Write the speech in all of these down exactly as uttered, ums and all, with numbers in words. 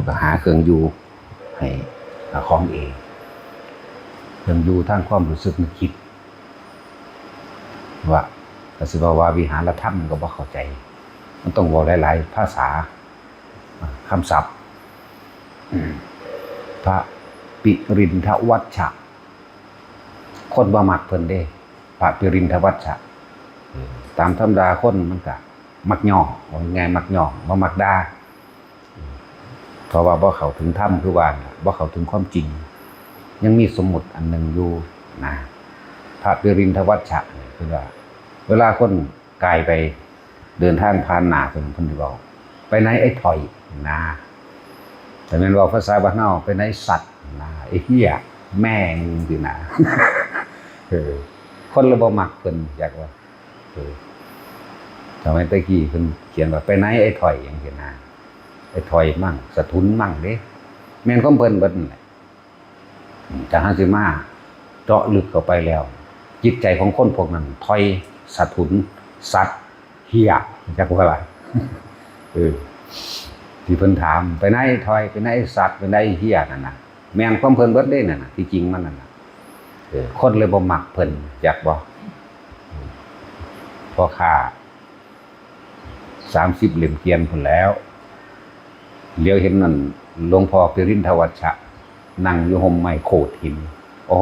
ก็หาเครื่องอยู่ให้ของเอง เครื่องอยู่ทางความรู้สึกนึกคิด ว่าก็สิว่าว่าวิหารธรรมก็บ่เข้าใจ มันต้องเว้าหลายๆภาษา คำศัพท์ พระปิรินทวัชชะ คนบ่มักเพิ่นเด้ พระปิรินทวัชชะ ตามธรรมดาคนมันก็มักย่อ ว่าง่ายๆมักย่อ บ่มักด่า เพราะว่าบ่เข้าถึงธรรมคือว่านั่นล่ะ บ่เข้าถึงความจริง ยังมีสมมุติอันหนึ่งอยู่นะ พระปิรินทวัชชะนี่คือว่า เวลาคนกายไปเดินทางผ่านหน้าเพิ่น เพิ่นสิเว้า "ไปไหนไอ้ถ่อย" นะ แต่แม่นเว้าภาษาบ้านเฮา "ไปไหนสัตว์" นะ "ไอ้เหี้ย" "แม่ง" สินะ เออ คนเลยบ่มักเพิ่น อยากว่า เออ สมัยแต่กี้เพิ่นเขียนว่า "ไปไหนไอ้ถ่อย" จังซี่นะ ไอ้ถ่อยมั่ง สะทุนมั่งเด้ แม่นของเพิ่นเบิดนั่นแหละ อืม แต่หากสิมาเจาะลึกเข้าไปแล้ว จิตใจของคนพวกนั้น ถ่อย สะทุน สัตว์ เหี้ย จักว่าล่ะ เออ ที่เพิ่นถาม "ไปไหนถ่อย ไปไหนสัตว์ ไปไหนเหี้ย" นั่นน่ะ แม่นความเพิ่นเบิดเด้นั่นน่ะ ที่จริงมันนั่นน่ะ เออ คนเลยบ่มักเพิ่น จักบ่ พ่อค้า สามสิบเล่มเกวียนพุ้นแหล้ว เหลียวเห็นนั่นหลวงพ่อปิรินทวัชชะ นั่งอยู่ฮ่มไม้โขดหิน โอ้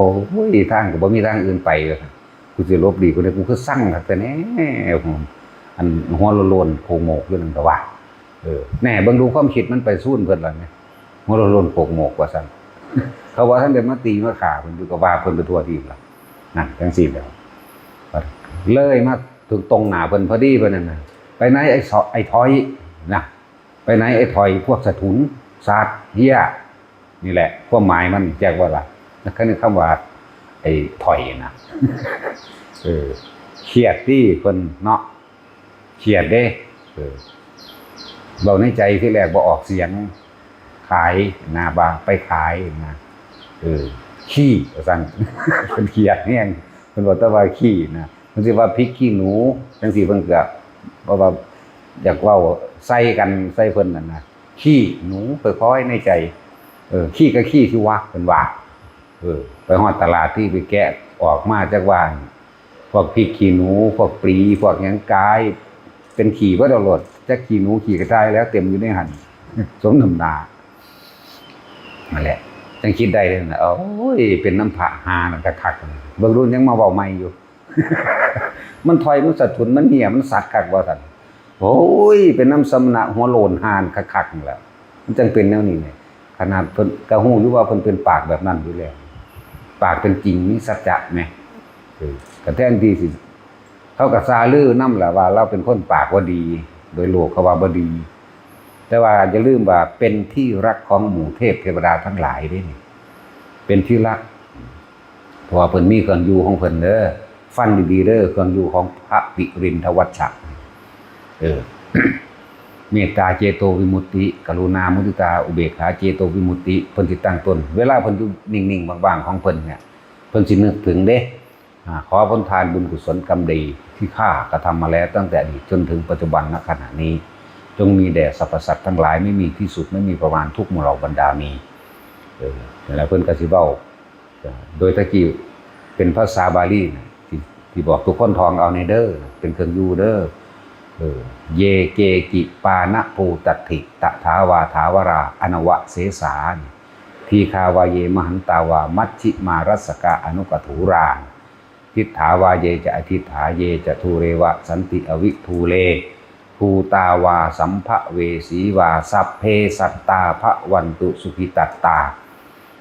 ย ทางก็บ่มีทางอื่นไป ว่าซั่น "กูสิหลบหลีกผู้ใด กูคือซังคักแท้แน่ อันหัวโล้นๆโขกโหมกอยู่นั่น" ก็ว่า เออ แน่ เบิ่งดูความคิดมันไปซูนเพิ่นล่ะแหม "หัวโล้นๆโขกโหมก" ว่าซั่น เขาว่าท่านได้มาตีมาฆ่าเพิ่นอยู่ ก็ว่าเพิ่นไปทั่วทีปล่ะ นั่นจังซี่แหล้ว เลยมาถึงตรงหน้าเพิ่นพอดี เพิ่นนั่นน่ะ "ไปไหนไอ้เสาะ ไอ้ถ่อย" นะ "ไปไหนไอ้ถ่อย พวกสะทุน สัตว์ เหี้ย" นี่แหละ ความหมายมัน จักว่าล่ะ นั่นคือคำว่า ไอ้ถ่อยนะ เออ เครียดติเพิ่นเนาะ เครียดเด้ เออ เว้าในใจทีแรกบ่ออกเสียง ขายนะ ว่าไปขายนะ เออ ขี้ ว่าซั่น เพิ่นเครียดแฮง เพิ่นบอกแต่ว่าขี้นะ เพิ่นสิว่าพริกขี้หนู จังซี่ เพิ่นก็ เพราะว่าอยากเว้าใส่กัน ใส่เพิ่นนั่นนะ "ขี้หนู ค่อยๆ ในใจ เออ ขี้ก็ขี้สิวะ" เพิ่นว่า เออ ไปฮอดตลาดที่ไปแกะออกมาจักว่า พวกพริกขี้หนู พวกปลี พวกหยังกาย เป็นขี้เบิดเอาโลด จักขี้หนูขี้กระต่ายแล้ว เต็มอยู่ในหั่น สมน้ำหน้า นั่นแหละ จังคิดได้เลยนะ โอ้ย เป็นน้ำพระหานั่นคักๆ เบิ่งดูยังมาเว้าใหม่อยู่ มันถ่อย มันสะทุน มันเหี้ย มันสัตว์คักว่าซั่น โอ้ย เป็นน้ำสมณะหัวโล้นห่านคักๆ นั่นแหละ มันจังเป็นแนวนี้เนี่ย ขนาดเพิ่นก็ฮู้อยู่ว่าเพิ่นเป็นปากแบบนั้นอยู่แล้ว ปากเป็นจริง มีสัจจะแหม เออ ก็แทนที่สิ เขาก็ซาลือนำแหละว่าเราเป็นคนปากบ่ดี โดยโลกเขาว่าบ่ดี แต่ว่าอย่าลืมว่าเป็นที่รักของหมู่เทพเทวดาทั้งหลายเด้นี่ เป็นที่รัก เพราะว่าเพิ่นมีเครื่องอยู่ของเพิ่นเด้อ ฟังดีๆเด้อ เครื่องอยู่ของพระปิรินทวัชชะ เออ เมตตาเจโตวิมุตติ กรุณามุทิตา อุเบกขาเจโตวิมุตติ เพิ่นสิตั้งต้น เวลาเพิ่นอยู่นิ่งๆว่างๆของเพิ่นเนี่ย เพิ่นสินึกถึงเด้ อ่า ขอผลทานบุญกุศลกรรมดีที่ข้ากระทำมาแล้วตั้งแต่อดีตจนถึงปัจจุบันณขณะนี้ จงมีแด่สรรพสัตว์ทั้งหลาย ไม่มีที่สุด ไม่มีประมาณ ทุกหมู่เหล่าบรรดามี เออ แล้วเพิ่นก็สิเว้า โดยตะกี้เป็นภาษาบาลีนะ ที่ ที่บอกทุกคนท่องเอาในเด้อ เป็นเครื่องอยู่เด้อ เออ เย เก กิ ปานะภูตัตถิ ตถาวา ถาวรา อนวเสสา ทีฆาวา เย มหันตาวา มัชฌิมารัสสกา อนุกถูรา ทิฏฐาวา เย จะ อทิฏฐา เย จะ ทูเรวะ สันติ อวิทูเล ภูตาวา สัมภเวสีวา สัพเพ สัตตา ภวันตุ สุขิตัตตา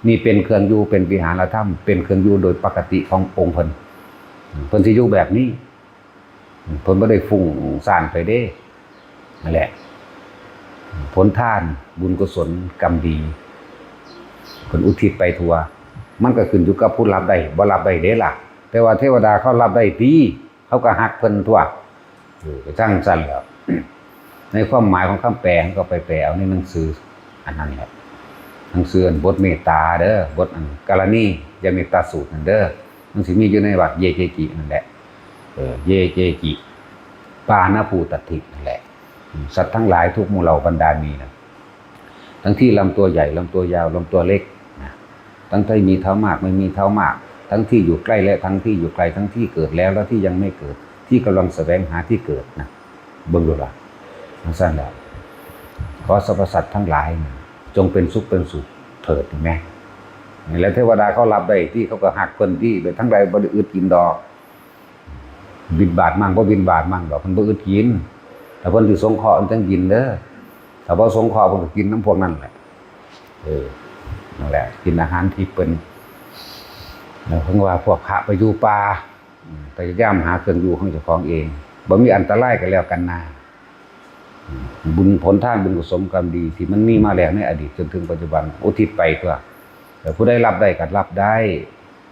นี่เป็นเครื่องอยู่ เป็นวิหารธรรม เป็นเครื่องอยู่โดยปกติขององค์เพิ่น เพิ่นสิอยู่แบบนี้ เพิ่นบ่ได้ฟุ้งซ่านไปเด้ นั่นแหละ ผลทาน บุญกุศล กรรมดี เพิ่นอุทิศไปทั่ว มันก็ขึ้นอยู่กับผู้รับได้ บ่รับได้เด้ล่ะ แต่ว่าเทวดาเขารับได้ติ เขาก็ฮักเพิ่นทั่ว เออ ก็จั่งซั่นแหล้ว ในความหมายของคำแปล ก็ไปแปลเอาในหนังสืออันนั้นแหละ หนังสืออันบทเมตตาเด้อ บทอันกรณียเมตตาสูตรนั่นเด้อ มันสิมีอยู่ในวรรคเย เก กิ นั่นแหละ เออ เย เก กิ ปานะภูตัตถิ นั่นแหละ สัตว์ทั้งหลายทุกหมู่เหล่าบรรดามีนะ ทั้งที่ลำตัวใหญ่ ลำตัวยาว ลำตัวเล็กนะ ทั้งที่มีเท้ามาก ไม่มีเท้ามาก ทั้งที่อยู่ใกล้และทั้งที่อยู่ไกล ทั้งที่เกิดแล้วและที่ยังไม่เกิด ที่กำลังแสวงหาที่เกิดนะ เบิ่งดูล่ะจั่งซั่นแหละ ขอสรรพสัตว์ทั้งหลายนะ จงเป็นสุขเป็นสุขเถิด เห็นไหม แล้วเทวดาเขารับได้ที่ เขาก็ฮักเพิ่นที่ ไปทางใดบ่ได้อึดกินดอก บิณฑบาตมั่งบ่บิณฑบาตมั่งดอก เพิ่นบ่อึดกิน ถ้าเพิ่นสิสงเคราะห์เพิ่นจั่งกินเด้อ ถ้าบ่สงเคราะห์เพิ่นก็กินนำพวกนั้นแหละ เออ นั่นแหละ กินอาหารทิพย์เพิ่น แล้วเพิ่นว่าพวกพระไปอยู่ป่า อืม พยายามหาเครื่องอยู่ของเจ้าของเอง บ่มีอันตรายก็แล้วกันนา อืม บุญผลทานบุญกุศลกรรมดีที่มันมีมาแล้วในอดีตจนถึงปัจจุบัน อุทิศไปตัว แต่ผู้ใดรับได้ก็รับได้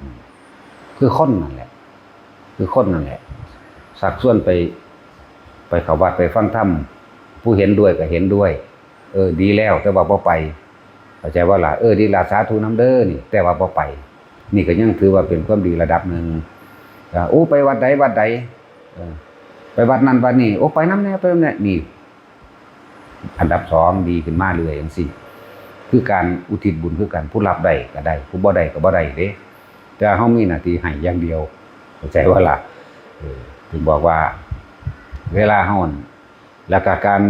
อืม คือคนนั่นแหละ คือคนนั่นแหละ ชักชวนไป ไปเข้าวัดไปฟังธรรม ผู้เห็นด้วยก็เห็นด้วย เออ ดีแล้ว แต่ว่าบ่ไป เข้าใจบ่ล่ะ เออ ดีล่ะ สาธุนำเด้อนี่ แต่ว่าบ่ไป นี่ก็ยังถือว่าเป็นความดีระดับหนึ่ง อ่า โอ้ ไปวัดใดวัดใด เออ ไปวัดนั้นวัดนี้ โอ้ ไปนำแหน่ ไปนำแหน่ นี่ อันดับสองดีขึ้นมาเรื่อยจั่งซี้ คือการอุทิศบุญคือกัน ผู้รับได้ก็ได้ ผู้บ่ได้ก็บ่ได้เด้ แต่เฮามีหน้าที่ให้อย่างเดียว เข้าใจบ่ล่ะ เออ ถึงบอกว่า เวลาเฮา แล้วก็การ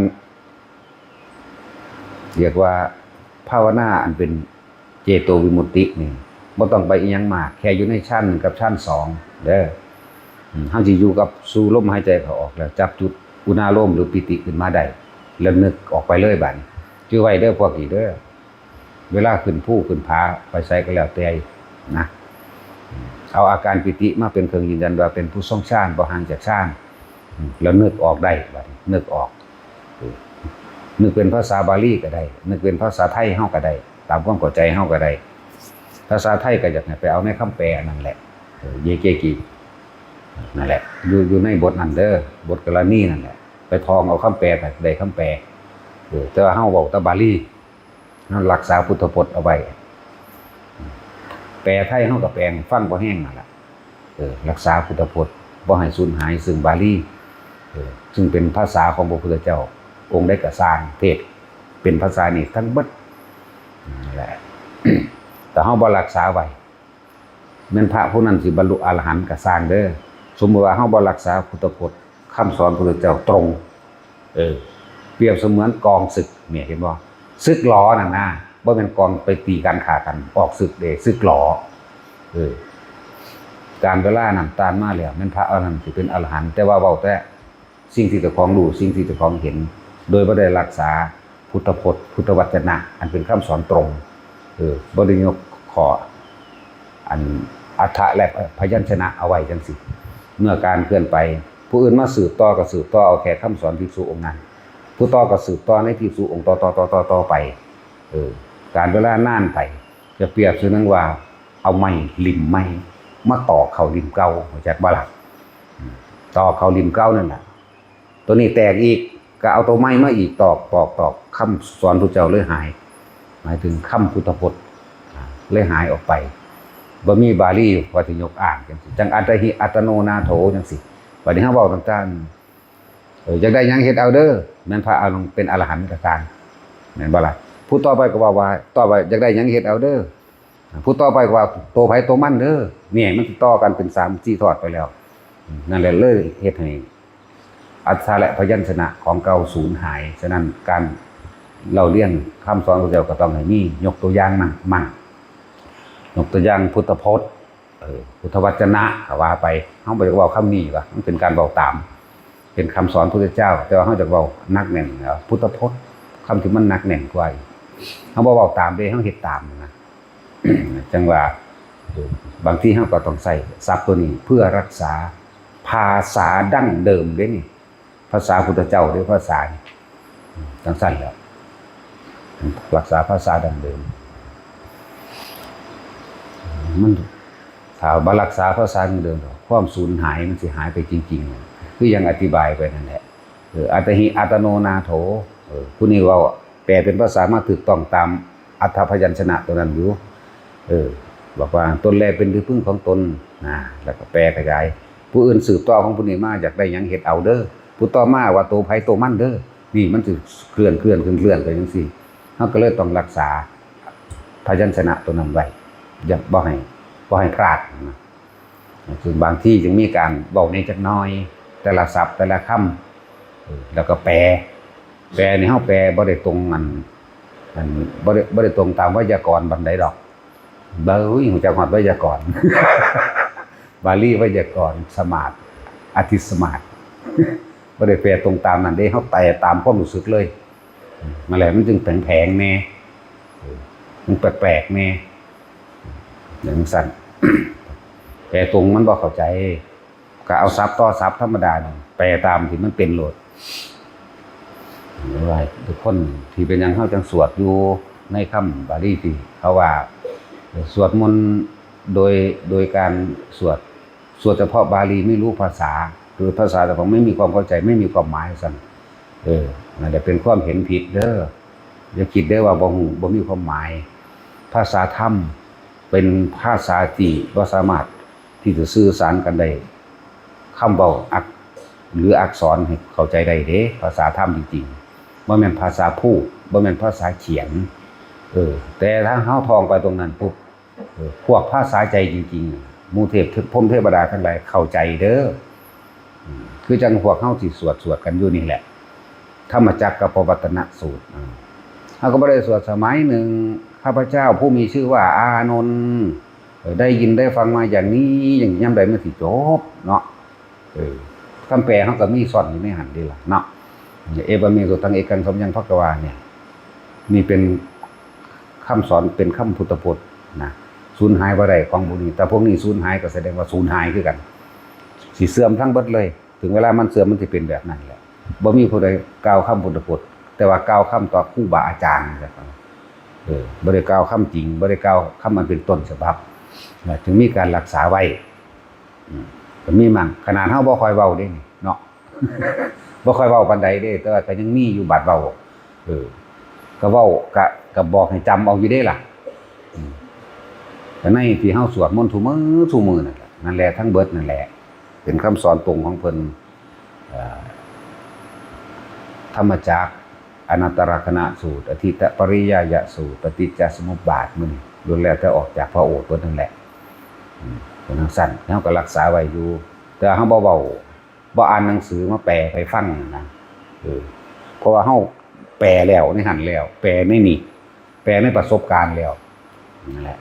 เรียกว่าภาวนาอันเป็นเจโตวิมุตตินี่ บ่ต้องไปอิหยังมาก แค่อยู่ในฌานหนึ่งกับฌานสองเด้อ อืม เฮาสิอยู่กับสู่ลมหายใจเข้าออก แล้วจับจุดอุณาโลมหรือปีติขึ้นมาได้ แล้วนึกออกไปเลยบัดนี้ จื่อไว้เด้อพวกนี้เด้อ เวลาขึ้นภูขึ้นผาไปไสก็แล้วแต่นะ เอาอาการปีติมาเป็นเครื่องยืนยันว่าเป็นผู้ทรงฌาน บ่ห่างจากฌาน อืม แล้วนึกออกได้บัดนี้ นึกออก เออ นึกเป็นภาษาบาลีก็ได้ นึกเป็นภาษาไทยเฮาก็ได้ ตามความเข้าใจเฮาก็ได้ ภาษาไทยก็อยากให้ไปเอาในคำแปลอันนั้นแหละ เออ เยเกกิ นั่นแหละ อยู่ อยู่ในบทนั้นเด้อ บทกรณีนั่นแหละ ไปท่องเอาคำแปลน่ะ ได้คำแปล เออ แต่ว่าเฮาเว้าแต่บาลี เฮารักษาพุทธพจน์เอาไว้ แปลไทยเฮาก็แปลให้ฟังพอแฮงนั่นล่ะ เออ รักษาพุทธพจน์ บ่ให้สูญหายซึ่งบาลี เออ ซึ่งเป็นภาษาของพระพุทธเจ้า องค์ใดก็ซ่าง เทศน์เป็นภาษานี้ทั้งเบิด นั่นแหละ แต่เฮาบ่รักษาไว้ แม่นพระผู้นั้นสิบรรลุอรหันต์ก็ซ่างเด้อ สมมุติว่าเฮาบ่รักษาพุทธพจน์ คำสอนพระพุทธเจ้าตรง เออ เปรียบเสมือนกองศึกเนี่ย เห็นบ่ ศึกหลอนั่นนะ บ่แม่นกองไปตีกันฆ่ากัน ออกศึกเด้ ศึกหลอ เออ การเวลานั้นต้านมาแล้ว แม่นพระอรหันต์สิเป็นอรหันต์ แต่ว่าเว้าแต่สิ่งที่เจ้าของรู้ สิ่งที่เจ้าของเห็น โดยบ่ได้รักษาพุทธพจน์ พุทธวจนะ อันเป็นคำสอนตรง เออ บ่ได้ยกข้อ อันอัฏฐะและพยัญชนะเอาไว้จั่งซี้ เมื่อการเคลื่อนไป ผู้อื่นมาสืบต่อก็สืบต่อเอาแค่คำสอนภิกษุองค์นั้น ผู้ต่อก็สืบต่อในภิกษุองค์ต่อต่อต่อต่อต่อไป เออ การเวลานานไป จะเปรียบเสมือนว่าเอาไม้หลิ่มไม้มาตอกเข้าหลิ่มเก่า รู้จักบ่ล่ะ อืม ตอกเข้าหลิ่มเก่านั่นน่ะ ตัวนี้แตกอีก ก็เอาตัวไม้มาอีก ตอก ตอก ตอก คำสอนพระเจ้าเลยหาย หมายถึงคำพุทธพจน์ อ่า เลยหายออกไป บ่มีบาลีว่าสิยกอ้างจั่งซี้ จั่งอัตตหิอัตตโนนาโถจั่งซี้ บัดนี้เฮาเว้าต่างๆ เออ อยากได้หยังเฮ็ดเอาเด้อ แม่นพระอรหันต์เป็นอรหันต์ก็ตาม แม่นบ่ล่ะ ผู้ต่อไปก็ว่า ว่า ต่อไปอยากได้หยังเฮ็ดเอาเด้อ ผู้ต่อไปก็ว่า โตไผโตมันเด้อ เนี่ย มันสิต่อกันเป็นสามสี่ทอดไปแล้ว นั่นแหละเลยเฮ็ดให้อัฏฐะและพยัญชนะของเก่าสูญหาย ฉะนั้นการเล่าเรียนคำสอนพระเจ้าก็ต้องให้มี ยกตัวอย่างมั่ง มั่ง ยกตัวอย่างพุทธพจน์ เออ พุทธวจนะก็ว่าไป เฮาบ่อยากเว้าคำนี้วะ มันเป็นการเว้าตาม เป็นคำสอนพระพุทธเจ้า แต่ว่าเฮาอยากเว้าหนักแน่นแล้ว พุทธพจน์ คำที่มันหนักแน่นกว่าอีก เฮาบ่เว้าตามเด้ เฮาเฮ็ดตามนะ จั่งว่า เออ บางทีเฮาก็ต้องใช้ศัพท์ตัวนี้เพื่อรักษาภาษาดั้งเดิมเด้นี่ ภาษาพุทธเจ้าเด้ ภาษานี่ จั่งซั่นแหละ รักษาภาษาดั้งเดิม มัน ถ้าบ่รักษาภาษาดั้งเดิม ความสูญหายมันสิหายไปจริงๆ คือยังอธิบายไปนั่นแหละ เออ อัตตหิอัตตโนนาโถ เออ ผู้นี้เว้า แปลเป็นภาษามาถูกต้องตามอัฏฐพยัญชนะตัวนั้นอยู่ เออ บอกว่าตนแลเป็นที่พึ่งของตน นะ แล้วก็แปลขยาย ผู้อื่นสืบต่อของผู้นี้มา อยากได้หยังเฮ็ดเอาเด้อ ผู้ต่อมาว่าโตไผโตมันเด้อ นี่มันสิเคลื่อน เคลื่อน เคลื่อน เคลื่อนไปจั่งซี้ เราก็เลยต้องรักษาพยัญชนะตัวนั้นไว้ อย่า บ่ให้ บ่ให้พลาดนะ ซึ่งบางทีจึงมีการเว้าในจักหน่อย แต่ละศัพท์แต่ละคำ เออ แล้วก็แปล แปลนี่เราแปลบ่ได้ตรงอัน อัน บ่ได้ บ่ได้ตรงตามไวยากรณ์ปานใดดอก เบ้ย ฮู้จักฮอดไวยากรณ์ บาลีไวยากรณ์ สมาร์ท อธิสมาร์ท บ่ได้แปลตรงตามนั้นเด้ เราแปลตามความรู้สึกเลย นั่นแหละ มันจึงแผลงๆแน่ เออ มันแปลกๆแน่ อย่างซั่น แปลตรงมันบ่เข้าใจ ก็เอาศัพท์ต่อศัพท์ธรรมดานี่ แปลตามที่มันเป็นโลด หรือว่าทุกคนที่เป็นหยังเฮาจังสวดอยู่ในคำบาลีที่เขาว่า สวดมนต์โดย โดยการสวด สวดเฉพาะบาลี ไม่รู้ภาษา หรือภาษาเจ้าของไม่มีความเข้าใจ ไม่มีความหมายซั่น เออ นั่นแหละเป็นความเห็นผิดเด้อ อย่าคิดเด้อว่าบ่ฮู้ บ่มีความหมาย ภาษาธรรมเป็นภาษาที่บ่สามารถที่จะสื่อสารกันได้ คำเว้าอัก หรืออักษรให้เข้าใจได้เด้ ภาษาธรรมจริงๆ บ่แม่นภาษาพูด บ่แม่นภาษาเขียน เออ แต่ถ้าเฮาท่องไปตรงนั้นปุ๊บ เออ พวกภาษาใจจริงๆ หมู่เทพพรหมเทวดาทั้งหลายเข้าใจเด้อ อืม คือจังพวกเฮาที่สวด สวดกันอยู่นี่แหละ ธรรมจักรกัปปวัตตนสูตร อ่า เฮาก็บ่ได้สวด สมัยหนึ่ง ข้าพเจ้าผู้มีชื่อว่าอานนท์ เออ ได้ยินได้ฟังมาอย่างนี้ อย่างนี้ ยามใดมันสิจบเนาะ เออ คำแปลเฮาก็มีซ่อนอยู่ในหั้นเด้ล่ะเนาะ เอวะเม สุตัง เอกัง สะมะยัง ภะคะวา เนี่ย นี่เป็นคำสอน เป็นคำพุทธพจน์นะ สูญหายบ่ได้ของพวกนี้ แต่พวกนี้สูญหายก็แสดงว่าสูญหายคือกัน สิเสื่อมทั้งเบิดเลย ถึงเวลามันเสื่อมมันสิเป็นแบบนั้นแหละ บ่มีผู้ใดกล่าวคำพุทธพจน์ แต่ว่ากล่าวคำต่อครูบาอาจารย์นะครับ เออ บ่ได้กล่าวคำจริง บ่ได้กล่าวคำอันเป็นต้นฉบับนะ จึงมีการรักษาไว้ อืม ก็มีมั่ง ขนาดเฮาบ่ค่อยเว้าเด้นี่เนาะ บ่ค่อยเว้าปานใดเด้ แต่ว่าก็ยังมีอยู่บาดเว้า เออ ก็เว้า ก็ ก็บอกให้จำเอาอยู่เด้ล่ะ อืม ก็ในที่เฮาสวดมนต์ทุกมื้อ ทุกมื้อนั่นแหละ นั่นแหละ ทั้งเบิดนั่นแหละ เป็นคำสอนตรงของเพิ่น เอ่อ ธรรมจักร อนัตตลักษณสูตร อธิตตปริยายสูตร ปฏิจจสมุปบาท มื้อนี้ล้วนแล้วแต่ออกจากพระโอษฐ์เบิดนั่นแหละ อืม เป็นจั่งซั้น เฮาก็รักษาไว้อยู่ แต่เฮาบ่เว้า บ่อ่านหนังสือมาแปลให้ฟังนะ เออ เพราะว่าเฮาแปลแล้วในหั้นแล้ว แปลในนี่ แปลในประสบการณ์แล้ว นั่นแหละ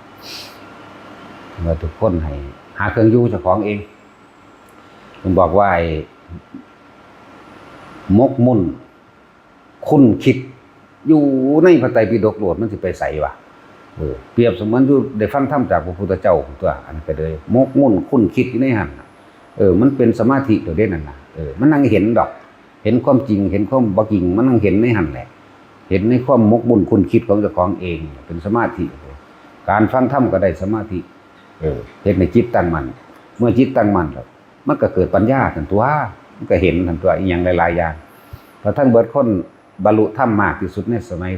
ว่าทุกคนให้หาเครื่องอยู่เจ้าของเอง ผมบอกว่าไอ้หมกมุ่น คุ้นคิดอยู่ในพระไตรปิฎกโลด มันสิไปไสวะ เออ เปรียบเสมือนอยู่ได้ฟังธรรมจากพระพุทธเจ้าตัว อันนั้นก็เลยหมกมุ่นคุ้นคิดอยู่ในหั้นน่ะ เออ มันเป็นสมาธิตัวเด่นนั่นน่ะ เออ มันนั่งเห็นดอก เห็นความจริง เห็นความบ่จริง มันนั่งเห็นในหั้นแหละ เห็นในความหมกมุ่นคุ้นคิดของเจ้าของเอง เป็นสมาธิ การฟังธรรมก็ได้สมาธิ เออ เฮ็ดให้จิตตั้งมั่น เมื่อจิตตั้งมั่นแล้ว มันก็เกิดปัญญาทันตัว มันก็เห็นทันตัว อีหยังหลายๆอย่าง เพราะทั้งเบิดคนบรรลุธรรมมากที่สุดในสมัย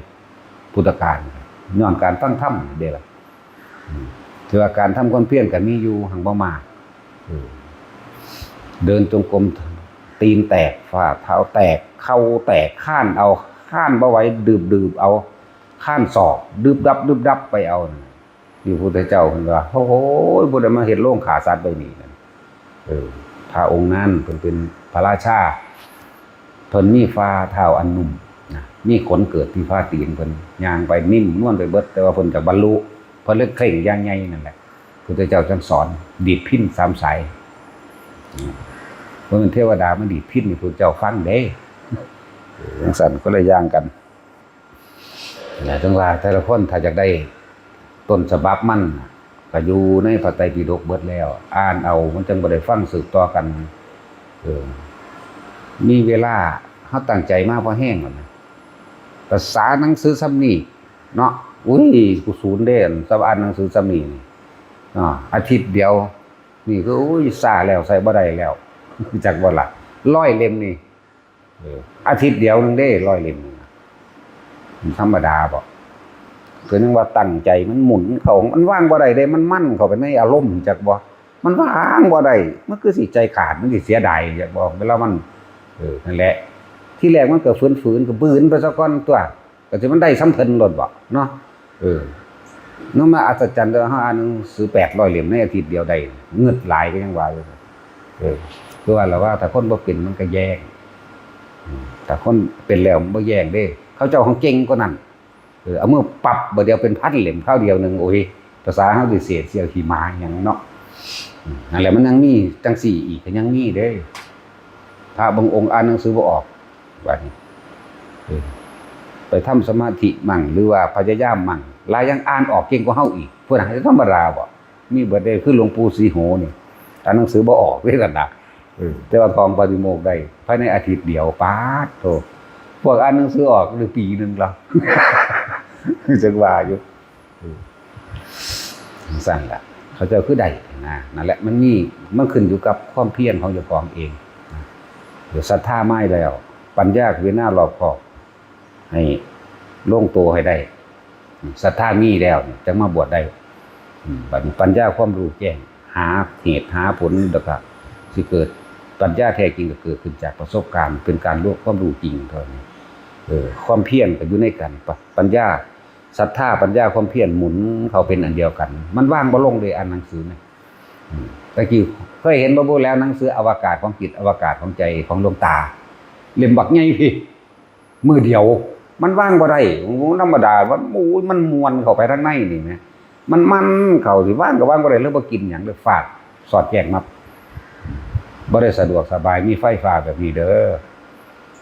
พุทธกาล ย้อนการฟังธรรมเด้ล่ะ อืม ถือว่าการทำความเพียรก็มีอยู่ หังบ่มาก อืม เดินจงกรม ตีนแตก ฝ่าเท้าแตก เข่าแตก ค้านเอา ค้านบ่ไหว ดืบๆเอา ค้านศอก ดึบดับ ดึบดับไปเอา นี่พระพุทธเจ้าเพิ่นว่า โอ้โห ผู้ใดมาเฮ็ดโรงฆ่าสัตว์ไว้นี่นั่น เออ พระองค์นั้นเพิ่นเป็นพระราชา เพิ่นมีฝ่าเท้าอันนุ่มนะ มีขนเกิดที่ฝ่าตีนเพิ่น ย่างไปนิ่มนวลไปเบิด แต่ว่าเพิ่นก็บรรลุ เพิ่นเลยเคร่งอย่างใหญ่นั่นแหละ พุทธเจ้าจั่งสอน ดีดพิณสามสาย อืม เพิ่นเป็นเทวดามาดีดพิณให้พุทธเจ้าฟังเด้ เออ จั่งซั้น คนละอย่างกัน และถึงว่าแต่ละคนถ้าอยากได้ต้นฉบับมันน่ะ ก็อยู่ในพระไตรปิฎกเบิดแล้ว อ่านเอา มันจั่งบ่ได้ฟังสืบต่อกัน เออ มีเวลา เฮาตั้งใจมาพอแฮงแล้วนะ ภาษาหนังสือส่ำนี้เนาะ อุ้ย กูสูนเด้ สำหรับอ่านหนังสือส่ำนี้นี่ อ่า อาทิตย์เดียว นี่คือ อุ้ย ซาแล้ว ใส่บ่ได้แล้ว จักบ่ล่ะ ร้อยเล่มนี่ เออ อาทิตย์เดียวหนึ่งเด้ ร้อยเล่มหนึ่งน่ะ มันธรรมดาบ่ คือนึกว่าตั้งใจมันหมุนเข้า มันวางบ่ได้เด้ มันมั่นเข้าไปในอารมณ์จักบ่ มันวางบ่ได้ มันคือสิใจขาด มันสิเสียดายจักบ่ เวลามัน เออ นั่นแหละ ที่แรกมันก็ฝืนๆ ก็บืนไปซะก่อนตัว ก็สิมันได้ส่ำเพิ่นโลดบ่เนาะ เออ นึกว่าอัศจรรย์เด้อ เฮาอ่านหนังสือแปดร้อยเล่มในอาทิตย์เดียวได้ เงิดหลายก็ยังว่าอยู่ เออ คือว่าล่ะว่าถ้าคนบ่เป็นมันก็แย่ง อืม ถ้าคนเป็นแล้วมันบ่แย่งเด้ เขาเจ้าของเก่งกว่านั้น เออ เอามือปับ บาดเดียวเป็นพันเล่มคราวเดียวหนึ่ง โอ้ย ภาษาเฮาสิเศษเสี้ยวขี้หมาหยังเนาะ อืม นั่นแหละ มันยังมีจังซี่อีก ก็ยังมีเด้ พระบางองค์อ่านหนังสือบ่ออก บัดนี้ เออ ไปทำสมาธิมั่ง หรือว่าพยายามมั่ง หลายอย่างอ่านออกเก่งกว่าเฮาอีก พวกนั้นธรรมดาบ่ มีเบิดเด้ คือหลวงปู่ศรีโหนี่ อ่านหนังสือบ่ออกเด้นั่นน่ะ เออ แต่ว่าท่องปาฏิโมกข์ได้ ภายในอาทิตย์เดียว ป๊าดโธ่ พวกอ่านหนังสือออกได้ปีหนึ่งแล้ว จั่งว่าอยู่ เออ จั่งซั้นล่ะ เขาเจ้าคือได้นะ นั่นแหละ มันมี มันขึ้นอยู่กับความเพียรของเจ้าของเองนะ เดี๋ยวศรัทธามาแล้ว ปัญญาพิจารณารอบคอบ ให้ลงตัวให้ได้ ศรัทธามีแล้วเนี่ย จั่งมาบวชได้ อืม บัดนี้ปัญญาความรู้แจ้ง หาเหตุหาผล แล้วก็สิเกิด ปัญญาแท้จริงก็เกิดขึ้นจากประสบการณ์ เป็นการรู้ความรู้จริงเท่านั้น เออ ความเพียรก็อยู่ในกัน ปะ ปัญญา ศรัทธา ปัญญา ความเพียรหมุนเข้าเป็นอันเดียวกัน มันวางบ่ลงเลย อ่านหนังสือนะ อืม ตะกี้เคยเห็นบ่บุแล้ว หนังสืออวกาศของจิต อวกาศของใจของหลวงตา เล่มบักใหญ่พี้ มื้อเดียว มันวางบ่ได้ โอ้ ธรรมดา มัน โอ้ย มันม่วนเข้าไปทางในนี่แหม มัน มันเข้าสิ วางก็วางบ่ได้ แล้วบ่กินหยัง เลยฟาด สอดแจ้งมา บ่ได้สะดวกสบาย มีไฟฟ้าแบบนี้เด้อ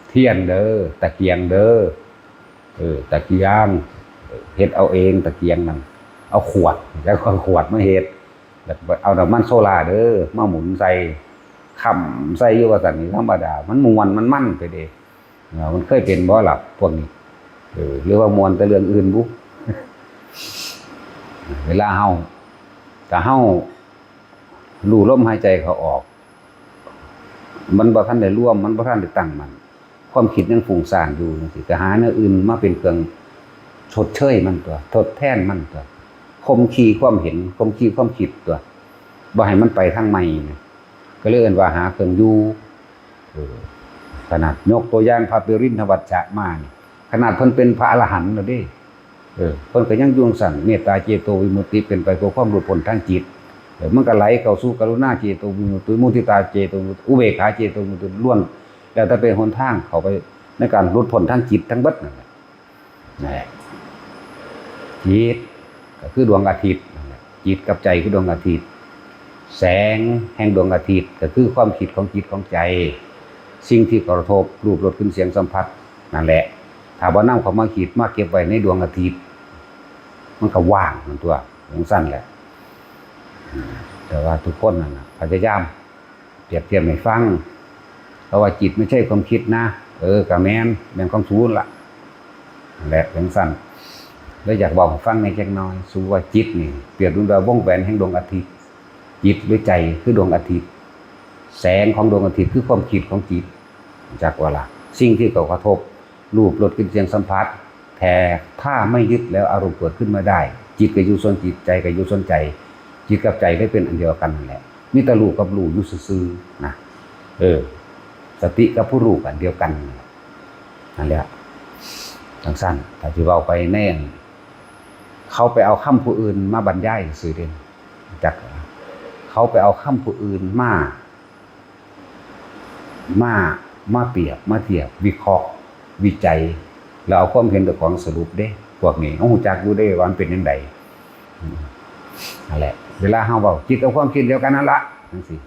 เทียนเด้อ ตะเกียงเด้อ เออ ตะเกียง เฮ็ดเอาเอง ตะเกียงนั่น เอาขวด แล้วก็เอาขวดมาเฮ็ด แล้วก็เอาน้ำมันโซล่าเด้อ มาหมุนใส่ ค้ำใส่อยู่ว่าซั่นนี่ ธรรมดา มันม่วน มันมันไปเด้ เออ มันเคยเป็นบ่ล่ะพวกนี้ เออ หรือว่าม่วนแต่เรื่องอื่นบุ เวลาเฮา ถ้าเฮารู้ลมหายใจเข้าออก มันบ่ทันได้รวม มันบ่ทันได้ตั้งมั่น ความคิดยังฟุ้งซ่านอยู่จั่งซี้ ก็หาแนวอื่นมาเป็นเครื่องชดเชยมันตั๊ว ทดแทนมันตั๊ว ข่มขีความเห็น ข่มขีความคิดตั๊ว บ่ให้มันไปทางใหม่นะ ก็เลยเอิ้นว่าหาเครื่องอยู่ เออ ขนาดยกตัวอย่างพระปริณฑวัชชะมานี่ ขนาดเพิ่นเป็นพระอรหันต์แล้วเด้ เออ เพิ่นก็ยังอยู่จั่งซั้น เมตตาเจโตวิมุตติเป็นไปเพื่อความหลุดพ้นทางจิต เออ มันก็ไหลเข้าสู่กรุณาเจโตวิมุตติ มุทิตาเจโตวิมุตติ อุเบกขาเจโตวิมุตติ ล้วนแล้วแต่เป็นหนทางเข้าไปในการหลุดพ้นทางจิตทั้งเบิดนั่นแหละ นั่นแหละ จิตก็คือดวงอาทิตย์นั่นแหละ จิตกับใจคือดวงอาทิตย์ แสงแห่งดวงอาทิตย์ก็คือความคิดของจิตของใจ สิ่งที่กระทบ รูป รส กลิ่น เสียง สัมผัส นั่นแหละ ถ้าบ่นำเข้ามาคิด มาเก็บไว้ในดวงอาทิตย์ มันก็ว่างนั่นตั๊ว จั่งซั้นแหละ แต่ว่าทุกคนนั่นน่ะ พยายามเปรียบเทียบให้ฟัง เพราะว่าจิตไม่ใช่ความคิดนะ เออ ก็แม่น แม่นของสูนั่นล่ะ นั่นแหละ จั่งซั้น แล้วอยากบอกให้ฟังในจักหน่อย สูว่าจิตนี่ เปรียบเหมือนว่าวงแหวนแห่งดวงอาทิตย์ จิตหรือใจคือดวงอาทิตย์ แสงของดวงอาทิตย์คือความคิดของจิต จักว่าล่ะ สิ่งที่เขากระทบ รูป รส กลิ่น เสียง สัมผัส แต่ถ้าไม่ยึดแล้วอารมณ์เกิดขึ้นไม่ได้ จิตก็อยู่ส่วนจิต ใจก็อยู่ส่วนใจ จิตกับใจได้เป็นอันเดียวกันนั่นแหละ มีแต่รู้กับรู้อยู่ซื่อๆนะ เออ สติกับผู้รู้อันเดียวกันนั่นแหละ นั่นแหละ จั่งซั้น ถ้าสิเว้าไปแน่น เขาไปเอาคำผู้อื่นมาบรรยายซื่อเด้ จัก เขาไปเอาคำผู้อื่นมา มา มาเปรียบ มาเทียบ วิเคราะห์ วิจัย แล้วเอาความเห็นเจ้าของสรุปเด้ พวกนี้ เขารู้จักอยู่เด้ว่ามันเป็นจั่งใด อืม นั่นแหละ เวลาเฮาเว้า จิตกับความคิดเดียวกันนั่นละ จั่งซี้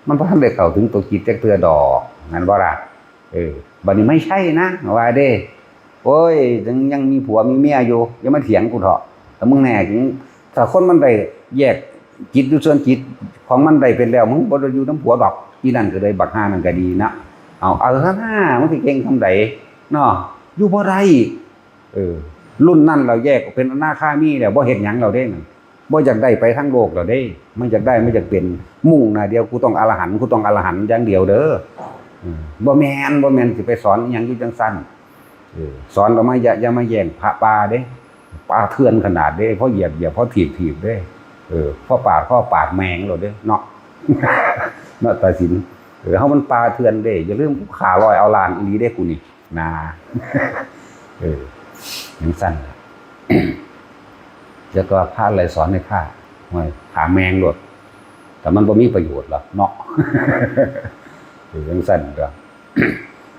มันบ่ทันได้เข้าถึงตัวจิตจักเทื่อดอก แม่นบ่ล่ะ เออ บัดนี้ไม่ใช่นะ ว่าเด้ โอ้ย ยัง ยังมีผัวมีเมียอยู่ อย่ามาเถียงกูเถาะ แต่มึงแน่จริง ถ้าคนมันได้แยกจิตอยู่ส่วนจิตของมันได้เป็นแล้ว มึงบ่ได้อยู่นำผัวดอก อีนั่นก็เลย บักห่านั่นก็ดีนะ เอา เอาซะนะ มันสิเก่งส่ำใดเนาะ อยู่บ่ได้ เออ รุ่นนั้นเราแยกออกเป็นอนาคามีแล้ว บ่เฮ็ดหยังแล้วเด้นั่น บ่อยากได้ไปทางโลกแล้วเด้ มันอยากได้ มันอยากเป็น มุ่งหน้าเดียว กูต้องอรหันต์ กูต้องอรหันต์อย่างเดียวเด้อ อืม บ่แม่น บ่แม่นสิไปสอนอิหยังอยู่จั่งซั้น เออ สอนแล้วมาอย่า อย่ามาแย่งพระป่าเด้ ป่าเถื่อนขนาดเด้ พอเหยียบเหยียบ พอถีบถีบเด้ เออ พอปาด พอปาดแม่งโลดเด้เนาะ เนาะ ตาสิน เออ เฮามันป่าเถื่อนเด้ อย่าลืม กูฆ่าร้อยเอาล้านอีหลีเด้กูนี่ นะ เออ จั่งซั่น แล้วก็พระอะไรสอนให้ฆ่า โอ้ย ฆ่าแม่งโลด แต่มันบ่มีประโยชน์หรอกเนาะ เออ จั่งซั่นก็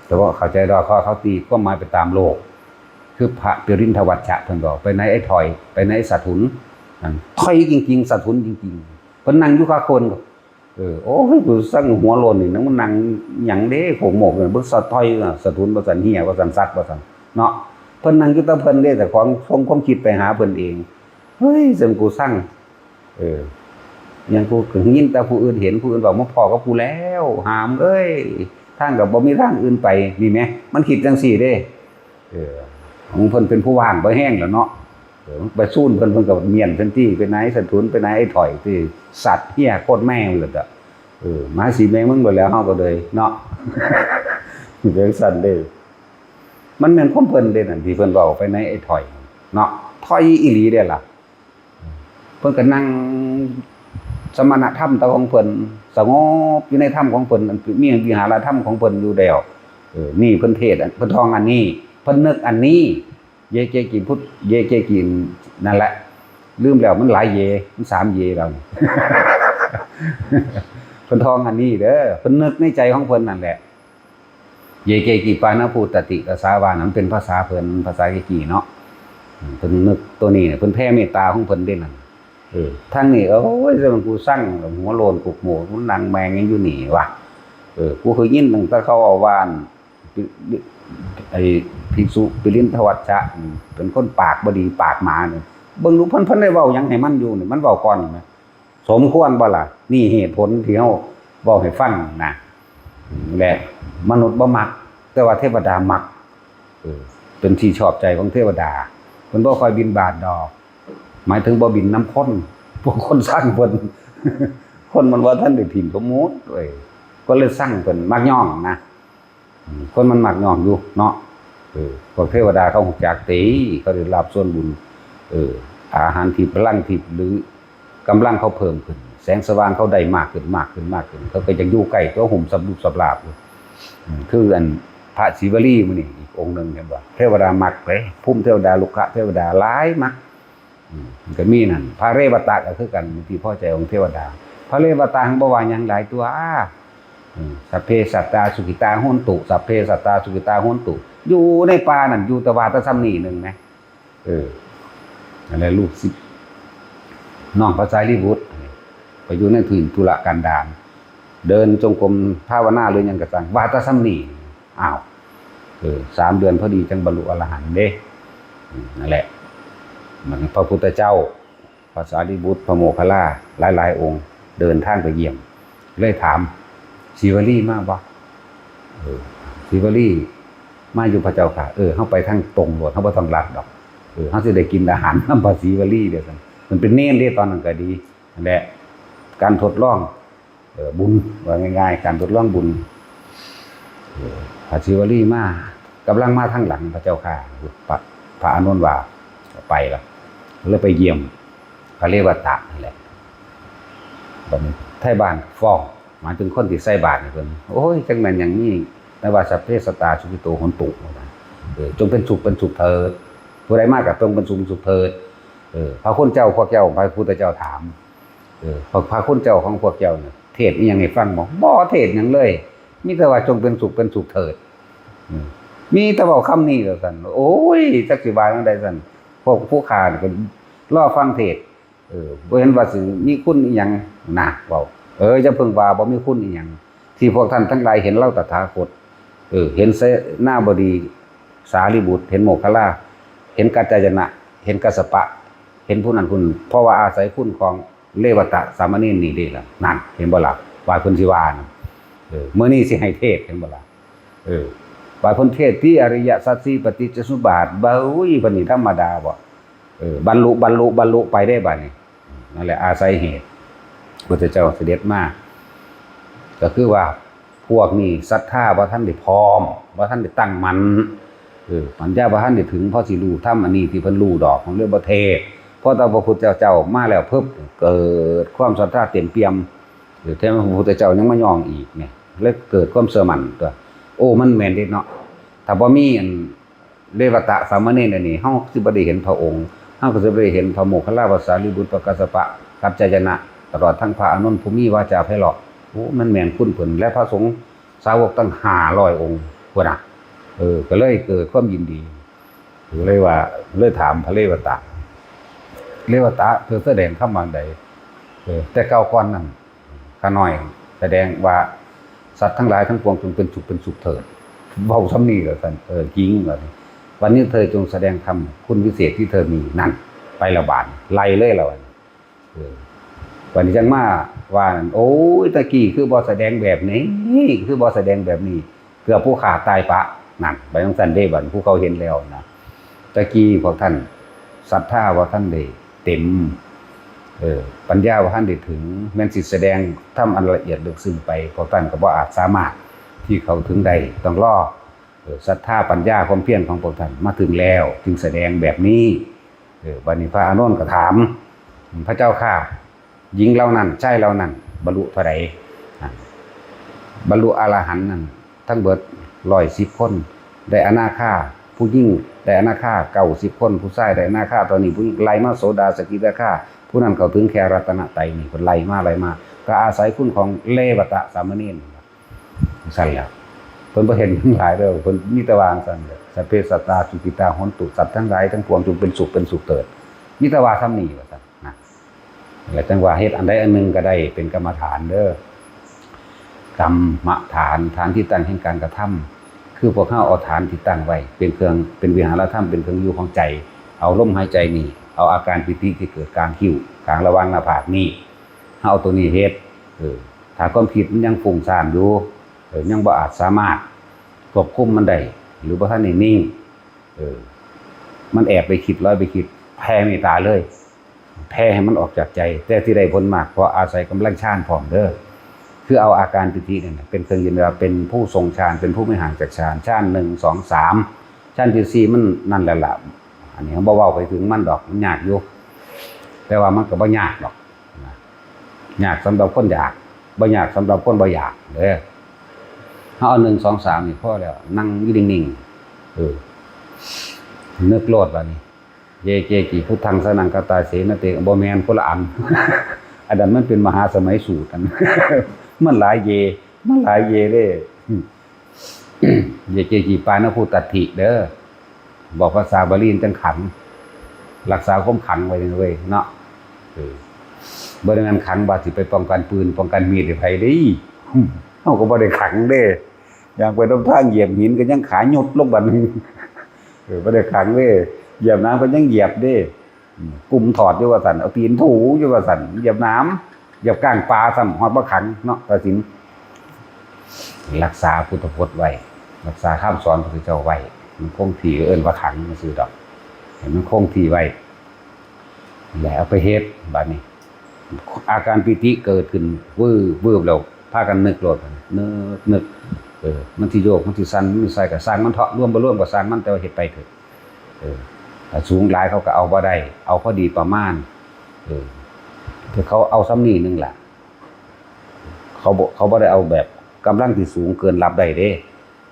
แต่ว่าเข้าใจดอก เขา เขาตีความหมายไปตามโลก คือพระปริณฑวัชชะเพิ่นบอก ไปไหนไอ้ถอย ไปไหนไอ้สะทุน นั่นถอยจริงๆ สะทุนจริงๆ เพิ่นนั่งอยู่คาโคน เออ โอ้ย กูสั่งหัวโลนนี่นะ มันนั่งหยังเด้ โขกโมกเนี่ย เบิ่งสะถอยน่ะ สะทุนว่าซั่น เฮียว่าซั่น สัตว์ว่าซั่น เนาะ เพิ่นนั่งอยู่แต่เพิ่นเด้ แต่ของ ส่งความคิดไปหาเพิ่นเอง เฮ้ย จั่งกูสั่ง เออ ยังกูก็ยินแต่ผู้อื่นเห็น ผู้อื่นบอก มาพ้อกับกูแล้ว หามเอ้ย ทางก็บ่มีทางอื่นไป นี่แหม มันคิดจั่งซี้เด้ เออ ของเพิ่นเป็นผู้ว่างบ่แฮงแล้วเนาะ เออ ไปซูนเพิ่น เพิ่นก็เมี้ยนเพิ่นตี้ ไปไหนสะทุน ไปไหนไอ้ถอยตี้ สัตว์เฮียโคตรแม่งเลยอะ เออ หมาสีแมงมึงหมดแล้ว เฮาก็เลยเนาะ จั่งซั่นเด้ มันแม่นความเพิ่นเด้นั่น ที่เพิ่นเว้าไปในไอ้ถอยเนาะ ถอยอีหลีเด้ล่ะ เพิ่นก็นั่งสมณธรรมแต่ของเพิ่น สงบอยู่ในธรรมของเพิ่น อันมีวิหารธรรมของเพิ่นอยู่แล้ว เออ นี่เพิ่นเทศน์อัน เพิ่นท่องอันนี้ เพิ่นนึกอันนี้ เยเกกินพุทธ เยเกกิน นั่นแหละ ลืมแล้วมันหลายเย มันสามเยแล้ว เพิ่นท่องอันนี้เด้อ เพิ่นนึกในใจของเพิ่นนั่นแหละ เยเกกิปานะภูตติตาสาวานะ มันเป็นภาษาเพิ่น ภาษาเยกีเนาะ อืม เพิ่นนึกตัวนี้เนี่ย เพิ่นแผ่เมตตาของเพิ่นเด้นั่น เออ ทางนี้ โอ้ย แต่มันกูสั่ง หัวโลนกุกโหมก มันนั่งแมงยังอยู่นี่วะ เออ กูเคยยินตั้งแต่เขาเอาว่า ไอ้ภิกษุปริณฑวัชชะ เป็นคนปากบ่ดี ปากหมาเนี่ย เบิ่งดูเพิ่น เพิ่นได้เว้าหยังให้มันอยู่นี่ มันเว้าก่อนนี่นะ สมควรบ่ล่ะ นี่เหตุผลที่เฮาเว้าให้ฟังนะ และมนุษย์บ่มัก แต่ว่าเทวดามัก เออ เป็นที่ชอบใจของเทวดา เพิ่นบ่ค่อยบิณฑบาตดอก หมายถึงบ่บิณนำคน พวกคนซังเพิ่น คนมันว่าท่านได้ถิ่นสมมุติเว้ย ก็เลยซังเพิ่น มักย่องนะ อืม คนมันมักย่องอยู่เนาะ เออ พวกเทวดาเขาฮู้จักติ เขาได้รับส่วนบุญ เออ อาหารทิพย์ พลังทิพย์ หรือกำลังเขาเพิ่มขึ้น แสงสว่างเขาได้มากขึ้น มากขึ้น มากขึ้น เขาก็อยากอยู่ใกล้ตัว ห่มสำรุปสำราบอยู่ อืม คืออันพระศรีวลีมื้อนี้อีกองค์หนึ่งเห็นบ่ เทวดามักเด้ ภูมิเทวดา รุกขเทวดาหลายมัก อืม มันก็มีนั่น พระเรวตะก็คือกัน เป็นที่พอใจของเทวดา พระเรวตะหั้นบ่ว่าหยังหลายตัว อืม สัพเพสัตตาสุขิตาโหนตุ สัพเพสัตตาสุขิตาโหนตุ อยู่ในป่านั่น อยู่แต่ว่าแต่ส่ำนี้หนึ่งนะ เออ นั่นแหละลูกศิษย์ น้องพระสารีบุตร ไปอยู่ในถิ่นทุรกันดาร เดินจงกรมภาวนาหรือหยังก็ช่าง ว่าแต่ส่ำนี้ อ้าว เออ สามเดือนพอดีจังบรรลุอรหันต์เด้ อืม นั่นแหละ มันพระพุทธเจ้า พระสารีบุตร พระโมคคัลลา หลายๆ องค์ เดินทางไปเยี่ยม เลยถาม "ศรีวลีมาบ่?" เออ "ศรีวลีมาอยู่พระเจ้าค่ะ" "เออ เฮาไปทางตรงโลด เฮาบ่ต้องลัดดอก เออ เฮาสิได้กินอาหารนำพระศรีวลีเด้อ" ซั่น มันเป็นเณรเด้ ตอนนั้นก็ดี นั่นแหละ การทดลอง เอ่อ บุญ ว่าง่ายๆ การทดลองบุญ เอ่อ พระศรีวลีมา กำลังมาทางหลังพระเจ้าค่ะ พระ พระอานนท์ว่า "ไปละ" เลยไปเยี่ยมพระเรวตะนั่นแหละ บัดนี้ไทบ้านฟ้อง หมายถึงคนที่ใส่บาตรให้เพิ่น "โอ้ย จักแม่นหยังนี่ แต่ว่าสัพเพสัตตาสุขิโตโหนตุ" ว่าซั่น เออ "จงเป็นสุขเป็นสุขเถิด ผู้ใดมาก็จงเป็นสุขเป็นสุขเถิด" เออ พระคุณเจ้า พวกเจ้า พระพุทธเจ้าถาม เออ พระ พระคุณเจ้าของพวกเจ้าเนี่ย เทศน์อีหยังให้ฟังบ่ บ่เทศน์หยังเลย มีแต่ว่า "จงเป็นสุขเป็นสุขเถิด" อืม มีแต่เว้าคำนี้แล้วซั่น โอ้ย จักสิว่าจั่งใดซั่น พวกผู้ข้านี่ก็รอฟังเทศน์ เออ บ่เห็นว่าสิมีคุณอีหยังนะ เว้า เออ อย่าเพิ่งว่าบ่มีคุณอีหยัง ที่พวกท่านทั้งหลายเห็นเราตถาคต เออ เห็นเสนาบดีสารีบุตร เห็นโมคคัลลา เห็นกัจจายนะ เห็นกัสสปะ เห็นผู้นั้นผู้นี้ เพราะว่าอาศัยคุณของเรวตะสามเณรนี่เด้ล่ะ นั่น เห็นบ่ล่ะ ว่าเพิ่นสิว่านั่น เออ มื้อนี้สิให้เทศน์ เห็นบ่ล่ะ เออ ว่าเพิ่นเทศน์ที่อริยสัจสี่ ปฏิจจสมุปบาท เบ้ย เพิ่นนี่ธรรมดาบ่ เออ บรรลุ บรรลุ บรรลุไปได้บัดนี้ นั่นแหละอาศัยเหตุ พุทธเจ้าเสด็จมา ก็คือว่าพวกนี้ศรัทธาบ่ทันได้พร้อม บ่ทันได้ตั้งมั่น เออ ปัญญาบ่ทันได้ถึง พอสิรู้ธรรมอันนี้ที่เพิ่นรู้ดอก มันเลยบ่เทศน์ พอแต่พระพุทธเจ้ามาแล้วปุ๊บ เกิดความศรัทธาเต็มเปี่ยม เออ แถมพระพุทธเจ้ายังมาย้องอีกเนี่ย เลยเกิดความเชื่อมั่นตัว โอ้ มันแม่นเด้เนาะ ถ้าบ่มีอัน เรวตะสามเณรอันนี้ เฮาสิบ่ได้เห็นพระองค์ เฮาก็สิบ่ได้เห็นพระโมคคัลลา พระสารีบุตร พระกัสสปะ กัจจายนะ ตลอดทั้งพระอานนท์ผู้มีวาจาไพเราะ โอ้ มันแม่นคุณเพิ่น และพระสงฆ์สาวกตั้งห้าร้อยองค์พุ้นน่ะ เออ ก็เลยเกิดความยินดี ก็เลยว่า เลยถามพระเรวตะ เรวตะ เธอแสดงธรรมอันใด เออ แต่เก่าก่อนนั้น ข้าน้อยแสดงว่าสัตว์ทั้งหลายทั้งปวงจงเป็นสุขเป็นสุขเถิด เว้าส่ำนี้ล่ะซั่น เออ หญิงว่านี่ วันนี้เธอจงแสดงธรรมคุณวิเศษที่เธอมีนั่น ไปละบาด ไล่เลยละบาด เออ วันนี้จังมาว่านั่น โอ้ย ตะกี้คือบ่แสดงแบบนี้ คือบ่แสดงแบบนี้ เกือบผู้ข้าตายปะ นั่น ไปจังซั่นเด้ บัดผู้เขาเห็นแล้วนะ ตะกี้พวกท่านศรัทธาบ่ทันได้เต็ม เออ ปัญญาบ่ทันได้ถึง แม่นสิแสดงธรรมอันละเอียดลึกซึ้งไป พวกท่านก็บ่อาจสามารถที่เข้าถึงได้ ต้องรอ เออ ศรัทธาปัญญาความเพียรของพวกท่านมาถึงแล้ว จึงแสดงแบบนี้ เออ บัดนี้พระอานนท์ก็ถาม พระเจ้าข้า หญิงเหล่านั้น ชายเหล่านั้น บรรลุเท่าใด อ่า บรรลุอรหันต์นั่น ทั้งเบิดร้อยสิบคน ได้อนาคา ผู้หญิงได้อนาคาเก้าสิบคน ผู้ชายได้อนาคาเท่านี้ ผู้หญิงไล่มาโสดา สกิทาคา ผู้นั้นเข้าถึงแค่รัตนตรัยนี่ เพิ่นไล่มา ไล่มา ก็อาศัยคุณของเรวตะสามเณร ซั่นแหละ เพิ่นบ่เห็นหยังหลายเด้อ เพิ่นมีแต่ว่าจั่งซั่นแหละ สัพเพสัตตาสุขิตาโหนตุ สัตว์ทั้งหลายทั้งปวงจงเป็นสุขเป็นสุขเถิด มีแต่ว่าส่ำนี้ว่าซั่นนะ แล้วจั่งว่าเฮ็ดอันใดอันหนึ่งก็ได้เป็นกรรมฐานเด้อ กรรมฐาน ฐานที่ตั้งแห่งการกระทำ คือพวกเฮาเอาฐานที่ตั้งไว้ เป็นเครื่อง เป็นวิหารธรรม เป็นเครื่องอยู่ของใจ เอาลมหายใจนี่ เอาอาการปีติที่เกิดกลางคิ้ว กลางระหว่างหน้าผากนี่ เฮาเอาตัวนี้เฮ็ด เออ ถ้าความคิดมันยังฟุ้งซ่านอยู่ เออ ยังบ่อาจสามารถควบคุมมันได้ หรือบ่ทันได้นิ่ง เออ มันแอบไปคิด ลอยไปคิด แผ่เมตตาเลย แผ่ให้มันออกจากใจ แต่ที่ได้ผลมาก เพราะอาศัยกำลังฌานพร้อมเด้อ คือเอาอาการปีตินี่นะ เป็นเครื่องยืนยันว่าเป็นผู้ทรงฌาน เป็นผู้ไม่ห่างจากฌาน ฌานหนึ่ง สอง สาม ฌานที่สี่มันนั่นแหละล่ะ อันนี้เฮาบ่เว้าไปถึงมันดอก มันยากอยู่ แต่ว่ามันก็บ่ยากดอกนะ ยากสำหรับคนอยาก บ่ยากสำหรับคนบ่อยากเด้อ เฮาเอาหนึ่ง สอง สาม นี่พอแล้ว นั่งอยู่นิ่งๆ เออ นึกโลดบัดนี้ เย เก กิ พุทธัง สรณัง คัจฉามิ บ่แม่น คนละอัน อันนั้นมันเป็นมหาสมัยสูตร อัน มันหลายเย มันหลายเยเด้ เย เก กิ ปานะ พุทธัตถิ เด้อ บอกภาษาบาลีจั่งขัง รักษาความขังไว้เด้อเว้ยเนาะ เออ บ่ได้แม่นขังว่าสิไปป้องกันปืน ป้องกันมีดให้ไผเด้ เฮาก็บ่ได้ขังเด้ ย่างไปนำทางเหยียบหินก็ยังขาหยุดลงบัดนี้ เออ บ่ได้ขังเด้ เหยียบน้ำก็ยังเหยียบเด้ อืม กุมถอดอยู่ว่าซั่น เอาตีนถูอยู่ว่าซั่น เหยียบน้ำ เหยียบก้างปลาซ้ำ ฮอดบ่ขังเนาะ ตัดสิน รักษาพุทธพจน์ไว้ รักษาคำสอนพระพุทธเจ้าไว้ มันคงที่ เอิ้นว่าขังซื่อดอก ให้มันคงที่ไว้ แล้วเอาไปเฮ็ด บัดนี้ อาการปีติเกิดขึ้น วืบ วืบ แล้วพากันนึกโลด นึก นึก เออ มันสิโยก มันสิสั่น มันสิไสก็ซ่างมันเถาะ รวมบ่รวมก็ซ่างมัน แต่ว่าเฮ็ดไปเถอะ เออ ถ้าสูงหลายเขาก็เอาบ่ได้ เอาพอดีประมาณ เออ แต่เขาเอาส่ำนี้หนึ่งล่ะ เขาบ่ เขาบ่ได้เอาแบบกำลังที่สูงเกินรับได้เด้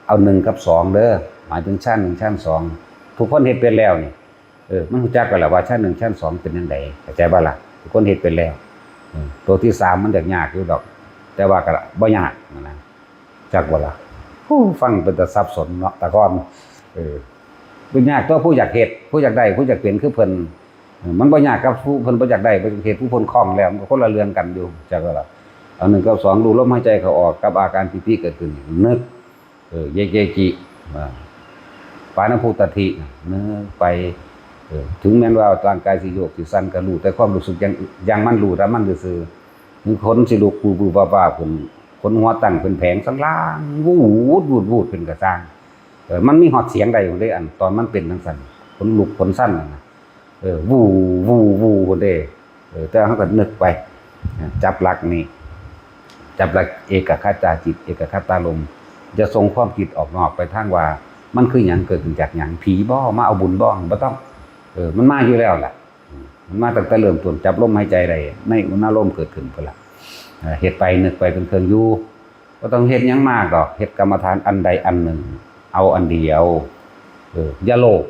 เอาหนึ่งกับสองเด้อ หมายถึงฌานหนึ่งฌานสอง ทุกคนเฮ็ดเป็นแล้วนี่ เออ มันรู้จักกันแหละว่าฌานหนึ่งฌานสองเป็นจั่งใด เข้าใจบ่ล่ะ ทุกคนเฮ็ดเป็นแล้ว เออ ตัวที่สามมันจะยากอยู่ดอก แต่ว่าก็บ่ยากนะ จักบ่ล่ะ โอ้ ฟังเป็นตาสับสนเนาะ แต่ก่อน เออ เป็นยากตัวผู้อยากเฮ็ด ผู้อยากได้ ผู้อยากเป็นคือเพิ่น เออ มันบ่ยากกับผู้เพิ่นบ่อยากได้ บ่อยากเฮ็ด ผู้เพิ่นคล่องแล้ว มันก็คนละเรื่องกันอยู่ จักบ่ล่ะ อันหนึ่งกับสอง รู้ลมหายใจเข้าออกกับอาการปีติเกิดขึ้น นึก เออ เย เก กิ อ่า ปานะ พุทธัตถิ นึกไป เออ ถึงแม้นว่าร่างกายสิโยกสิสั่นก็รู้ แต่ความรู้สึกยัง ยังมันรู้แต่มันซื่อๆ ถึงขนสิลุก วืบๆ วาบๆ ขึ้น ขนหัวตั้งเป็นแผงสันล่าง วูด วูด วูด เป็นกระซ่าง เออ มันมีฮอดเสียงได้อยู่เด้ อันตอนมันเป็นจั่งซั่น ขนลุกขนสั่นน่ะนะ เออ วู วู วู พู้นเด้ เออ แต่เฮาก็นึกไป จับหลักนี่ จับหลักเอกคตาจิต เอกคตารมณ์ จะส่งความคิดออกนอกไปทางว่า มันคือหยัง เกิดขึ้นจากหยัง ผีบ่ มาเอาบุญบ่ บ่ต้อง เออ มันมาอยู่แล้วล่ะ อืม มันมาตั้งแต่เริ่มต้น จับลมหายใจได้ ในอุณาโลมเกิดขึ้นพุ้นล่ะ เออ เฮ็ดไปนึกไปเป็นเครื่องอยู่ บ่ต้องเฮ็ดหยังมากดอก เฮ็ดกรรมฐานอันใดอันหนึ่ง เอาอันเดียว เออ อย่าโลภ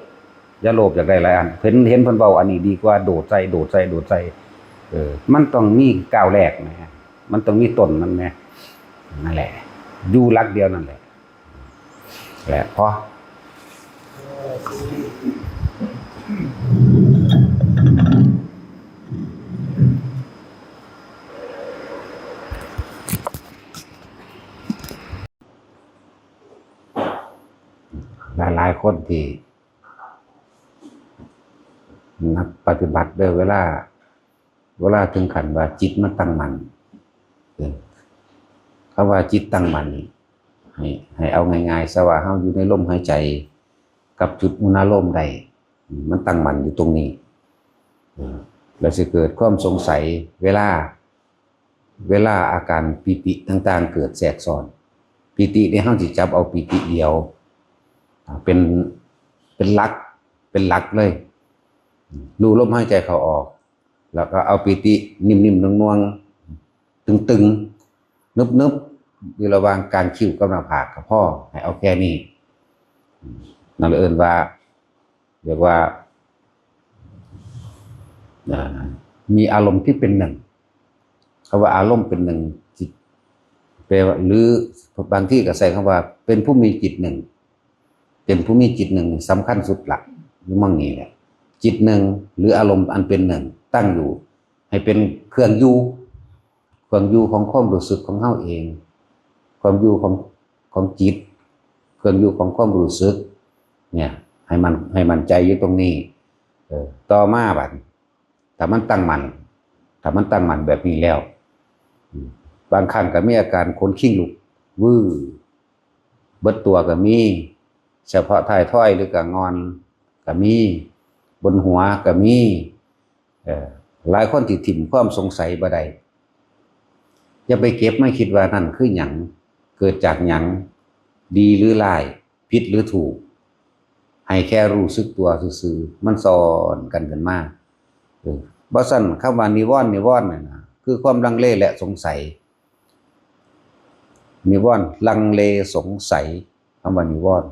อย่าโลภอยากได้หลายอัน เห็น เห็นเพิ่นเว้าอันนี้ดีกว่า โดดใส่ โดดใส่ โดดใส่ เออ มันต้องมีก้าวแรกนะ มันต้องมีต้นมันนะ นั่นแหละ อยู่หลักเดียวนั่นแหละ แหละ พอ หลายหลายคนที่นักปฏิบัติเด้อ เวลา เวลาถึงขั้นว่าจิตมันตั้งมั่น เออ คำว่าจิตตั้งมั่นนี่ ให้ ให้เอาง่ายๆ ซะว่าเฮาอยู่ในลมหายใจ กับจุดอุณาโลมได้ มันตั้งมั่นอยู่ตรงนี้ เออ แล้วสิเกิดความสงสัย เวลา เวลาอาการปีติต่างๆ เกิดแทรกซ้อน ปีตินี่เฮาสิจับเอาปีติเดียว อ่า เป็น เป็นหลัก เป็นหลักเลย รู้ลมหายใจเข้าออก แล้วก็เอาปีตินิ่มๆ นวลๆ ตึงๆ นึบๆ อยู่ระหว่างกลางคิ้วกับหน้าผากก็พอ ให้เอาแค่นี้ นั่นเอิ้นว่า เรียกว่า อ่า มีอารมณ์ที่เป็นหนึ่ง คำว่าอารมณ์เป็นหนึ่ง จิต แปลว่า หรือบางที่ก็ใช้คำว่า เป็นผู้มีจิตหนึ่ง เป็นผู้มีจิตหนึ่ง สำคัญสุดละ อยู่หม่องนี้แหละ จิตหนึ่ง หรืออารมณ์อันเป็นหนึ่ง ตั้งอยู่ ให้เป็นเครื่องอยู่ เครื่องอยู่ของความรู้สึกของเฮาเอง ความอยู่ของ ของจิต เครื่องอยู่ของความรู้สึก เนี่ย ให้มัน ให้มั่นใจอยู่ตรงนี้ เออ ต่อมาบัด ถ้ามันตั้งมั่น ถ้ามันตั้งมั่นแบบนี้แล้ว อืม บางครั้งก็มีอาการขนคิงลุก วื้อ เบิดตัวก็มี เฉพาะท้ายทอยหรือกะง่อนก็มี บนหัวก็มี เอ่อ หลายคนที่ถิ่มความสงสัยบ่ได้ อย่าไปเก็บมาคิดว่านั่นคือหยัง เกิดจากหยัง ดีหรือร้าย ผิดหรือถูก ให้แค่รู้สึกตัวซื่อๆ มันซ้อนกันขึ้นมา เออ บ่ซั้นคำว่านิวรณ์ นิวรณ์เนี่ยนะ คือความลังเลและสงสัย นิวรณ์ ลังเลสงสัย คำว่านิวรณ์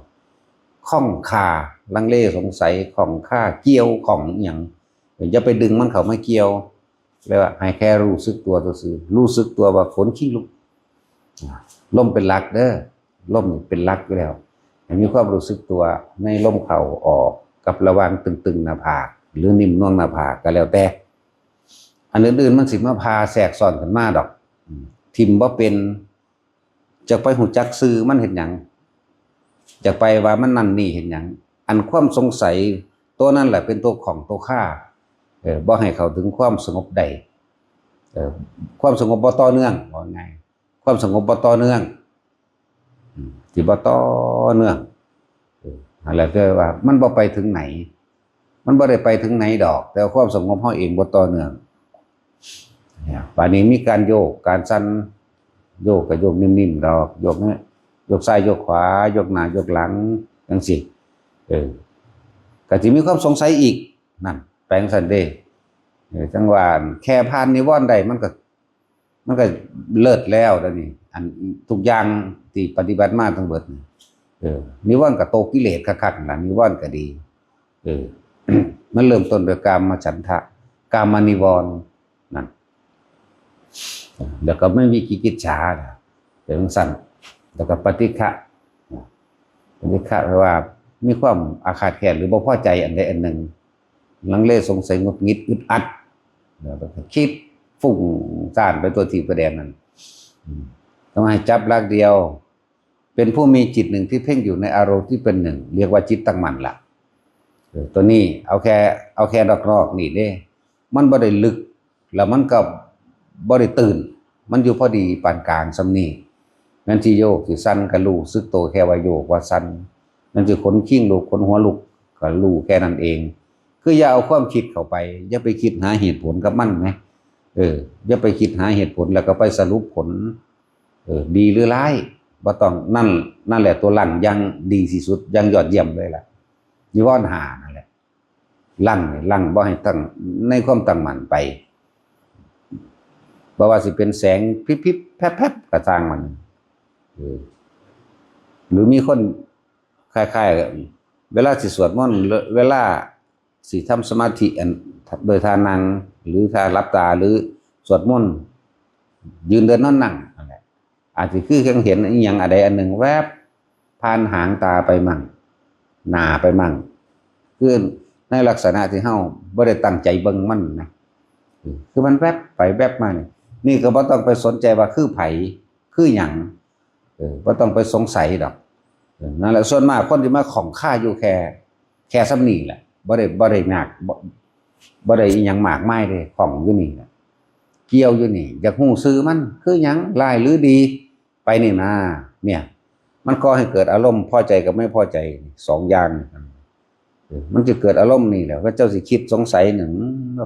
ข้องคา ลังเลสงสัย ข้องคา เกี่ยวข้องอิหยัง อย่าไปดึงมันเข้ามาเกี่ยว เรียกว่าให้แค่รู้สึกตัวซื่อๆ รู้สึกตัวว่าขนคิงลุก อ่า ลมเป็นหลักเด้อ ลมนี่เป็นหลักอยู่แล้ว ให้มีความรู้สึกตัวในลมเข้าออก กับระหว่างตึงๆ หน้าผาก หรือนิ่มนวลหน้าผากก็แล้วแต่ อันอื่นๆ มันสิมาพาแทรกซ้อนขึ้นมาดอก อืม ถิ่มบ่เป็น จักไปฮู้จักชื่อมันเฮ็ดหยัง จักไปว่ามันนั่นนี่เฮ็ดหยัง อันความสงสัยตัวนั้นแหละเป็นตัวข้องตัวคา เออ บ่ให้เข้าถึงความสงบได้ เออ ความสงบบ่ต่อเนื่อง ว่าง่าย ความสงบบ่ต่อเนื่อง อืม ที่บ่ต่อเนื่อง เออ นั่นแหละคือว่ามันบ่ไปถึงไหน มันบ่ได้ไปถึงไหนดอก แต่ความสงบเฮาเองบ่ต่อเนื่อง เนี่ย บาดนี้มีการโยก การสั่น โยกก็โยกนิ่มๆ ดอก โยกเนี่ย โยกซ้ายโยกขวา โยกหน้าโยกหลัง จั่งซี้ เออ ก็สิมีความสงสัยอีก นั่น แปลงซั่นเด้ เออ จั่งว่าแค่ผ่านนิวรณ์ได้ มันก็ มันก็เลิศแล้วเดี๋ยวนี้ อันทุกอย่างที่ปฏิบัติมาทั้งเบิดนี่ เออ นิวรณ์ก็โตกิเลสคักๆ นั่นล่ะ นิวรณ์ก็ดี เออ มันเริ่มต้นด้วยกามฉันทะ กามนิวรณ์นั่น แล้วก็ไม่มีกิกิจฉานะ เป็นจั่งซั่น แล้วก็ปฏิฆะ ปฏิฆะแปลว่ามีความอาฆาตแค้นหรือบ่พอใจอันใดอันหนึ่ง ลังเลสงสัยหงุดหงิดอึดอัด แล้วก็คิดฟุ้งซ่านไปทั่วทิศทั่วแดนนั่น อืม ต้องให้จับหลักเดียว เป็นผู้มีจิตหนึ่งที่เพ่งอยู่ในอารมณ์ที่เป็นหนึ่ง เรียกว่าจิตตั้งมั่นละ เออ ตัวนี้เอาแค่ เอาแค่นอกๆ นี่เด้ มันบ่ได้ลึก แล้วมันก็บ่ได้ตื่น มันอยู่พอดีปานกลางส่ำนี้ แม่นสิโยกสิสั่นก็รู้สึกตัวแค่ว่าโยกว่าสั่น แม่นสิขนคิงลุกขนหัวลุกก็รู้แค่นั้นเอง คืออย่าเอาความคิดเข้าไป อย่าไปคิดหาเหตุผลกับมันนะ เออ อย่าไปคิดหาเหตุผลแล้วก็ไปสรุปผล เออ ดีหรือร้าย บ่ต้อง นั่น นั่นแหละตัวลังอย่างดีที่สุด อย่างยอดเยี่ยมเลยล่ะ นิวรณ์ห้านั่นแหละ ลังนี่ ลังบ่ให้ตั้ง ในความตั้งมั่นไป บ่ว่าสิเป็นแสงพริบๆ แพรบๆ ก็ช่างมัน เออ หรือมีคนคล้าย เวลาสิสวดมนต์ เวลาสิทำสมาธิอัน โดยท่านั่ง หรือท่าหลับตา หรือสวดมนต์ ยืนเดินนอนนั่งนั่นแหละ อาจจะคือยังเห็นอหย่างอะไรอันหนึ่งแวบผ่านหางตาไปมั่ง หน้าไปมั่ง คือในลักษณะที่เฮาบ่ได้ตั้งใจเบิ่งมันนะ เออ คือมันแวบไปแวบมานี่ นี่ก็บ่ต้องไปสนใจว่าคือไผ คือหยัง เออ บ่ต้องไปสงสัยดอก เออ นั่นแหละ ส่วนมากคนที่มาข้องคาอยู่แค่ แค่ส่ำนี้แหละ บ่ได้ บ่ได้ยาก บ่ บ่ได้อิหยังมากมายเลย ข้องอยู่นี่แหละ เกี่ยวอยู่นี่ อยากฮู้ชื่อมัน คือหยัง ร้ายหรือดี ไปนี่นะ เนี่ย มันก่อให้เกิดอารมณ์พอใจกับไม่พอใจ สองอย่าง เออ มันจะเกิดอารมณ์นี่แหละ ว่าเจ้าสิคิดสงสัยหนึ่ง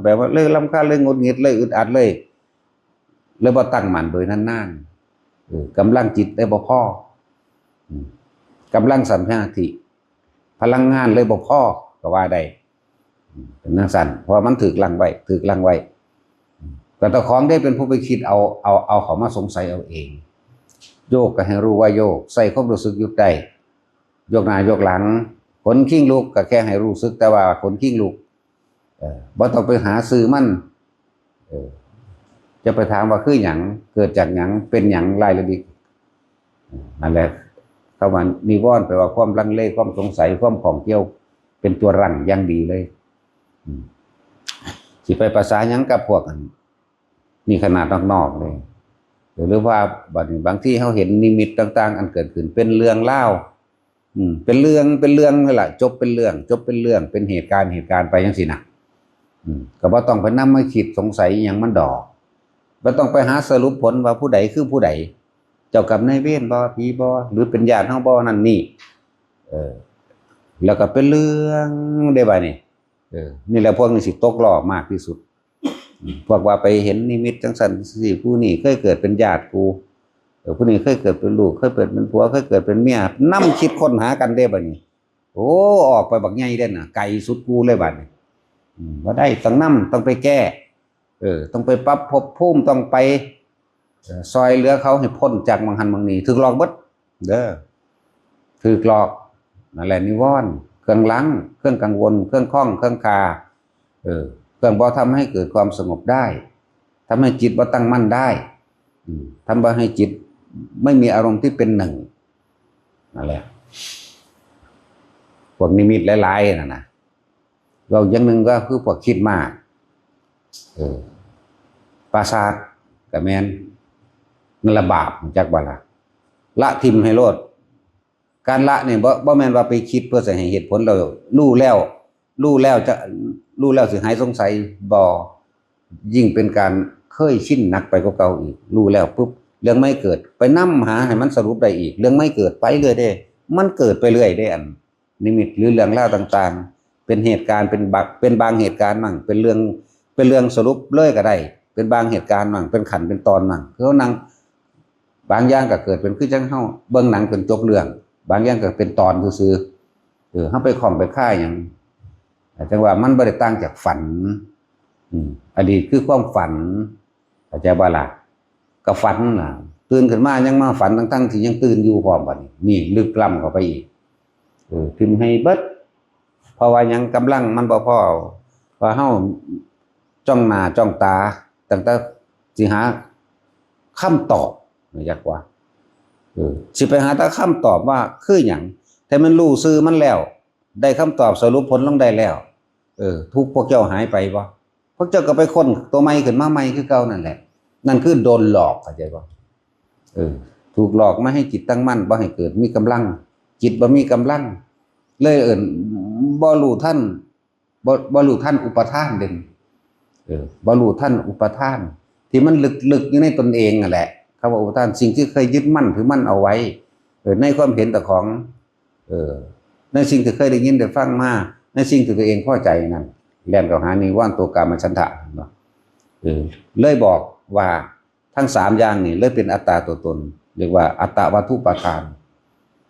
แบบว่าเลยรำคาญ เลยหงุดหงิด เลยอึดอัด เลย เลยบ่ตั้งมั่นโดยนานๆ เออ กำลังจิตได้บ่พอ อืม กำลังสมาธิ พลังงานเลยบ่พอ ก็ว่าได้ อืม เป็นจั่งซั้น เพราะว่ามันถูกลังไว้ ถูกลังไว้ อืม ก็เจ้าของได้เป็นผู้ไปคิดเอา เอา เอาเขามาสงสัยเอาเอง โยกก็ให้รู้ว่าโยก ใส่ความรู้สึกหยุดได้ ยกหน้ายกหลัง ขนคิงลุกก็แค่ให้รู้สึกแต่ว่าขนคิงลุก เออ บ่ต้องไปหาชื่อมัน เออ จะไปถามว่าคือหยัง เกิดจากหยัง เป็นหยัง รายละเอียด เออ นั่นแหละ คำว่านิวรณ์แปลว่าความลังเล ความสงสัย ความข้องเกี่ยว เป็นตัวรั้งอย่างดีเลย อืม สิไปประสาหยังกับพวกอัน นี่ขนาดนอกๆเลย หรือว่าบาง บางทีเฮาเห็นนิมิตต่างๆ อันเกิดขึ้นเป็นเรื่องราว อืม เป็นเรื่อง เป็นเรื่องนั่นแหละ จบเป็นเรื่อง จบเป็นเรื่อง เป็นเหตุการณ์ เหตุการณ์ไปจั่งซี้นะ อืม ก็บ่ต้องไปนำมาคิดสงสัยอิหยังมันดอก บ่ต้องไปหาสรุปผลว่าผู้ใดคือผู้ใด เจ้ากรรมนายเวรบ่ ผีบ่ หรือเป็นญาติเฮาบ่ นั่นนี่ เออ แล้วก็เป็นเรื่องเด้บัดนี้ เออ นี่แหละพวกนี้สิตกล้อมากที่สุด อืม พวกว่าไปเห็นนิมิตจั่งซั้นจั่งซี้ ผู้นี้เคยเกิดเป็นญาติกู เออ ผู้นี้เคยเกิดเป็นลูก เคยเกิดเป็นผัว เคยเกิดเป็นเมีย นำคิดค้นหากันเด้บัดนี้ โอ้ ออกไปบักใหญ่เด้น่ะ ไกลสุดกูเลยบัดนี้ อืม บ่ได้ ต้องนำ ต้องไปแก้ เออ ต้องไปปรับภพภูมิ ต้องไป เออ ซอยเหลือเขาให้พ้นจากหม่องหั้นหม่องนี้ ถูกหลอกเบิด เด้อ ถูกหลอก นั่นแหละนิวรณ์ เครื่องรั้ง เครื่องกังวล เครื่องข้อง เครื่องคา เออ เครื่องบ่ทำให้เกิดความสงบได้ ทำให้จิตบ่ตั้งมั่นได้ อืม ทำบ่ให้จิตไม่มีอารมณ์ที่เป็นหนึ่ง นั่นแหละ พวกนิมิตหลายๆ นั่นนะ เว้าอย่างหนึ่งก็คือพวกคิดมาก เออ ประสาทก็แม่น นั่นละบาป รู้จักบ่ล่ะ ละถิ่มให้โลด การละนี่บ่ บ่แม่นว่าไปคิดเพื่อสิให้เหตุผล แล้วรู้แล้ว รู้แล้วจะ รู้แล้วสิหายสงสัย บ่ ยิ่งเป็นการเคยชินหนักไปกว่าเก่าอีก รู้แล้วปุ๊บ เรื่องไม่เกิด ไปนำหาให้มันสรุปได้อีก เรื่องไม่เกิดไปเรื่อยเด้ มันเกิดไปเรื่อยเด้ อันนิมิตหรือเรื่องราวต่างๆ เป็นเหตุการณ์ เป็นบัก เป็นบางเหตุการณ์มั่ง เป็นเรื่อง เป็นเรื่องสรุปเลยก็ได้ เป็นบางเหตุการณ์มั่ง เป็นขั้นเป็นตอนมั่ง คือเฮานั่ง บางอย่างก็เกิดเป็นคือจั่งเฮาเบิ่งหนังเป็นจบเรื่อง บางอย่างก็เป็นตอนซื่อๆ เออ เฮาไปข้องไปคาหยัง จั่งว่ามันบ่ได้ต่างจากฝัน อืม อดีตคือความฝัน เข้าใจบ่ล่ะ ก็ฝันน่ะ ตื่นขึ้นมายังมาฝัน ทั้งๆ ที่ยังตื่นอยู่พร้อมบัดนี้ นี่ลึกล้ำเข้าไปอีก เออ ถิ่มให้เบิด เพราะว่าหยัง กำลังมันบ่พอ ว่าเฮาจ้องหน้าจ้องตา ตั้งแต่สิหาคำตอบ อยากว่า เออ สิไปหาแต่คำตอบว่าคือหยัง แต่มันรู้ชื่อมันแล้ว ได้คำตอบสรุปผลลงได้แล้ว เออ ทุกข์พวกเจ้าหายไปบ่ พวกเจ้าก็ไปค้นตัวใหม่ขึ้นมาใหม่คือเก่านั่นแหละ นั่นคือโดนหลอก เข้าใจบ่ เออ ถูกหลอกมาให้จิตตั้งมั่น บ่ให้เกิดมีกำลัง จิตบ่มีกำลัง เลยเอิ้นบ่รู้ทัน บ่ บ่รู้ทันอุปาทานเด้ เออ บ่รู้ทันอุปาทาน ที่มันลึกๆ อยู่ในตนเองนั่นแหละ คำว่าอุปาทาน สิ่งที่เคยยึดมั่นถือมั่นเอาไว้ เออ ในความเห็นเจ้าของ เออ ในสิ่งที่เคยได้ยินได้ฟังมา ในสิ่งที่ตัวเองพอใจนั่น แล่นเข้าหานิวรณ์ตัวกามฉันทะ เห็นบ่ เออ เลยบอกว่าทั้งสามอย่างนี่เลยเป็นอัตตาตัวตน เรียกว่าอัตตวัตถุปาทาน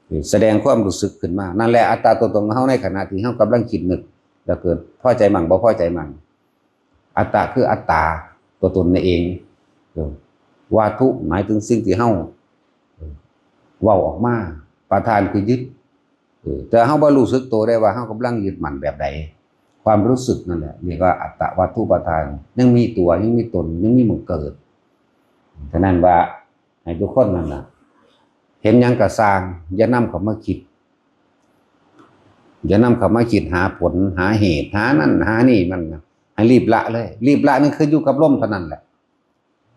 เออ แสดงความรู้สึกขึ้นมา นั่นแหละอัตตาตัวตนของเฮาในขณะที่เฮากำลังคิดนึก แล้วเกิดพอใจมั่งบ่พอใจมั่ง อัตตะคืออัตตาตัวตนนั่นเอง เออ วัตถุหมายถึงสิ่งที่เฮา เออ เว้าออกมา ปาทานคือยึด เออ แต่เฮาบ่รู้สึกตัวได้ว่าเฮากำลังยึดมั่นแบบใด ความรู้สึกนั่นแหละเรียกว่าอัตตวัตถุปาทาน ยังมีตัว ยังมีตน ยังมีหม่องเกิด ฉะนั้นว่าให้ทุกคนนั่นน่ะ เห็นหยังก็ซ่าง อย่านำเข้ามาคิด อย่านำเข้ามาคิดหาผล หาเหตุ หานั่นหานี่มันนะ ให้รีบละเลย รีบละนี่คืออยู่กับลมเท่านั้นแหละ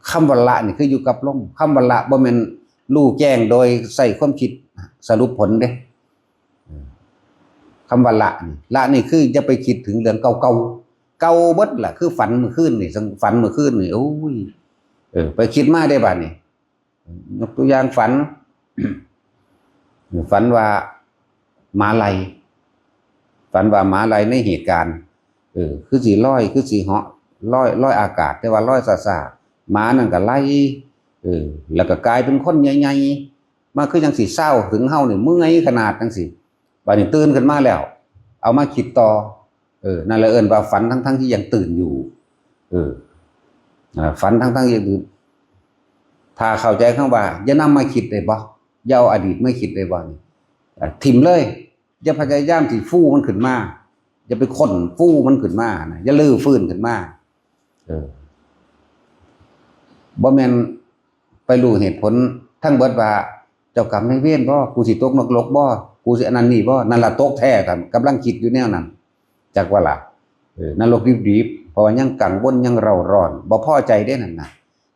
คำว่าละนี่คืออยู่กับลม คำว่าละบ่แม่นรู้แจ้งโดยใช้ความคิดสรุปผลเด้ คำว่าละนี่ ละนี่คืออย่าไปคิดถึงเรื่องเก่าๆ เก่าเบิดล่ะ คือฝันเมื่อคืนนี่ ฝันเมื่อคืนนี่ โอ้ย เออ ไปคิดมาได้บาดนี่ ยกตัวอย่างฝัน ฝันว่าหมาไล่ ฝันว่าหมาไล่ในเหตุการณ์ เออ คือสิลอย คือสิเหาะ ลอย ลอยอากาศ แต่ว่าลอยซ่าๆ หมานั่นก็ไล่ เออ แล้วก็กลายเป็นคนใหญ่ๆ มาคือจังสิซาวถึงเฮานี่ เมื่อยขนาดจังสิ บาดนี้ตื่นขึ้นมาแล้ว เอามาคิดต่อ เออ นั่นแหละเอิ้นว่าฝันทั้งๆที่ยังตื่นอยู่ เออ อ่า ฝันทั้งๆที่ยังตื่น ถ้าเข้าใจคำว่า อย่านำมาคิดได้บ่ อย่าเอาอดีตมาคิดได้บ่นี่ อ่า ถิ่มเลย อย่าพยายามสิฟูมันขึ้นมา อย่าไปค้นฟูมันขึ้นมานะ อย่ารื้อฟื้นขึ้นมา เออ บ่แม่นไปรู้เหตุผลทั้งเบิดว่า เจ้ากรรมนายเวรบ่ กูสิตกนรกบ่ กูสิอันนั้นนี่บ่ นั่นล่ะตกแท้ ถ้ากำลังคิดอยู่แนวนั้น จักว่าล่ะ เออ นรกดิบๆ เพราะว่ายังกังวล ยังเร่าร้อน บ่พอใจเด้นั่นน่ะ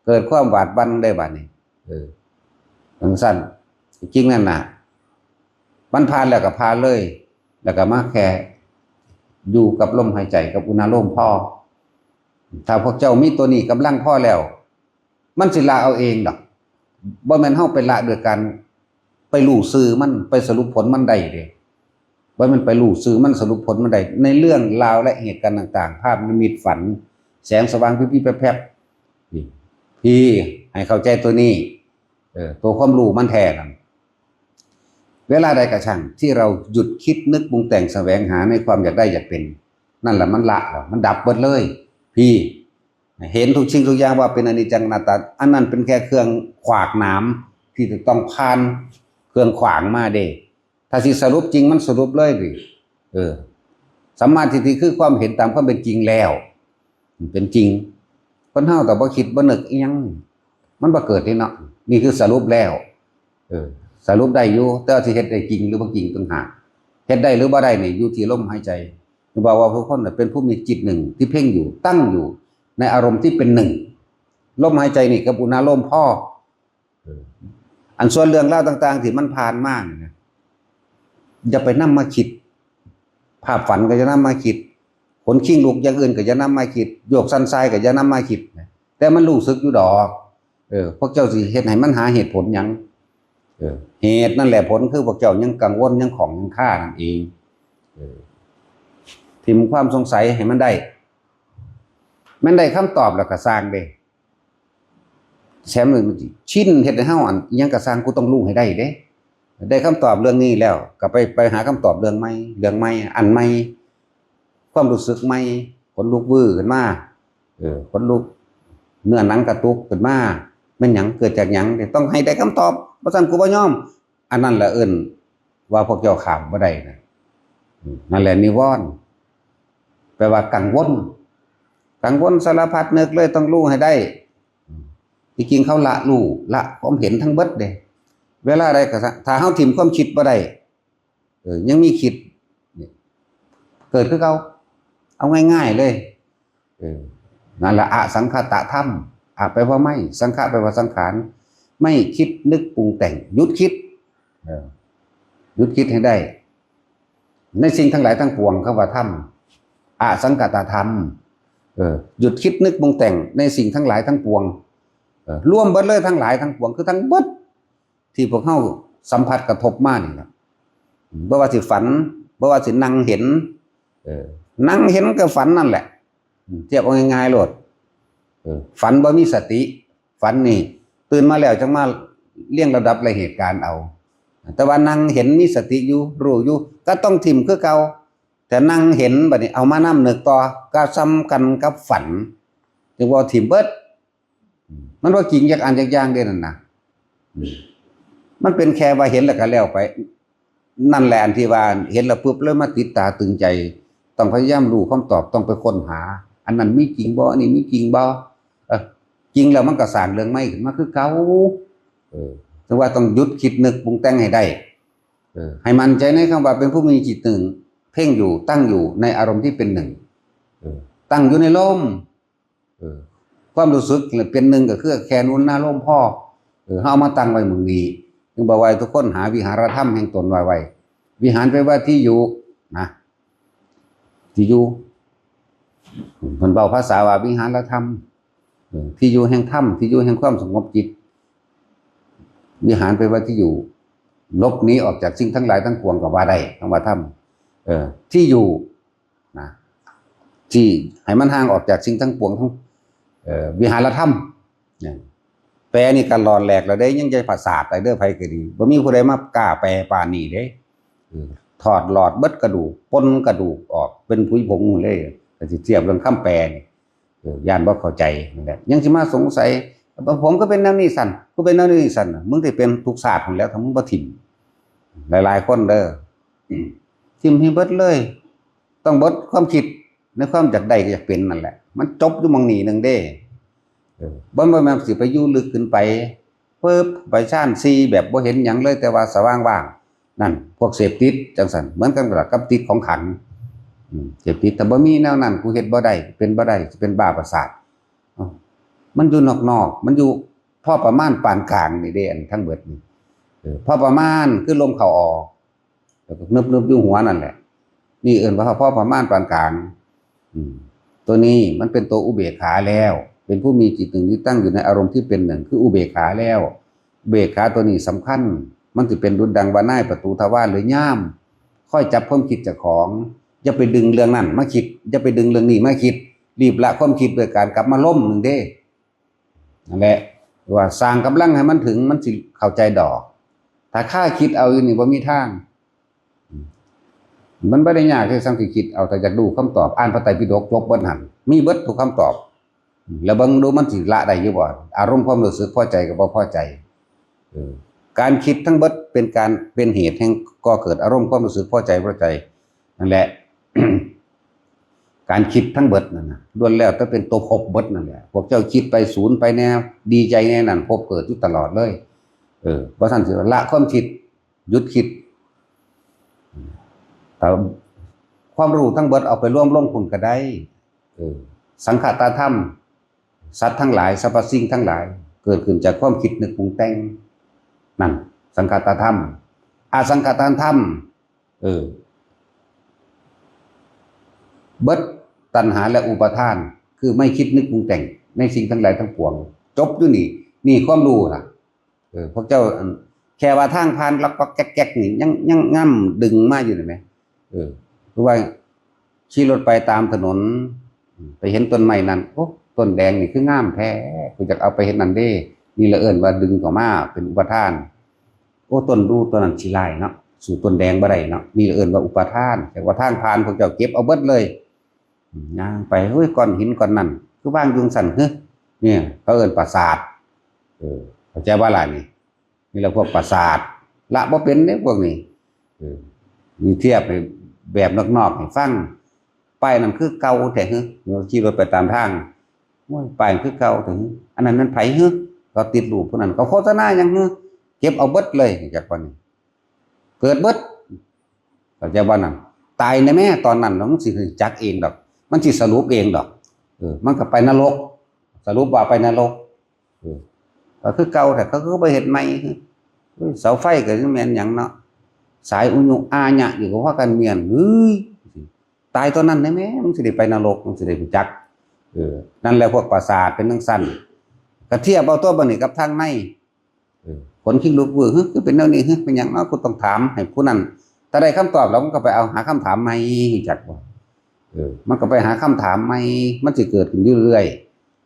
เกิดความหวาดหวั่นได้บาดนี้ เออ จังซั่น จริงนั่นน่ะ มันผ่านแล้วก็ผ่านเลย แล้วก็มาแค่อยู่กับลมหายใจกับอุณาโลมพอ ถ้าพวกเจ้ามีตัวนี้กำลังพอแล้ว มันสิละเอาเองดอก บ่แม่นเฮาไปละโดยการไปรู้ซื่อมัน ไปสรุปผลมันได้เด้ บ่แม่นไปรู้ซื่อมัน สรุปผลมันได้ ในเรื่องราวและเหตุการณ์ต่างๆ ภาพนิมิตฝัน แสงสว่างพิบๆแพรบๆ นี่ พี่ให้เข้าใจตัวนี้ เออ ตัวความรู้มันแท้นั่น เวลาใดก็ช่างที่เราหยุดคิดนึกปรุงแต่งแสวงหาในความอยากได้อยากเป็น นั่นแหละมันละแล้ว มันดับเบิดเลย พี่ เห็นทุกสิ่งทุกอย่างว่าเป็นอนิจจังอนัตตา อันนั้นเป็นแค่เครื่องขวากหนามที่จะต้องผ่านเครื่องขวางมาเด้ ถ้าสิสรุปจริงมันสรุปเลยดิ เออ สัมมาทิฏฐิคือความเห็นตามความเป็นจริงแล้ว เป็นจริง คนเฮาแต่บ่คิดบ่นึกอิหยัง มันบ่เกิดนี่เนาะ นี่คือสรุปแล้ว เออ สรุปได้อยู่ แต่ว่าสิเฮ็ดได้จริงหรือบ่จริงต่างหาก เฮ็ดได้หรือบ่ได้นี่อยู่ที่ลมหายใจ บอกว่าผู้คนน่ะเป็นผู้มีจิตหนึ่งที่เพ่งอยู่ ตั้งอยู่ในอารมณ์ที่เป็นหนึ่ง ลมหายใจนี่กับอุณาโลมพอ เออ อันส่วนเรื่องราวต่างๆที่มันผ่านมานี่นะ อย่าไปนำมาคิด ภาพฝันก็อย่านำมาคิด ขนคิงลุกอย่างอื่นก็อย่านำมาคิด โยกสั่นทรายก็อย่านำมาคิดนะ แต่มันรู้สึกอยู่ดอก เออ พวกเจ้าสิเฮ็ดให้มันหาเหตุผลหยัง เออ เหตุนั่นแหละผลคือพวกเจ้ายังกังวลยังข้องยังคานั่นเอง เออ ถิ่มความสงสัยให้มันได้ แม่นได้คำตอบแล้วก็ซ่างเด้ แถมมันชินเฮ็ดให้เฮาอันอิหยังก็ซ่างกูต้องรู้ให้ได้เด้ ได้คำตอบเรื่องนี้แล้วก็ไป ไปหาคำตอบเรื่องใหม่ เรื่องใหม่ อันใหม่ ความรู้สึกใหม่ ขนลุกวื้อขึ้นมา เออ ขนลุก เนื้อหนังกระตุกขึ้นมา แม่นหยัง เกิดจากหยัง ต้องให้ได้คำตอบ บ่ซั้นกูบ่ยอม อันนั้นแหละเอิ้นว่าพวกเจ้าข้ามบ่ได้นะ อืม นั่นแหละนิวรณ์ แปลว่ากังวล กังวลสารพัดนึกเลยต้องรู้ให้ได้ อืม ที่จริงเขาละรู้ ละความเห็นทั้งเบิดเด้ เวลาใดก็ซะ ถ้าเฮาถิ่มความคิดบ่ได้ เออ ยังมีคิด เนี่ย เกิดคือเก่า เอาง่ายๆเลย เออ นั่นละอสังขตธรรม อะแปลว่าไม่ สังขะแปลว่าสังขาร ไม่คิดนึกปรุงแต่ง หยุดคิด เออ หยุดคิดให้ได้ ในสิ่งทั้งหลายทั้งปวง คำว่าธรรม อสังขตธรรม เออ หยุดคิดนึกปรุงแต่งในสิ่งทั้งหลายทั้งปวง เออ รวมเบิดเลยทั้งหลายทั้งปวง คือทั้งเบิด ที่พวกเฮาสัมผัสกระทบมานี่ล่ะ บ่ว่าสิฝัน บ่ว่าสินั่งเห็น เออ นั่งเห็นกับฝันนั่นแหละ อืม เทียบเอาง่ายๆโลด เออ ฝันบ่มีสติ ฝันนี่ ตื่นมาแล้วจังมาเรียงลำดับรายเหตุการณ์เอา แต่ว่านั่งเห็นมีสติอยู่ รู้อยู่ ก็ต้องถิ่มคือเก่า แต่นั่งเห็นบัดนี้เอามานำนึกต่อ ก็ส่ำกันกับฝัน จึงว่าถิ่มเบิด มันบ่จริงจักอันจักอย่างเด้นั่นนะ อืม มันเป็นแค่ว่าเห็นแล้วก็แล้วไป นั่นแหละอันที่ว่าเห็นแล้วปุ๊บเลยมาติดตาตึงใจ ต้องพยายามรู้คำตอบ ต้องไปค้นหา อันนั้นมีจริงบ่ อันนี้มีจริงบ่ เออ จริงแล้วมันก็สร้างเรื่องใหม่ขึ้นมาคือเก่า เออ ถึงว่าต้องหยุดคิดนึกปรุงแต่งให้ได้ เออ ให้มั่นใจในคำว่าเป็นผู้มีจิตหนึ่ง เพ่งอยู่ ตั้งอยู่ในอารมณ์ที่เป็นหนึ่ง เออ ตั้งอยู่ในลม เออ ความรู้สึกเป็นหนึ่งก็คือแค่นุนนาลมพอ เออ เฮาเอามาตั้งไว้หม่องนี้ จึงบอกว่าทุกคนหาวิหารธรรมแห่งตนไว้ไว้ วิหารแปลว่าที่อยู่นะ ที่อยู่ เพิ่นเว้าภาษาว่าวิหารธรรม เออ ที่อยู่แห่งธรรม ที่อยู่แห่งความสงบจิต วิหารแปลว่าที่อยู่ หลบหนีออกจากสิ่งทั้งหลายทั้งปวงก็ว่าได้ คำว่าธรรม เออ ที่อยู่นะ ที่ให้มันห่างออกจากสิ่งทั้งปวงทั้ง เอ่อ วิหารธรรม เนี่ย แปลนี่ก็หลอนแหลกแล้วเด้ ยังจะประสาทไปเด้อ ไผก็ดี บ่มีผู้ใดมากล้าแปลปานนี้เด้ เออ ถอดหลอดเบิดกระดูก ปนกระดูกออก เป็นผุยผงหมดเลย ก็สิเทียบเรื่องคำแปลนี่ เออ ย่านบ่เข้าใจนั่นแหละ ยังสิมาสงสัย ผมก็เป็นแนวนี้สั่น กูเป็นแนวนี้สั่น มึงสิเป็นทุกชาติหั้นแหล้ว ถ้ามึงบ่ถิ่ม หลายๆ คนเด้อ ถิ่มให้เบิดเลย ต้องเบิดความคิดในความอยากได้ก็อยากเป็นนั่นแหละ มันจบอยู่หม่องนี้หนึ่งเด้ เออ บ่ บ่แม่นสิไปอยู่ลึกขึ้นไป ปึ๊บ ไปฌานสี่แบบบ่เห็นหยังเลย แต่ว่าสว่างว่าง นั่น พวกเสพติดจังซั่น เหมือนกันกับติดของขัง อืม เสพติด ถ้าบ่มีแนวนั้น กูเฮ็ดบ่ได้ เป็นบ่ได้ สิเป็นบ้าประสาท เอ้า มันอยู่นอกๆ มันอยู่พอประมาณปานกลางนี่เด้ อันทั้งเบิดนี่ เออ พอประมาณคือลมเข้าออก แล้วก็นึบๆ อยู่หัวนั่นแหละ นี่เอิ้นว่าพอประมาณปานกลาง อืม ตัวนี้มันเป็นตัวอุเบกขาแล้ว เป็นผู้มีจิตหนึ่งที่ตั้งอยู่ในอารมณ์ที่เป็นหนึ่ง คืออุเบกขาแล้ว อุเบกขาตัวนี้สำคัญ มันสิเป็นดุจดังว่านายประตูทวารหรือย่าม คอยจับความคิดเจ้าของ อย่าไปดึงเรื่องนั้นมาคิด อย่าไปดึงเรื่องนี้มาคิด รีบละความคิดด้วยการกลับมาลมหนึ่งเด้ นั่นแหละ ว่าสร้างกำลังให้มันถึง มันสิเข้าใจดอก ถ้าคาคิดเอาอยู่นี่บ่มีทาง มันบ่ได้ยากเลย สั่งสิคิดเอา แต่อยากรู้คำตอบ อ่านพระไตรปิฎกจบเบิดหั่น มีเบิดทุกคำตอบ แล้วเบิ่งดูมันสิละได้อยู่บ่ อารมณ์ความรู้สึกพอใจกับบ่พอใจ เออ การคิดทั้งเบิดเป็นการ เป็นเหตุแห่งก่อเกิดอารมณ์ความรู้สึกพอใจบ่พอใจ นั่นแหละ การคิดทั้งเบิดนั่นน่ะ ล้วนแล้วแต่เป็นตัวภพเบิดนั่นแหละ พวกเจ้าคิดไปสูนไปแน่ ดีใจแน่นั่น ภพเกิดอยู่ตลอดเลย เออ เพราะฉะนั้นสิละความคิด หยุดคิด แต่ความรู้ทั้งเบิดเอาไปรวมลงพุ้นก็ได้ เออ สังคตธรรม สัตว์ทั้งหลาย สรรพสิ่งทั้งหลาย เกิดขึ้นจากความคิดนึกปรุงแต่ง นั่น สังคตธรรม อสังคตธรรม เออ เบิดตัณหาและอุปาทาน คือไม่คิดนึกปรุงแต่งในสิ่งทั้งหลายทั้งปวง จบอยู่นี่ นี่ความรู้นะ เออ พวกเจ้า อัน แค่ว่าทางผ่านลักก็แก๊กๆ นี่ ยัง ยังง่ำดึงมาอยู่เลยไหม เออ คือว่าขี่รถไปตามถนน ไปเห็นต้นไม้นั่น โอ้ ต้นแดงนี่คืองามแท้ กูอยากเอาไปเฮ็ดนั่นเด้ นี่ละเอิ้นว่าดึงเข้ามาเป็นอุปาทาน โอ้ ต้นดูต้นนั้นสิหลายเนาะ สู้ต้นแดงบ่ได้เนาะ นี่ละเอิ้นว่าอุปาทาน แต่ว่าทางผ่านพวกเจ้าเก็บเอาเบิดเลย ย่างไป เฮ้ย ก้อนหินก้อนนั่น คือวางอยู่ซั่น เฮ้ย เนี่ย เขาเอิ้นประสาท เออ เข้าใจบ่ล่ะนี่ นี่แหละพวกประสาท ละบ่เป็นเด้พวกนี้ เออ นี่เทียบให้แบบนอกๆ ให้ฟัง ป้ายนั่นคือเก่าแท้ เฮ้ย ขี่รถไปตามทาง โอ้ย ป้ายคือเก่าแท้ เฮ้ย อันนั้นมันไผ เฮ้ย เขาติดรูปผู้นั้น เขาโฆษณาหยัง เฮ้ย เก็บเอาเบิดเลย จักปานนี้ เกิดเบิด เข้าใจบ่นั่น ตายในแม่ตอนนั้น มันสิจักเองดอก มันสิสรุปเองดอก เออ มันก็ไปนรก สรุปว่าไปนรก เออ ก็คือเก่า แต่เขาก็บ่เฮ็ดใหม่ เฮ้ย เสาไฟก็ยังแม่นหยังเนาะ สายอุญุอาญะอยู่ก็พากันเมียน เฮ้ย ตายตอนนั้นได้แม่ มันสิได้ไปนรก มันสิได้รู้จัก เออ นั่นแหละพวกประสาทเป็นจั่งซั่น ก็เทียบเอาตัวบัดนี้กับทางใน เออ ขนคิงลุกวื้อ เฮ้ย คือเป็นแนวนี้ เฮ้ย เป็นหยังเนาะ กูต้องถามให้ผู้นั้น ถ้าได้คำตอบแล้วมันก็ไปเอาหาคำถามใหม่ จักบ่ เออ มันก็ไปหาคำถามใหม่ มันสิเกิดขึ้นอยู่เรื่อย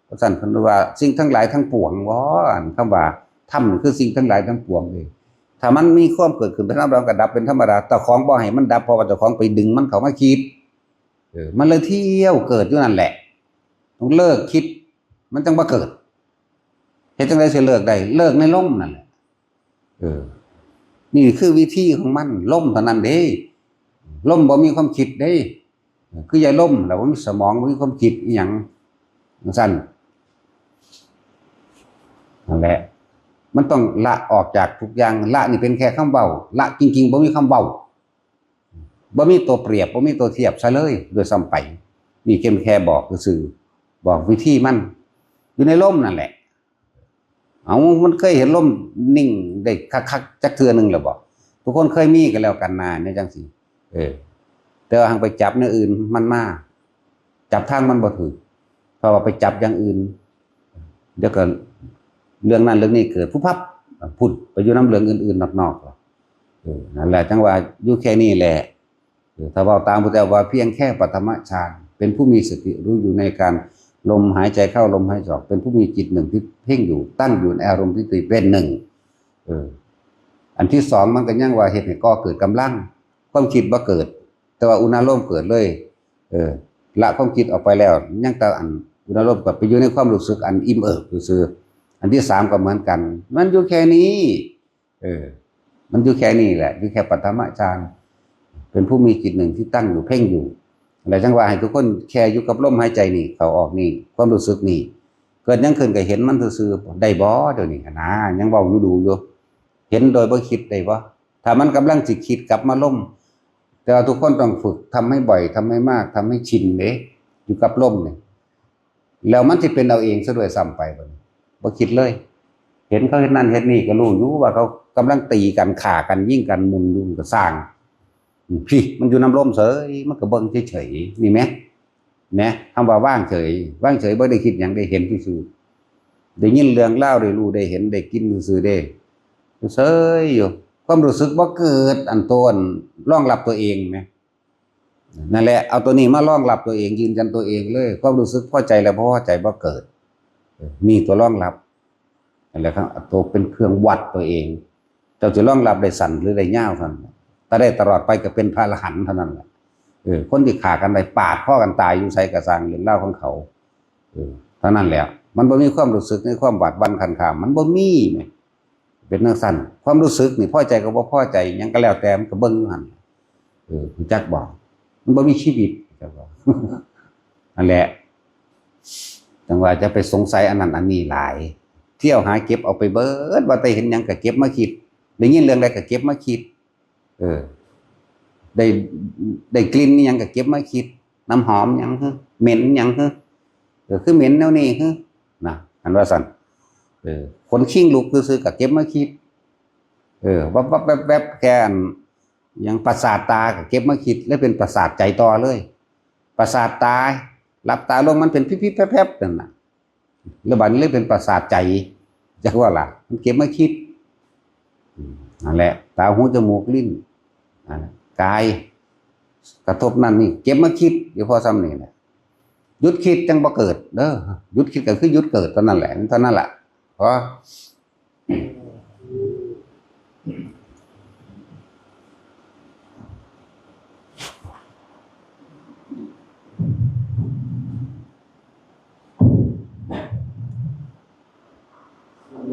เพราะฉะนั้นเพิ่นว่าสิ่งทั้งหลายทั้งปวง ว่าอันคำว่าธรรมนี่คือสิ่งทั้งหลายทั้งปวงเลย ถ้ามันมีความเกิดขึ้นเป็นธรรมดา ก็ดับเป็นธรรมดา เจ้าของบ่ให้มันดับ เพราะว่าเจ้าของไปดึงมันเข้ามาคิด เออ มันเลยเที่ยวเกิดอยู่นั่นแหละ ต้องเลิกคิด มันจั่งบ่เกิด เฮ็ดจั่งใดสิเลิกได้ เลิกในลมนั่นแหละ เออ นี่คือวิธีของมัน ลมเท่านั้นเด้ ลมบ่มีความคิดเด้ คือใยลม แล้วบ่มีสมอง บ่มีความคิดอีหยังจั่งซั่น นั่นแหละ มันต้องละออกจากทุกอย่าง ละนี่เป็นแค่คำเว้า ละจริงๆ บ่มีคำเว้า บ่มีตัวเปรียบ บ่มีตัวเทียบซะเลย ด้วยซ้ำไป นี่เพียงแค่บอกซื่อๆ บอกวิธีมัน อยู่ในลมนั่นแหละ เอา มันเคยเห็นลมนิ่งได้คักๆ จักเทื่อหนึ่งแล้วบ่ ทุกคนเคยมีกันแล้วกันนา เนี่ยจั่งซี้ เออ แต่ว่าหั้นไปจับแนวอื่นมันมา จับทางมันบ่ถืก เพราะว่าไปจับอย่างอื่น เดี๋ยวก็เรื่องนั้นเรื่องนี้เกิด พุบพับ พุดไปอยู่นำเรื่องอื่นๆ นอกๆ แล้ว เออ นั่นแหละ จั่งว่าอยู่แค่นี้แหละ เออ ถ้าเว้าตามพุทธเจ้าว่าเพียงแค่ปฐมฌาน เป็นผู้มีสติรู้อยู่ในการลมหายใจเข้า ลมหายใจออก เป็นผู้มีจิตหนึ่งที่เพ่งอยู่ ตั้งอยู่ในอารมณ์ที่เป็นหนึ่ง เออ อันที่สองมันก็ยังว่าเฮ็ดให้ก่อเกิดกำลัง ความคิดบ่เกิด แต่ว่าอุณาโลมเกิดเลย เออ ละความคิดออกไปแล้ว ยังแต่อันอุณาโลมก็ไปอยู่ในความรู้สึกอันอิ่มเอิบซื่อๆ อันที่สามก็เหมือนกัน มันอยู่แค่นี้ เออ มันอยู่แค่นี้แหละ อยู่แค่ปฐมฌาน เป็นผู้มีจิตหนึ่งที่ตั้งอยู่เพ่งอยู่ แล้วจั่งว่าให้ทุกคนแค่อยู่กับลมหายใจนี่ เข้าออกนี่ ความรู้สึกนี่ เกิดหยังขึ้นก็เห็นมันซื่อๆ ได้บ่ เดี๋ยวนี้นะ ยังเว้าอยู่ดูอยู่ เห็นโดยบ่คิดได้บ่ ถ้ามันกำลังสิคิดกลับมาลม แต่ว่าทุกคนต้องฝึก ทำให้บ่อย ทำให้มาก ทำให้ชินเด้ อยู่กับลมนี่ แล้วมันสิเป็นเอาเองซะด้วยซ้ำไปบัดนี้ บ่คิดเลย เห็นเขาเฮ็ดนั่นเฮ็ดนี่ก็รู้อยู่ว่าเขากำลังตีกัน ฆ่ากัน ยิงกัน หมุนอยู่ ก็ซ่าง อืม พี่ มันอยู่นำลมเฉย มันก็เบิ่งเฉยๆ นี่แหม นะ คำว่าวางเฉย วางเฉยบ่ได้คิดหยัง ได้เห็นซื่อๆ ได้ยินเรื่องราว ได้รู้ ได้เห็น ได้กินซื่อๆ เด้ เฉยอยู่ ความรู้สึกบ่เกิด อันตัวอันรองรับตัวเองนะ นั่นแหละ เอาตัวนี้มารองรับตัวเอง ยืนยันตัวเองเลย ความรู้สึกพอใจและบ่พอใจบ่เกิด เออ นี่ตัวรองรับ นั่นแหละครับ ตัวเป็นเครื่องวัดตัวเอง เจ้าจะรองรับได้สั้นหรือได้ยาวเท่านั้น ถ้าได้ตลอดไปก็เป็นพระอรหันต์เท่านั้นแหละ เออ คนที่ฆ่ากันได้ ปาดคอกันตายอยู่ไสก็ซ่าง เรื่องราวของเขา เออ เท่านั้นแหละ มันบ่มีความรู้สึกในความบาดบั่นคันคาม มันบ่มีแหม เป็นจั่งซั่น ความรู้สึกนี่พอใจก็บ่พอใจ หยังก็แล้วแต่ มันก็เบิ่งอยู่หั่น เออ รู้จักบ่ มันบ่มีชีวิต จักบ่ นั่นแหละ จั่งว่าจะไปสงสัยอันนั้นอันนี้หลาย เที่ยวหาเก็บเอาไปเบิด ว่าแต่เห็นหยังก็เก็บมาคิด ได้ยินเรื่องใดก็เก็บมาคิด เออ ได้ ได้กลิ่นอิหยังก็เก็บมาคิด น้ำหอมหยังหึ เหม็นหยังหึ เออ คือเหม็นแนวนี้หึ นะ อันว่าซั่น เออ ขนคิงลุกซื่อๆก็เก็บมาคิด เออ วับๆแวบๆแค่อัน อย่างประสาทตาก็เก็บมาคิด แล้วเป็นประสาทใจต่อเลย ประสาทตา หลับตาลงมันเป็นพิบๆแพรบๆนั่นน่ะ แล้วบัดนี้เลยเป็นประสาทใจ จักว่าล่ะ มันเก็บมาคิด อืม นั่นแหละ ตา หู จมูก ลิ้น อ่า กาย กระทบนั่นนี่ เก็บมาคิด อยู่พอส่ำนี่แหละ หยุดคิดจั่งบ่เกิดเด้อ หยุดคิดก็คือหยุดเกิดเท่านั้นแหละ เท่านั้นแหละ พอ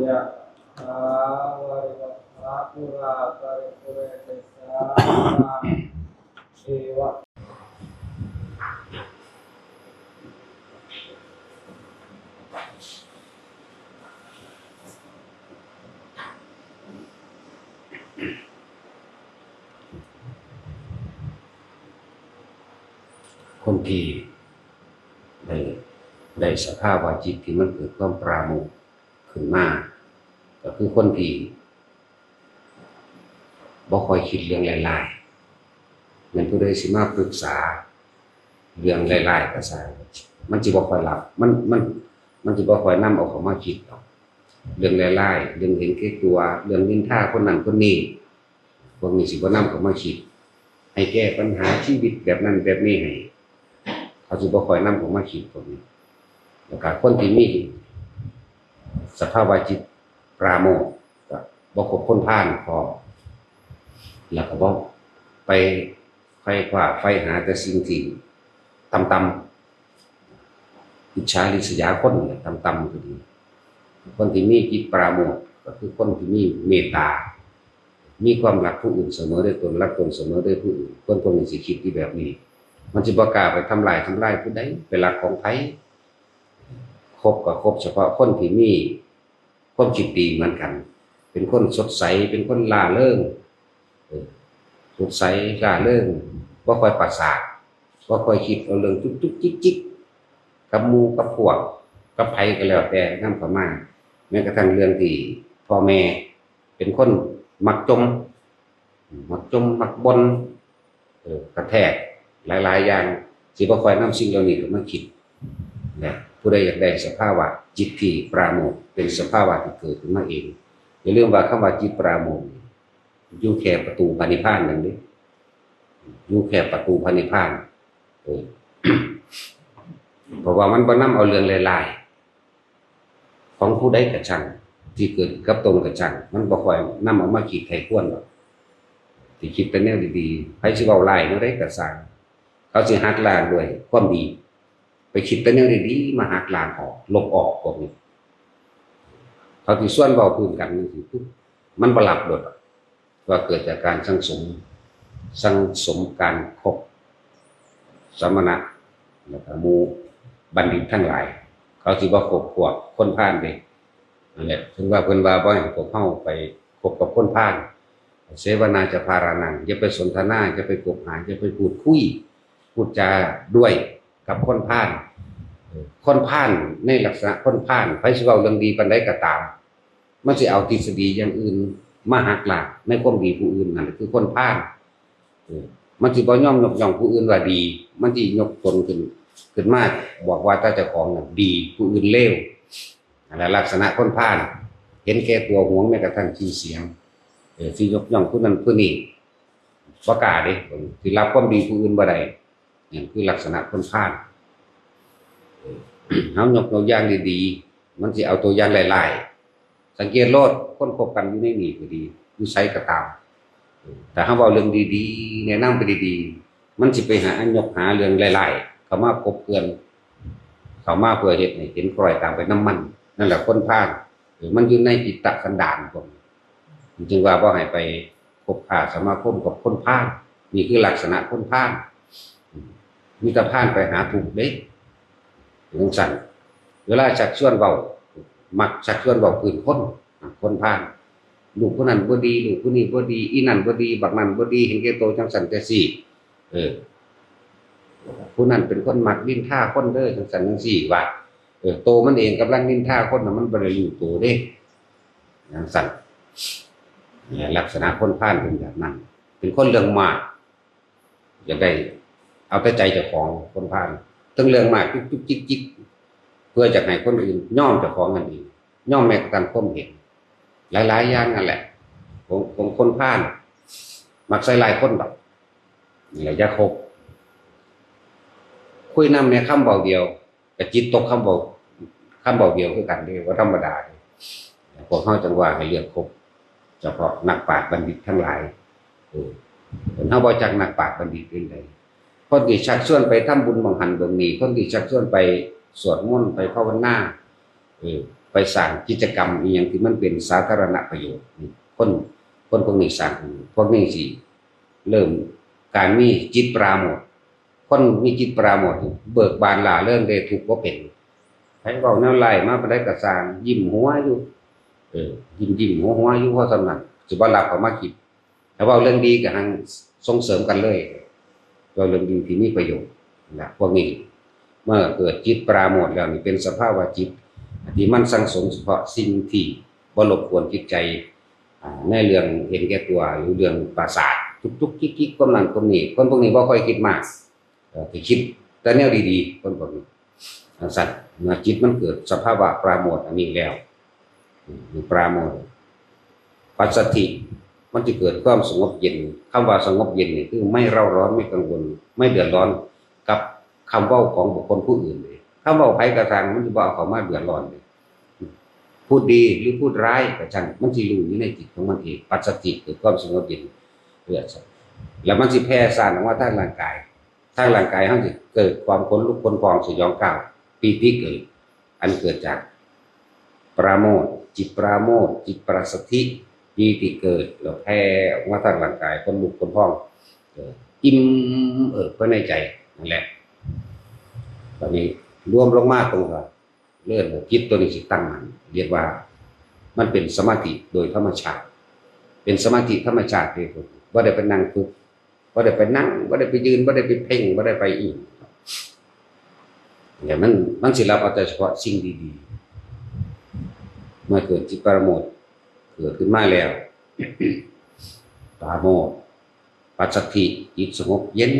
ยะถาวาริวะหาปูราปริปูเรนติสาคารัง เอวะ คนที่ได้ ได้สภาวะจิตที่มันเกิดความปราโมทย์ขึ้นมา ก็คือคนที่ บ่ค่อยคิดเรื่องร้ายๆ แม่นผู้ใดสิมาปรึกษาเรื่องร้ายๆก็ซ่าง มันสิบ่ค่อยรับ มัน มัน มันสิบ่ค่อยนำเอาเข้ามาคิดดอก เรื่องร้ายๆ เรื่องเห็นแก่ตัว เรื่องนินทาคนนั้นคนนี้ พวกนี้สิบ่นำเข้ามาคิด ให้แก้ปัญหาชีวิตแบบนั้นแบบนี้ให้ เขาสิบ่ค่อยนำเข้ามาคิดพวกนี้ แล้วก็คนที่มีสภาวะจิตปราโมทย์ ก็บ่คบคนพาลพร้อม แล้วก็บ่ไปไขว่คว้าใฝ่หาแต่สิ่งที่ต่ำๆ อิจฉาริษยาคนนี่แหละ ต่ำๆ ก็ดี คนที่มีจิตปราโมทย์ ก็คือคนที่มีเมตตา มีความรักผู้อื่นเสมอด้วยตน รักตนเสมอด้วยผู้อื่น คนพวกนี้สิคิดอยู่แบบนี้ มันสิบ่กล้าไปทำลายทำลายผู้ใด ไปลักของไผ คบก็คบเฉพาะคนที่มีความคิดดีเหมือนกัน เป็นคนสดใส เป็นคนร่าเริง เออ สดใส ร่าเริง บ่ค่อยประสาท บ่ค่อยคิดเอาเรื่องจุกจุกจิกจิก กับหมู่กับพวก กับไผก็แล้วแต่นำเข้ามา แม้กระทั่งเรื่องที่พ่อแม่เป็นคนมักจ่ม มักจ่ม มักบ่น เออ กระแทก หลายๆ อย่าง สิบ่ค่อยนำสิ่งเหล่านี้เข้ามาคิด และผู้ใดอยากได้สภาวะจิตที่ปราโมทย์ เป็นสภาวะที่เกิดขึ้นมาเอง อย่าลืมว่าคำว่าจิตปราโมทย์ อยู่แค่ประตูพระนิพพานนั่นเด้ อยู่แค่ประตูพระนิพพาน เออ เพราะว่ามันบ่นำเอาเรื่องร้ายๆ ของผู้ใดก็ช่าง ที่เกิดกับตนก็ช่าง มันบ่ค่อยนำเอามาคิดไข้ครวญดอก สิคิดแต่แนวดีๆ ไผสิเว้าร้ายแนวใดก็ช่าง เขาสิหักล้างด้วยความดี ไปคิดแต่แนวดีๆ มาหักล้างออก ลบออกพวกนี้ เขาสิชวนเว้าพื้นกันจั่งซี้ปุ๊บ มันบ่รับโลดดอก ว่าเกิดจากการสั่งสม สั่งสมการคบสมณะ แล้วก็หมู่บัณฑิตทั้งหลาย เขาสิบ่คบพวกคนพาลเด้ นั่นแหละ ถึงว่าเพิ่นว่าบ่ให้พวกเฮาไปคบกับคนพาล เสวนาจะพารานัง อย่าไปสนทนา อย่าไปคบหา อย่าไปพูดคุย พูดจาด้วยกับคนพาล เออ คนพาลในลักษณะคนพาล ไผสิเว้าเรื่องดีปานใดก็ตาม มันสิเอาทฤษฎีอย่างอื่นมาหักล้างในความดีผู้อื่น นั่นคือคนพาล เออ มันสิบ่ยอมยกย่องผู้อื่นว่าดี มันสิยกตนขึ้น ขึ้นมาบอกว่าถ้าเจ้าของน่ะดี ผู้อื่นเลว นั่นแหละลักษณะคนพาล เห็นแก่ตัว หวงแม้กระทั่งชื่อเสียง เออ สิยกย่องผู้นั้นผู้นี้ บ่กล้าเด้ สิรับความดีผู้อื่นบ่ได้ นั่นคือลักษณะคนพาล เออ เฮายกตัวอย่างดีๆ มันสิเอาตัวอย่างร้ายๆ สังเกตโลด คนคบกันอยู่ในนี่ก็ดี อยู่ไสก็ตาม เออ ถ้าเฮาเว้าเรื่องดีๆ แนะนำไปดีๆ มันสิไปหายกหาเรื่องร้ายๆ เข้ามาคบเพื่อน เข้ามาเพื่อเฮ็ดให้เห็นคล้อยตามไปนำมัน นั่นแหละคนพาล เออ มันอยู่ในจิตสันดานพวกนี้ มันจึงว่าบ่ให้ไปคบค้าสมาคมกับคนพาล นี่คือลักษณะคนพาล อืม มีแต่พาลไปหาทุกข์เด้ จั่งซั้น เวลาชักชวนเว้า มักชักชวนเว้าพื้นคน อ่ะ คนพาล ลูกผู้นั้นบ่ดี ลูกผู้นี้บ่ดี อีนั่นบ่ดี บักนั่นบ่ดี เห็นแก่ตัวจั่งซั้นจั่งซี้ เออ ผู้นั้นเป็นคนมักนินทาคนเด้อ จั่งซั้นจั่งซี้ ว่า เออ โตมันเองกำลังนินทาคนน่ะ มันบ่ได้รู้โตเด้ จั่งซั้น เนี่ย ลักษณะคนพาลเป็นแบบนั้น เป็นคนเรื่องมาก อยากได้เอาแต่ใจเจ้าของ คนพาล ทั้งเรื่องมากจุกจุกจิกจิก เพื่อจะให้คนอื่นยอมเจ้าของนั่นเอง ยอมแม้กระทั่งความเห็น หลายๆ อย่างนั่นแหละ ของ ของคนพาล มักใส่ร้ายคนดอก นี่แหละอย่าคบ คุยนำแม่คำเว้าเดียว กับจิตตกคำเว้า คำเว้าเดียวคือกันเด้ บ่ธรรมดาเด้ พวกเฮาจั่งว่าให้เลือกคบ เฉพาะนักปราชญ์บัณฑิตทั้งหลาย เออ เฮาบ่จักนักปราชญ์บัณฑิตเป็นได คนที่ชักชวนไปทำบุญหม่องหั้นหม่องนี้ คนที่ชักชวนไปสวดมนต์ ไปภาวนา เออ ไปสร้างกิจกรรมอีหยังที่มันเป็นสาธารณประโยชน์ คน คนพวกนี้สร้าง พวกนี้สิเริ่มการมีจิตปราโมทย์ คนมีจิตปราโมทย์ เบิกบานร่าเริงเด้ ทุกข์บ่เป็น ไผเว้าแนวร้ายมาปานใดก็ซ่าง ยิ้มหัวอยู่ เออ ยิ้มๆ หัวๆ อยู่ เพราะฉะนั้น สิบ่รับเข้ามาคิด ถ้าเว้าเรื่องดีก็หังส่งเสริมกันเลย เว้าเรื่องดีที่มีประโยชน์นะ พวกนี้ เมื่อเกิดจิตปราโมทย์แล้วนี่เป็นสภาวะจิตที่มันสั่งสมเฉพาะสิ่งที่บ่รบกวนจิตใจ อ่า ในเรื่องเห็นแก่ตัว หรือเรื่องประสาท จุกๆ จิกๆ ความนั้นความนี้ คนพวกนี้บ่ค่อยคิดมาก เอ่อ ที่คิดแต่แนวดีๆ คนพวกนี้ จั่งซั้น เมื่อจิตมันเกิดสภาวะปราโมทย์อันนี้แล้ว อืม ปราโมทย์ ปัสสัทธิ มันจะเกิดความสงบเย็น คำว่าสงบเย็นนี่คือไม่เร่าร้อน ไม่กังวล ไม่เดือดร้อนกับคำเว้าของบุคคลผู้อื่นเลย คำเว้าไผก็ซ่าง มันสิบ่เอาเข้ามาเดือดร้อนเลย พูดดีหรือพูดร้ายก็ช่าง มันสิรู้อยู่ในจิตของมันเอง ปัสสัทธิ เกิดความสงบเย็น เกิด แล้วมันสิแผ่ซ่านออกมาทางร่างกาย ทางร่างกายเฮาสิเกิดความขนลุกขนพองสยองกล้าว ปีติเกิด อันเกิดจากปราโมทย์ จิตปราโมทย์ จิตปราสาทธิ ปีติเกิด แล้วแผ่ออกมาทางร่างกาย ขนลุกขนพอง เออ อิ่มเอิบภายในใจ นั่นแหละ บัดนี้รวมลงมาตรงว่า เลื่อนจิตตัวนี้สิตั้งมั่น เรียกว่ามันเป็นสมาธิโดยธรรมชาติ เป็นสมาธิธรรมชาติเลย บ่ได้ไปนั่งฝึก บ่ได้ไปนั่ง บ่ได้ไปยืน บ่ได้ไปเพ่ง บ่ได้ไปอิหยัง แต่มัน มันสิรับเอาแต่เฉพาะสิ่งดีๆ เมื่อเกิดจิตปราโมทย์เกิดขึ้นมาแล้ว ปราโมทย์ ปัสสัทธิ จิตสงบเย็น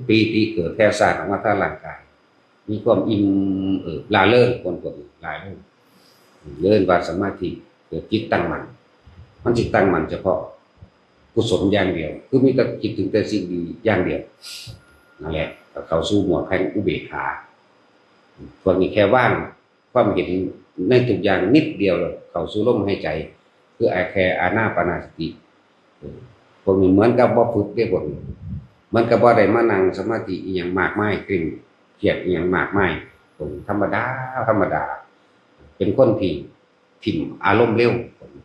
ปีติเกิดแผ่ซ่านออกมาทางร่างกาย มีความอิ่มเอิบ ร่าเริง คนพวกนี้ร่าเริง เรียกว่าสมาธิ เกิดจิตตั้งมั่น มันสิตั้งมั่นเฉพาะกุศลอย่างเดียว คือมีแต่คิดถึงแต่สิ่งดีอย่างเดียว นั่นแหละ ก็เข้าสู่หมวดแห่งอุเบกขา พวกนี้แค่วางความเห็นในทุกอย่างนิดเดียว เข้าสู่ลมหายใจ คือแค่อานาปานสติ เออ พวกนี้เหมือนกับบ่ฝึกเด้ พวกนี้ เหมือนกับบ่ได้มานั่งสมาธิอิหยังมากมาย เคร่งเครียดอิหยังมากมาย พวกนี้ธรรมดา ธรรมดา เป็นคนที่ถิ่มอารมณ์เร็ว พวกนี้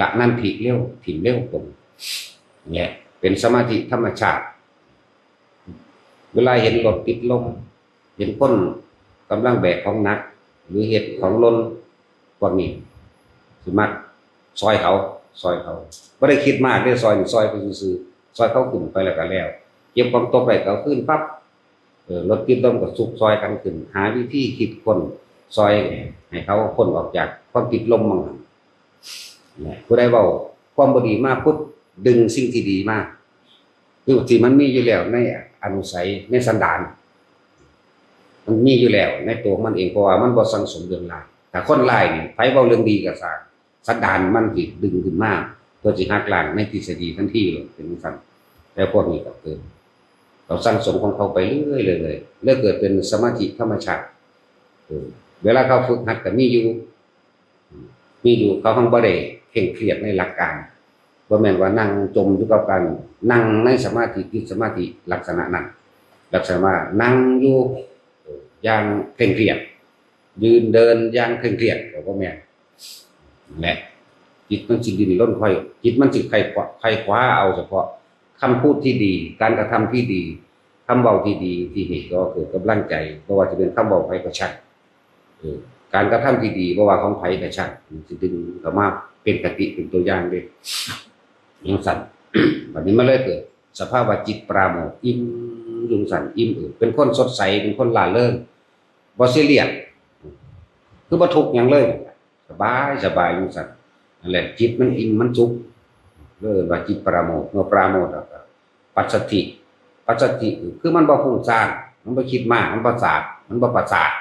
ละนันทิเร็ว ถิ่มเร็ว พวกนี้ เนี่ย เป็นสมาธิธรรมชาติ เวลาเห็นรถติดลม เห็นคนกำลังแบกของหนัก หรือเฮ็ดของหล่น พวกนี้สิมักซอยเขา ซอยเขา บ่ได้คิดมากเด้ ซอยนี่ซอยไปซื่อๆ ซอยเขาขึ้นไปแล้วก็แล้ว เก็บของตกได้ก็เอาคืนปั๊บ เออ รถติดลมก็ซุกซอยกันขึ้น หาวิธีคิดค้นซอยให้เขาพ้นออกจากความติดลมบางหั้น เนี่ย ผู้ใดเว้าความบ่ดีมาปุ๊บ ดึงสิ่งที่ดีมา คือที่มันมีอยู่แล้วในอนุสัย ในสันดาน มันมีอยู่แล้วในตัวมันเอง เพราะว่ามันบ่สั่งสมเรื่องร้าย ถ้าคนร้ายนี่ ไผเว้าเรื่องดีก็ซ่าง สันดานมันสิดึงขึ้นมา เพื่อสิหักล้างในทฤษฎีทันทีเลย เป็นจั่งซั้น แต่พวกนี้ก็คือ เขาสั่งสมของเขาไปเรื่อยๆ เลย เลยเกิดเป็นสมาธิธรรมชาติ เออ เวลาเขาฝึกหัดก็มีอยู่ มีอยู่ เขาหั้นบ่ได้เคร่งเครียดในหลักการ บ่แม่นว่านั่งจมอยู่กับการนั่งในสมาธิ ติดสมาธิลักษณะนั้น ลักษณะว่านั่งอยู่ เอ่อ อย่างเคร่งเครียด ยืนเดินอย่างเคร่งเครียด ก็บ่แม่น นั่นแหละ จิตมันสิดิ้นรนไขว่ จิตมันสิไขว่คว้า ไขว่คว้าเอาเฉพาะคำพูดที่ดี การกระทำที่ดี คำเว้าที่ดี ที่เฮ็ดให้เกิดกำลังใจ บ่ว่าสิเป็นคำเว้าไผก็ช่าง เออ การกระทำที่ดี บ่ว่าของไผก็ช่าง มันสิดึงเข้ามาเป็นคติ เป็นตัวอย่างเด้ จั่งซั้น บัดนี้มันเลยเกิดสภาวะจิตปราโมทย์ อิ่มอยู่จั่งซั้น อิ่มเอิบ เป็นคนสดใส เป็นคนร่าเริง บ่ซีเรียส คือบ่ทุกข์หยังเลย สบาย สบายอยู่จั่งซั้น นั่นแหละ จิตมันอิ่ม มันสุข เลยว่าจิตปราโมทย์ เมื่อปราโมทย์แล้วก็ ปัสสัทธิ ปัสสัทธิ คือมันบ่ฟุ้งซ่าน มันบ่คิดมาก มันบ่สาด มันบ่ประสาท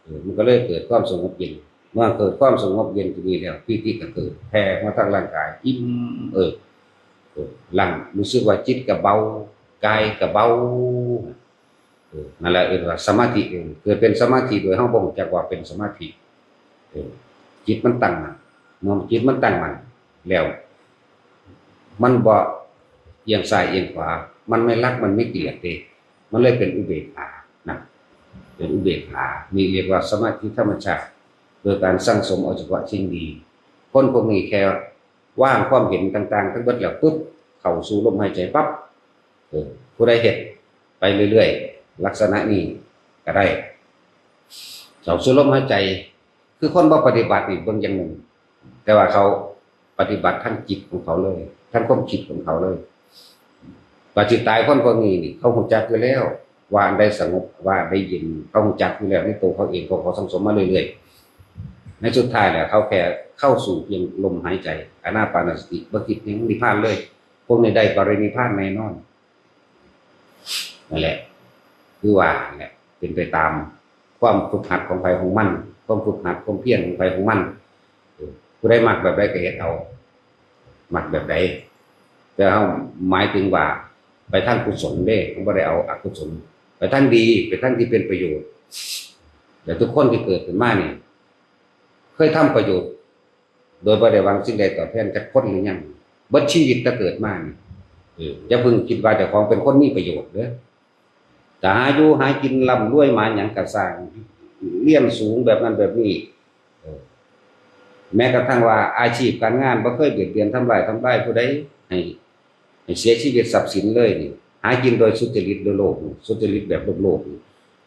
เออ มันก็เลยเกิดความสงบเย็น เมื่อเกิดความสงบเย็นตรงนี้แล้ว ปีติก็เกิด แผ่มาทางร่างกาย อิ่มเอิบ เออ ร่าง รู้สึกว่าจิตก็เบา กายก็เบา เออ นั่นแหละเอิ้นว่าสมาธิ เออ เกิดเป็นสมาธิโดยเฮาบ่รู้จักว่าเป็นสมาธิ เออ จิตมันตั้งมั่น เมื่อจิตมันตั้งมั่นแล้ว มันบ่เอียงซ้ายเอียงขวา มันไม่รัก มันไม่เกลียดเด้ มันเลยเป็นอุเบกขานะ เป็นอุเบกขา นี่เรียกว่าสมาธิธรรมชาติ โดยการสั่งสมเอาเฉพาะสิ่งดี คนพวกนี้แค่วางความเห็นต่างๆ ทั้งเบิดแล้วปุ๊บ เข้าสู่ลมหายใจปั๊บ เออ ผู้ใดเฮ็ดไปเรื่อยๆ ลักษณะนี้ก็ได้ เข้าสู่ลมหายใจ คือคนบ่ปฏิบัตินี่เบิ่งอย่างหนึ่ง แต่ว่าเขาปฏิบัติทั้งจิตของเขาเลย ทั้งความคิดของเขาเลย ปฏิตายคนพวกนี้นี่ เขารู้จักอยู่แล้ว ว่าอันใดสงบ ว่าอันใดเย็น เขารู้จักอยู่แล้วในตัวเขาเอง เพราะเขาสั่งสมมาเรื่อยๆ ในสุดท้ายแล้ว เขาแค่เข้าสู่เพียงลมหายใจ อานาปานสติ บ่คิดถึงนิพพานเลย พวกนี้ได้ปรินิพพานแน่นอน นั่นแหละ คือว่านั่นแหละ เป็นไปตามความฝึกหัดของไผของมัน ความฝึกหัด ความเพียรของไผของมัน เออ ผู้ใดมักแบบใดก็เฮ็ดเอา มักแบบใด แต่เฮาหมายถึงว่าไปทางกุศลเด้ เฮาบ่ได้เอาอกุศล ไปทางดี ไปทางที่เป็นประโยชน์ แต่ทุกคนที่เกิดขึ้นมานี่ เคยทำประโยชน์ โดยบ่ได้หวังสิ่งใดตอบแทนจักคนหรือยัง เบิดชีวิตแต่เกิดมานี่ เออ อย่าเพิ่งคิดว่าเจ้าของเป็นคนมีประโยชน์เด้อ จะหาอยู่หากินร่ำรวยมาหยังก็ซ่าง เรียนสูงแบบนั้นแบบนี้ เออ แม้กระทั่งว่าอาชีพการงานบ่เคยเบียดเบียนทำร้ายทำลายผู้ใดให้ให้เสียชีวิตทรัพย์สินเลยนี่ หากินโดยสุจริตโดยโลกนี่ สุจริตแบบโลกโลกนี่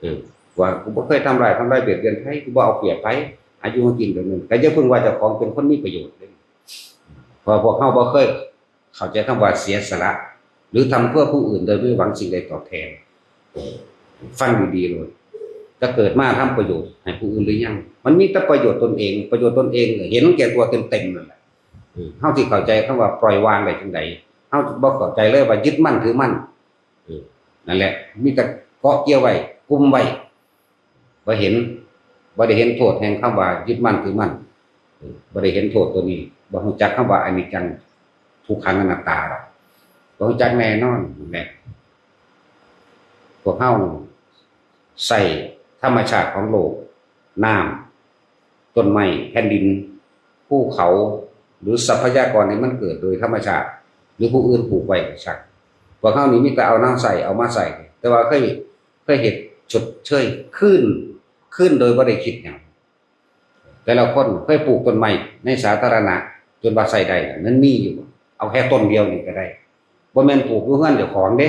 เออ ว่ากูบ่เคยทำร้ายทำลายเบียดเบียนใคร กูบ่เอาเปรียบใคร อายุมันกินแบบนั้น ก็อย่าเพิ่งว่าเจ้าของเป็นคนมีประโยชน์เลย เพราะพวกเฮาบ่เคยเข้าใจคำว่าเสียสละ หรือทำเพื่อผู้อื่นโดยไม่หวังสิ่งใดตอบแทน ฟังดีๆเลย จะเกิดมาทำประโยชน์ให้ผู้อื่นหรือยัง มันมีแต่ประโยชน์ตนเอง ประโยชน์ตนเอง เห็นแก่ตัวเต็มๆนั่นแหละ เออ เฮาสิเข้าใจคำว่าปล่อยวางได้จังใด เฮาบ่เข้าใจเลยว่ายึดมั่นถือมั่น เออ นั่นแหละ มีแต่เกาะเกี่ยวไว้ กุมไว้ บ่เห็น บ่ได้เห็นโทษแห่งคำว่ายึดมั่นถือมั่น เออ บ่ได้เห็นโทษตัวนี้ บ่รู้จักคำว่าอนิจจัง ทุกขังอนัตตาหรอก บ่รู้จักแน่นอนนั่นแหละ พวกเฮาใช้ธรรมชาติของโลก น้ำ ต้นไม้ แผ่นดิน ภูเขา หรือทรัพยากรที่มันเกิดโดยธรรมชาติ หรือผู้อื่นปลูกไว้ก็ช่าง พวกเฮานี่มีแต่เอาน้ำใส่ เอามาใส่ แต่ว่าเคย เคยเฮ็ดชดเชยคืน คืนโดยบ่ได้คิดหยัง แต่ละคนเคยปลูกต้นไม้ในสาธารณะจนว่าใช้ได้น่ะ มันมีอยู่ เอาแค่ต้นเดียวนี่ก็ได้ บ่แม่นปลูกอยู่เฮือนเจ้าของเด้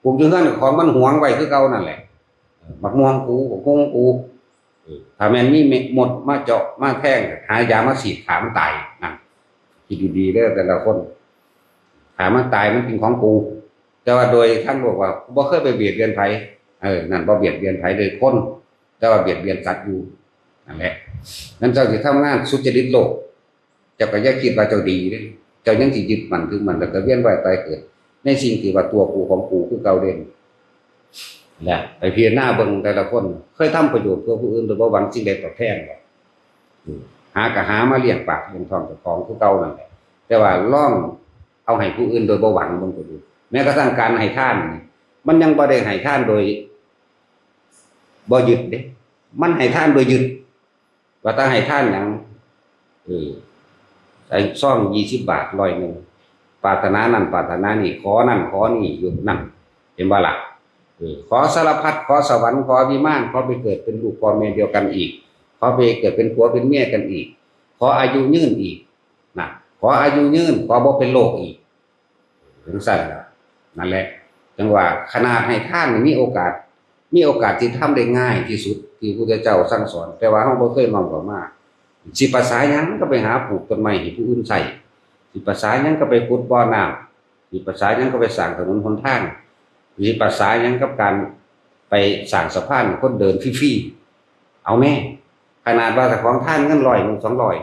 ปลูกอยู่เฮือนเจ้าของมันหวงไว้คือเก่านั่นแหละ เออ บักม่วงกู บักม่วงกู เออ ถ้าแม่นมีมดมาเจาะมาแทง หายามาฉีดฆ่ามันตาย นั่น คิดดีๆเด้อแต่ละคน ฆ่ามันตายมันเป็นของกู แต่ว่าโดยทางโลกว่าบ่เคยไปเบียดเบียนไผ เออ นั่นบ่เบียดเบียนไผเลยคน แต่ว่าเบียดเบียนสัตว์อยู่ นั่นแหละ นั้นเจ้าสิทำงานสุจริตโลก เจ้าก็อย่าคิดว่าเจ้าดีเด้ เจ้ายังสิยึดมั่นถือมั่น แล้วก็เวียนว่ายตายเกิด ในสิ่งที่ว่าตัวกูของกูคือเก่าเด่น และไปพิจารณาเบิ่งแต่ละคน เคยทำประโยชน์เพื่อผู้อื่นโดยบ่หวังสิ่งใดตอบแทนบ่ อืม หาก็หามาเลี้ยงปากเลี้ยงท้องเจ้าของคือเก่านั่นแหละ แต่ว่าลองเอาให้ผู้อื่นโดยบ่หวังเบิ่งก็ดู แม้กระทั่งการให้ทานนี่ มันยังบ่ได้ให้ทานโดยบ่ยึดเด้ มันให้ทานโดยยึด ว่าแต่ให้ทานหยัง เออ ไอ้ซองยี่สิบบาท ร้อยหนึ่ง ปรารถนานั่นปรารถนานี่ ขอนั่นขอนี่อยู่นั่น เห็นบ่ล่ะ เออ ขอสารพัด ขอสวรรค์ ขอวิมาน ขอไปเกิดเป็นลูกพ่อแม่เดียวกันอีก ขอไปเกิดเป็นผัวเป็นเมียกันอีก ขออายุยืนอีก นะ ขออายุยืน ขอบ่เป็นโรคอีก จั่งซั้นล่ะ นั่นแหละ จั่งว่าขนาดให้ทานนี่มีโอกาส มีโอกาสที่ทำได้ง่ายที่สุดที่พระพุทธเจ้าสั่งสอน แต่ว่าเฮาบ่เคยน้อมเข้ามา สิประสาหยังก็ไปหาปลูกต้นไม้ให้ผู้อื่นใช้ สิประสาหยังก็ไปขุดบ่อน้ำ สิประสาหยังก็ไปสร้างถนนหนทาง สิประสาหยังกับการไปสร้างสะพานให้คนเดินฟรีๆ เอาแม่ ขนาดว่าเจ้าของทานเงินร้อยหนึ่ง สองร้อย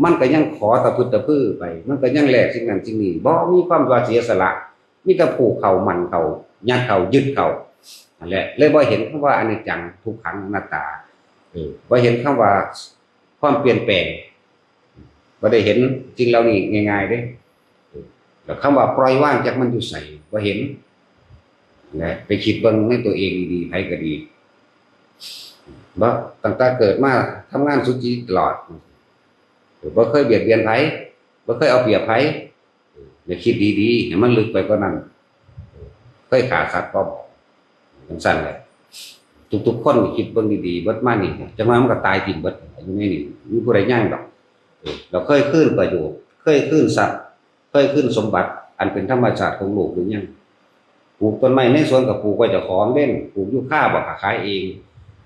มันก็ยังขอตะพึดตะพือไป มันก็ยังแลกสิ่งนั้นสิ่งนี้ บ่มีความว่าเสียสละ มีแต่ผูกเข้ามั่นเข้า ยัดเข้า ยึดเข้า นั่นแหละ เลยบ่เห็นคำว่าอนิจจัง ทุกขัง อนัตตา เออ บ่เห็นคำว่าความเปลี่ยนแปลง บ่ได้เห็นสิ่งเหล่านี้ง่ายๆเด้ เออ แล้วคำว่าปล่อยวางจักมันอยู่ไส บ่เห็น และไปคิดเบิ่งในตัวเองดีๆ ไผก็ดี บ่ ตั้งแต่เกิดมาทำงานสุจริตตลอด บ่เคยเบียดเบียนไผ บ่เคยเอาเปรียบไผ อย่าคิดดีๆ ให้มันลึกไปกว่านั้น เคยฆ่าสัตว์บ่ จั่งซั้นแหละ ทุกๆคนคิดเบิ่งดีๆ เบิดมานี่ จั่งว่ามันก็ตายทิ่มเบิด อยู่ในนี่ มีผู้ใดยังดอก เออ เราเคยคืนประโยชน์ เคยคืนทรัพย์ เคยคืนสมบัติ อันเป็นธรรมชาติของโลกหรือยัง ปลูกต้นไม้ในสวนก็ปลูกไว้เจ้าของเด้ ปลูกยูคาบ่ก็ขายเอง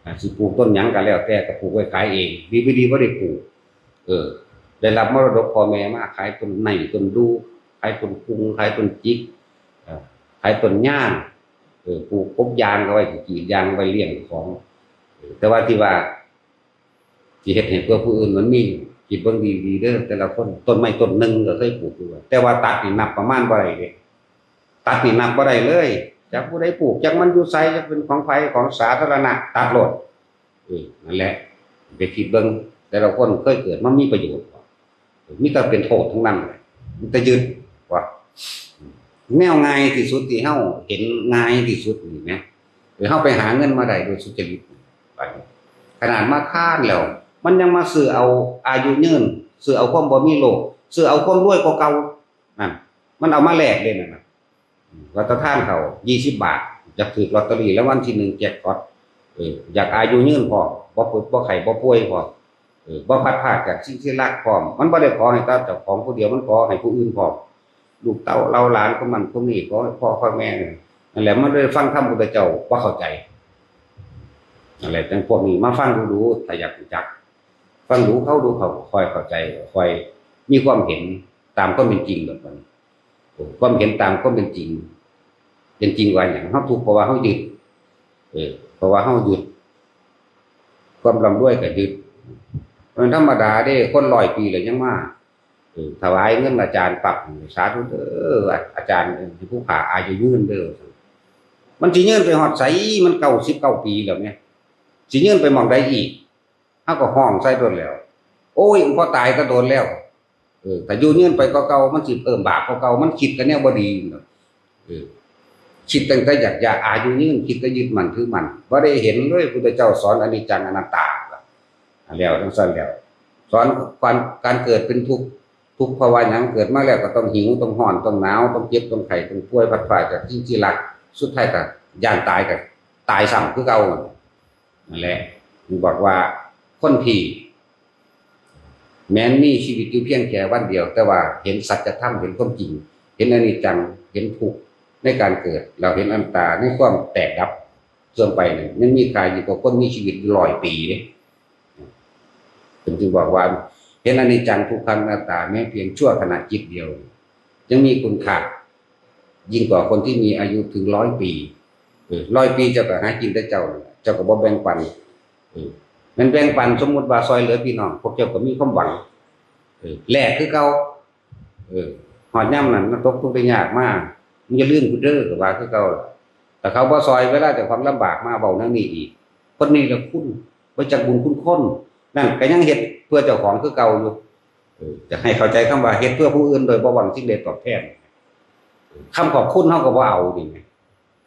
อ่า สิปลูกต้นหยังก็แล้วแต่ก็ปลูกไว้ขายเอง ดีบ่ดีบ่ได้ปลูก เออ ได้รับมรดกพ่อแม่มา ขายต้นไม้ต้นดู่ ขายต้นกุง ขายต้นจิก เอ่อ ขายต้นยาง เออ ปลูกกบยางก็ไว้กรีดยางไว้เลี้ยงของ เออ แต่ว่าที่ว่า สิเฮ็ดให้เพื่อผู้อื่นมันมี คิดเบิ่งดีๆเด้อ แต่ละคน ต้นไม้ต้นหนึ่งก็เคยปลูกอยู่ แต่ว่าตัดนี่นับประมาณบ่ได้เด้ ตัดนี่นับบ่ได้เลย จักผู้ใดปลูก จักมันอยู่ไส จักเป็นของไผ ของสาธารณะ ตัดโลด เออ นั่นแหละ ไปคิดเบิ่ง แต่ละคนเคยเกิดมามีประโยชน์บ่ มีแต่เป็นโทษทั้งนั้นเลย มีแต่ยึดว่า แนวง่ายที่สุดที่เฮาเห็นง่ายที่สุดนี่นะ คือเฮาไปหาเงินมาได้โดยสุจริต บัดนี้ ขนาดมาทานแล้ว มันยังมาซื้อเอาอายุยืน ซื้อเอาความบ่มีโรค ซื้อเอาความรวยกว่าเก่า นั่น มันเอามาแลกเด้นั่นน่ะ ว่าแต่ทานเขายี่สิบบาท อยากถืกลอตเตอรี่รางวัลที่หนึ่งแจ็คพอต เออ อยากอายุยืนพร้อม บ่ปวดบ่ไข้บ่ป่วยพร้อม เออ บ่พลัดพรากจากสิ่งที่รักพร้อม มันบ่ได้ขอให้แต่เจ้าของผู้เดียว มันขอให้ผู้อื่นพร้อม ลูกเต้าเหล่าหลานของมันของนี่ ขอให้พ่อขอให้แม่ นั่นแหละ มันได้ฟังธรรมพุทธเจ้าบ่เข้าใจ นั่นแหละ จั่งพวกนี้มาฟังดูๆ ถ้าอยากรู้จัก ฟังดูเขาดูเขาก็ค่อยเข้าใจ ค่อยมีความเห็นตามความเป็นจริงแบบนั้น ความเห็นตามความเป็นจริง เป็นจริงว่าหยัง เฮาทุกข์เพราะว่าเฮายึด เออ เพราะว่าเฮายึด ความร่ำรวยก็ยึด มันธรรมดาเด้ คนร้อยปีแล้วยังมา เออ ถวายเงินอาจารย์ปั๊บ สาธุเด้อ อาจารย์ เออ ผู้ข้าอายุยืนเด้อ มันสิยืนไปฮอดไส มันเก้าสิบเก้าปีแล้วแหม สิยืนไปหม่องใดอีก เฮาก็ฮ้องใส่โดนแล้ว โอ้ย พ่อตายก็โดนแล้ว เออ ถ้าอยู่ยืนไปกว่าเก่า มันสิเพิ่มบาปกว่าเก่า มันคิดกันแนวบ่ดีเนาะ เออ คิดตั้งแต่อยาก อยากอายุยืน คิดแต่ยึดมั่นถือมั่น บ่ได้เห็นเลย พุทธเจ้าสอนอนิจจังอนัตตา แล้วจั่งซั่นแล้ว สอนการ การเกิดเป็นทุกข์ ทุกข์เพราะว่าหยัง เกิดมาแล้วก็ต้องหิว ต้องร้อน ต้องหนาว ต้องเจ็บ ต้องไข้ ต้องป่วย พลัดพรากจากสิ่งที่รัก สุดท้ายก็ย่านตาย ก็ตายซ้ำคือเก่า นั่นแหละ บอกว่าคนที่ แม้นมีชีวิตอยู่เพียงแค่วันเดียว แต่ว่าเห็นสัจธรรม เห็นความจริง เห็นอนิจจัง เห็นทุกข์ในการเกิด แล้วเห็นอนัตตาในความแตกดับ ส่วนไปเนี่ยยังมีค่ายิ่งกว่าคนมีชีวิตร้อยปีเด้ เพิ่นจึงบอกว่า เห็นอนิจจังทุกขังอนัตตา แม้เพียงชั่วขณะจิตเดียว ยังมีคุณค่า ยิ่งกว่าคนที่มีอายุถึงร้อยปี เออ ร้อยปีเจ้าก็หากินแต่เจ้านั่นแหละ เจ้าก็บ่แบ่งปัน เออ แม่นแบ่งปัน สมมุติว่าซอยเหลือพี่น้อง พวกเจ้าก็มีความหวัง เออ แลกคือเก่า เออ ฮอดยามนั้นมาตกทุกข์ได้ยากมา มึงอย่าลืมกูเด้อ ก็ว่าคือเก่าล่ะ แต่เขาบ่ซอย เวลาเจ้าของลำบากมาเว้าแนวนี้อีก คนนี้ละคุณ บ่จักบุญคุณคน นั่นก็ยังเฮ็ดเพื่อเจ้าของคือเก่าอยู่ เออ จะให้เข้าใจคำว่าเฮ็ดเพื่อผู้อื่นโดยบ่หวังสิ่งใดตอบแทน คำขอบคุณเฮาก็บ่เอานี่ไง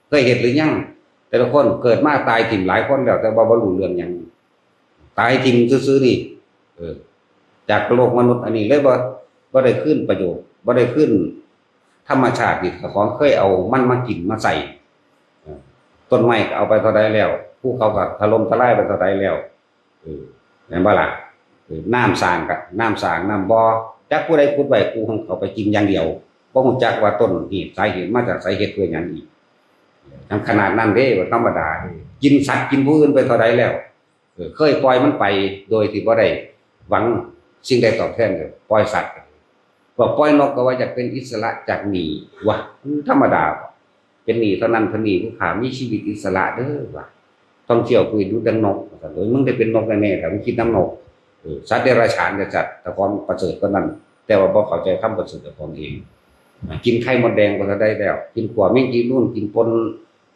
เคยเฮ็ดหรือยัง แต่ละคนเกิดมาตายถิ่มหลายคนแล้ว แต่ว่าบ่รู้เรื่องหยัง ตายถิ่มซื่อๆนี่ เออ จากโลกมนุษย์อันนี้เลยบ่ บ่ได้คืนประโยชน์ บ่ได้คืนธรรมชาตินี่ เจ้าของเคยเอามันมากินมาใส่ เออ ต้นไม้ก็เอาไปเท่าใดแล้ว ภูเขาก็ถล่มทลายไปเท่าใดแล้ว เออ แม่นบ่ล่ะ เออ น้ำสร้างก็ น้ำสร้าง น้ำบ่อ จักผู้ใดขุดไว้ ผู้ของเขาไปกินอย่างเดียว บ่ฮู้จักว่าต้นเหตุสาเหตุมาจากไส เฮ็ดเพื่อหยังอีก ทั้งขนาดนั้นเด้ บ่ธรรมดาเด้ กินสัตว์กินผู้อื่นไปเท่าใดแล้ว เออ เคยปล่อยมันไปโดยที่บ่ได้หวังสิ่งใดตอบแทนเลย ปล่อยสัตว์ พวกปล่อยนกก็ว่าอยากเป็นอิสระจากหนี้ วะ มันธรรมดาบ่ เป็นหนี้เท่านั้นเท่านี้ ผู้ข้ามีชีวิตอิสระเด้อ วะ ท่องเที่ยวคุยดูดังนก ว่าซั่น โอ้ย มึงได้เป็นนกแน่ๆ ถ้ามึงคิดนำนก เออ สัตว์เดรัจฉานกับสัตว์แต่ความประเสริฐก็นั่น แต่ว่าบ่เข้าใจคำประเสริฐของเอง กินไข่มดแดงก็เท่าใดแล้ว กินขั่วแมงจีนูน กินปน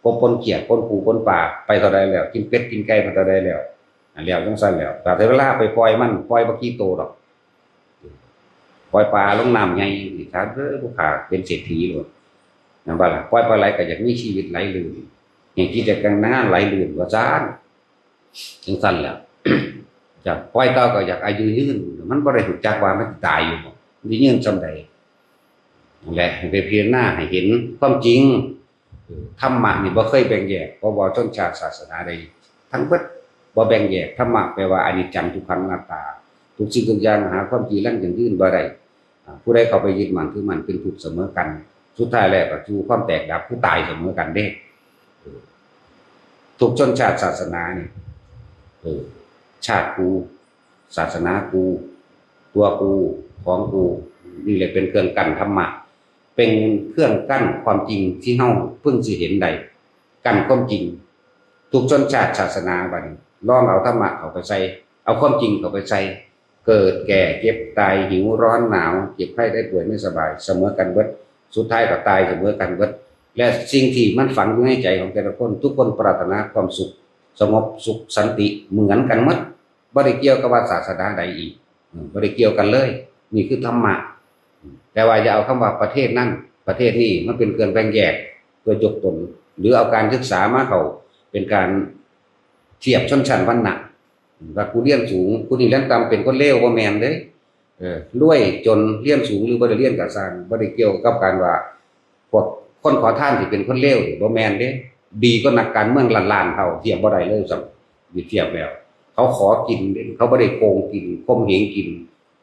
กบปนเขียด ปนปูปนปลาไปเท่าใดแล้ว กินเป็ดกินไก่ไปเท่าใดแล้ว อันแล้วจั่งซั่นแล้ว แต่เวลาไปปล่อยมัน ปล่อยบ่กี่โตดอก ปล่อยปลาลงน้ำใหญ่สิ ถ้าเด้อ ผู้ข้าเป็นเศรษฐีโลด แม่นบ่ล่ะ ปล่อยปลาไหลก็อยากมีชีวิตไหลลื่น อยากกิจการงานไหลลื่น ว่าซั่น จั่งซั่นแหละ อยากปล่อยเต่าก็อยากอายุยืน มันบ่ได้รู้จักว่ามันสิตายอยู่บ่ มันสิยืนส่ำใด นั่นแหละ ให้ไปพิจารณาให้เห็นความจริง เออ ธรรมะนี่บ่เคยแบ่งแยก บ่ว่าชนชาติศาสนาใด ทั้งเบิด บ่แบ่งแยก ธรรมะแปลว่าอนิจจังทุกขังอนัตตา ทุกสิ่งทุกอย่างหาความจีรังยั่งยืนบ่ได้ อ่า ผู้ใดเข้าไปยึดมั่นถือมั่นเป็นทุกข์เสมอกัน สุดท้ายแล้วก็สู่ความแตกดับ คือตายเสมอกันเด้ เออ ทุกชนชาติศาสนานี่ เออ ชาติกู ศาสนากู ตัวกู ของกู นี่แหละเป็นเครื่องกั้นธรรมะ เป็นเครื่องกั้นความจริงที่เฮาเพิ่งสิเห็นได้ กั้นความจริง ทุกชนชาติศาสนาบัดนี้ ลองเอาธรรมะเข้าไปใส่ เอาความจริงเข้าไปใส่ เกิดแก่เจ็บตาย หิวร้อนหนาว เจ็บไข้ได้ป่วยไม่สบาย เสมอกันเบิด สุดท้ายก็ตายเสมอกันเบิด และสิ่งที่มันฝังอยู่ในใจของแต่ละคน ทุกคนปรารถนาความสุข สงบสุขสันติเหมือนกันหมด บ่ได้เกี่ยวกับว่าศาสนาใดอีก อืม บ่ได้เกี่ยวกันเลย นี่คือธรรมะ แต่ว่าอย่าเอาคำว่าประเทศนั้น ประเทศนี้มันเป็นเครื่องแบ่งแยก เพื่อยกตน หรือเอาการศึกษามาเข้าเป็นการเทียบชนชั้นวรรณะ ว่ากูเรียนสูง กูนี่เรียนต่ำ เป็นคนเลว บ่แม่นเด้ เออ รวยจน เรียนสูงหรือบ่ได้เรียนก็ซ่าง บ่ได้เกี่ยวกับการว่า พวกคนขอทานที่เป็นคนเลวนี่ บ่แม่นเด้ ดีกว่านักการเมืองล้านๆเท่า เทียบบ่ได้เลยซ้ำ เทียบแล้ว เขาขอกินเด้ เขาบ่ได้โกงกิน ข่มเหงกิน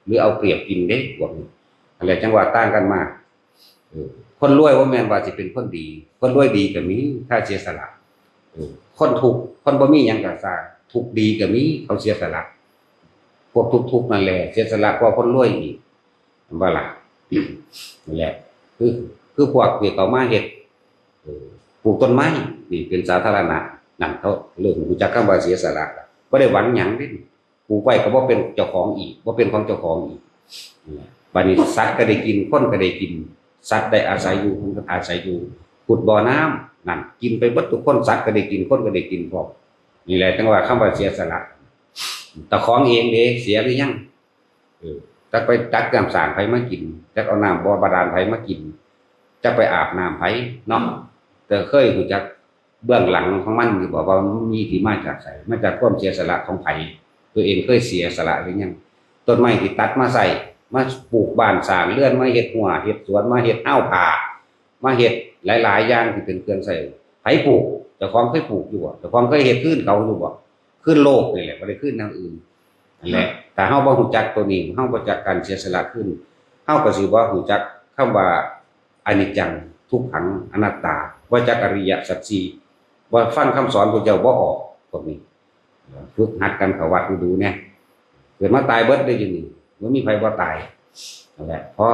หรือเอาเปรียบกินเด้ พวกนี้ อันแหละจังว่าต่างกันมา เออ คนรวยบ่แม่นว่าสิเป็นคนดี คนรวยดีก็มี ถ้าเสียสละ เออ คนทุกข์ คนบ่มีหยังก็ซ่าง ทุกข์ดีก็มี เขาเสียสละ พวกทุกข์ๆนั่นแหละ เสียสละกว่าคนรวยอีก แม่นบ่ล่ะ นั่นแหละ คือ คือพวกที่เขามาเฮ็ด เออ ปลูกต้นไม้ นี่เป็นสาธารณะ นั่นเขาเริ่มรู้จักคำว่าเสียสละละ บ่ได้หวังหยังเด้ ปลูกไว้ก็บ่เป็นเจ้าของอีก บ่เป็นของเจ้าของอีก นั่นแหละ บัดนี้สัตว์ก็ได้กิน คนก็ได้กิน สัตว์ได้อาศัยอยู่ คนก็อาศัยอยู่ ขุดบ่อน้ำ นั่น กินไปเบิดทุกคน สัตว์ก็ได้กิน คนก็ได้กินพร้อม นี่แหละจังว่าคำว่าเสียสละ เจ้าของเองเด้ เสียหรือยัง เออ จักไปตักน้ำสร้างไผมากิน จักเอาน้ำบ่อบาดาลไผมากิน จักไปอาบน้ำไผเนาะ แต่เคยรู้จักเบื้องหลังของมันอยู่บ่ ว่ามันมีที่มาจากไส มาจากความเสียสละของไผ ตัวเองเคยเสียสละหรือยัง ต้นไม้ที่ตัดมาใช้ มาปลูกบ้านสร้างเรือน มาเฮ็ดรั้ว เฮ็ดสวน มาเฮ็ดฮาวผ้า มาเฮ็ดหลายๆอย่างที่เป็นเครื่องใช้ ไผปลูก เจ้าของเคยปลูกอยู่บ่ เจ้าของเคยเฮ็ดคืนเขาอยู่บ่ คืนโลกนี่แหละ บ่ได้คืนทางอื่น นั่นแหละ ถ้าเฮาบ่รู้จักตัวนี้ เฮาบ่จักการเสียสละคืน เฮาก็สิบ่รู้จักคำว่าอนิจจัง ทุกขัง อนัตตา บ่จักอริยสัจสี่ บ่ฟังคำสอนพระเจ้าบ่ออก พวกนี้ ฝึกหัดกันเข้าวัดดูๆแหน่ เกิดมาตายเบิดเด้อยู่นี่ บ่มีไผบ่ตาย นั่นแหละ พอ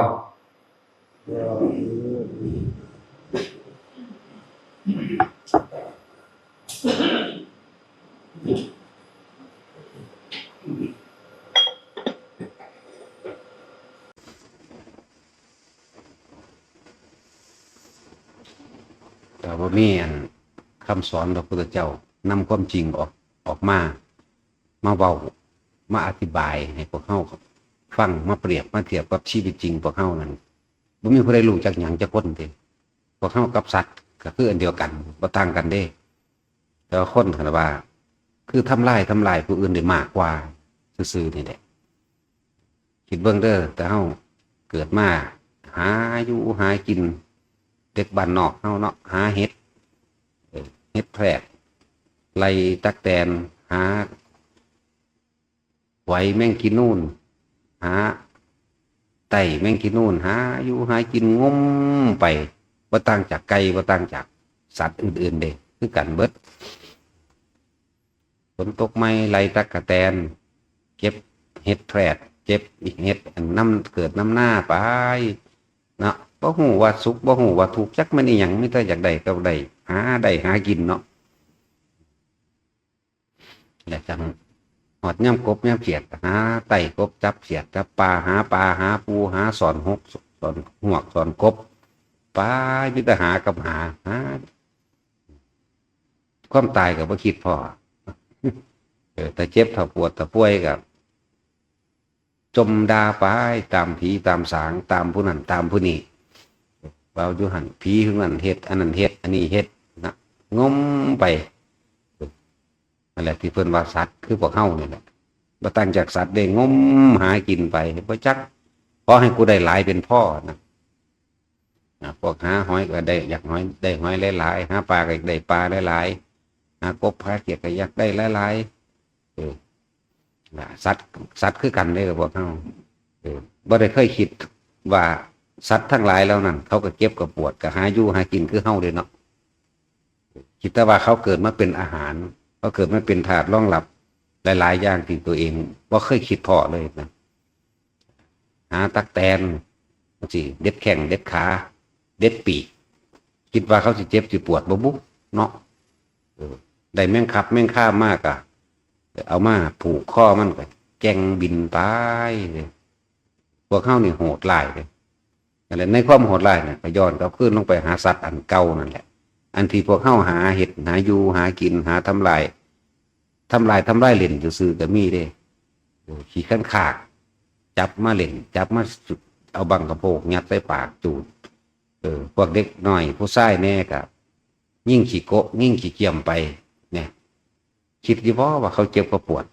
แต่ว่ามีอันคำสอนพระพุทธเจ้านำความจริงออก ออกมา มาเว้า มาอธิบายให้พวกเฮาฟัง มาเปรียบมาเทียบกับชีวิตจริงพวกเฮานั่น บ่มีผู้ใดรู้จักหยังจักคนเด้ พวกเฮากับสัตว์ก็คืออันเดียวกัน บ่ต่างกันเด้ แต่ว่าคนคันว่า คือทำลาย ทำลายผู้อื่นได้มากกว่าซื่อๆนี่แหละ คิดเบิ่งเด้อ แต่เฮาเกิดมาหาอยู่หากิน เด็กบ้านนอกเฮาเนาะ หาเห็ด เออ เห็ดแพรก ไล่ตั๊กแตน หาหอยแมงกีนูน หาไต่แมงกีนูน หาอยู่หากินงมไป บ่ต่างจากไก่ บ่ต่างจากสัตว์อื่นๆเด้ คือกันเบิด ฝนตกใหม่ไล่ตั๊กแตน เก็บเห็ดแพรก เก็บเห็ดอันนำเกิดนำนาไปเนาะ บ่ฮู้ว่าสุข บ่ฮู้ว่าทุกข์ จักแม่นอีหยัง มีแต่อยากได้ก็ได้ หาได้หากินเนาะ แล้วจั่งฮอดยามกบยามเขียด หาไต่กบ จับเขียด จับปลา หาปลา หาปู หาซ่อนฮก ซ่อนฮวก ซ่อนกบ ไป มีแต่หากับหา หา ความตายก็บ่คิดพ้อ เออ ถ้าเจ็บ ถ้าปวด ถ้าป่วยก็จมด่าไปตามผีตามสาง ตามผู้นั้นตามผู้นี้ เว้าอยู่หั่น ผีผู้นั้นเฮ็ด อันนั้นเฮ็ด อันนี้เฮ็ดนะ งมไป นั่นแหละที่เพิ่นว่าสัตว์คือพวกเฮานี่แหละ บ่ต่างจากสัตว์เด้ งมหากินไป บ่จัก ขอให้กูได้หลายเป็นพอนะ อ่า พวกหาหอยก็ได้ อยากหอย ได้หอยหลายๆ หาปลาก็อยากได้ปลาหลายๆ หากบหาเขียดก็อยากได้หลายๆ เออ นะ สัตว์ สัตว์คือกันเด้อพวกเฮา เออ บ่ได้เคยคิดว่าสัตว์ทั้งหลายเหล่านั้น เขาก็เจ็บก็ปวด ก็หาอยู่หากินคือเฮาเด้เนาะ คิดแต่ว่าเขาเกิดมาเป็นอาหาร เขาเกิดมาเป็นธาตุรองรับหลายๆอย่างที่ตัวเองบ่เคยคิดพ้อเลยนะ หาตั๊กแตน จั่งซี้ เด็ดแข้ง เด็ดขา เด็ดปีก คิดว่าเขาสิเจ็บสิปวดบ่บุเนาะ เออ ได้แมงคับแมงคาบมากะ เอามาผูกคอมันก็แก่งบินไปเลย พวกเฮานี่โหดร้ายเลย นั่นแหละ ในความโหดร้ายเนี่ยก็ย้อนกลับคืนลงไปหาสัตว์อันเก่านั่นแหละ อันที่พวกเฮาหาเฮ็ด หาอยู่ หากิน หาทำลาย ทำลาย ทำลายเล่นซื่อๆก็มีเด้ เออ ขี้คันคาก จับมาเล่น จับมาจุด เอาบั้งกะโพกยัดใส่ปากจูด เออ พวกเด็กน้อยผู้ชายแน่ก็ยิงขี้โกะ ยิงขี้เกียมไป เนี่ย คิดอยู่บ่ว่าเขาเจ็บเขาปวด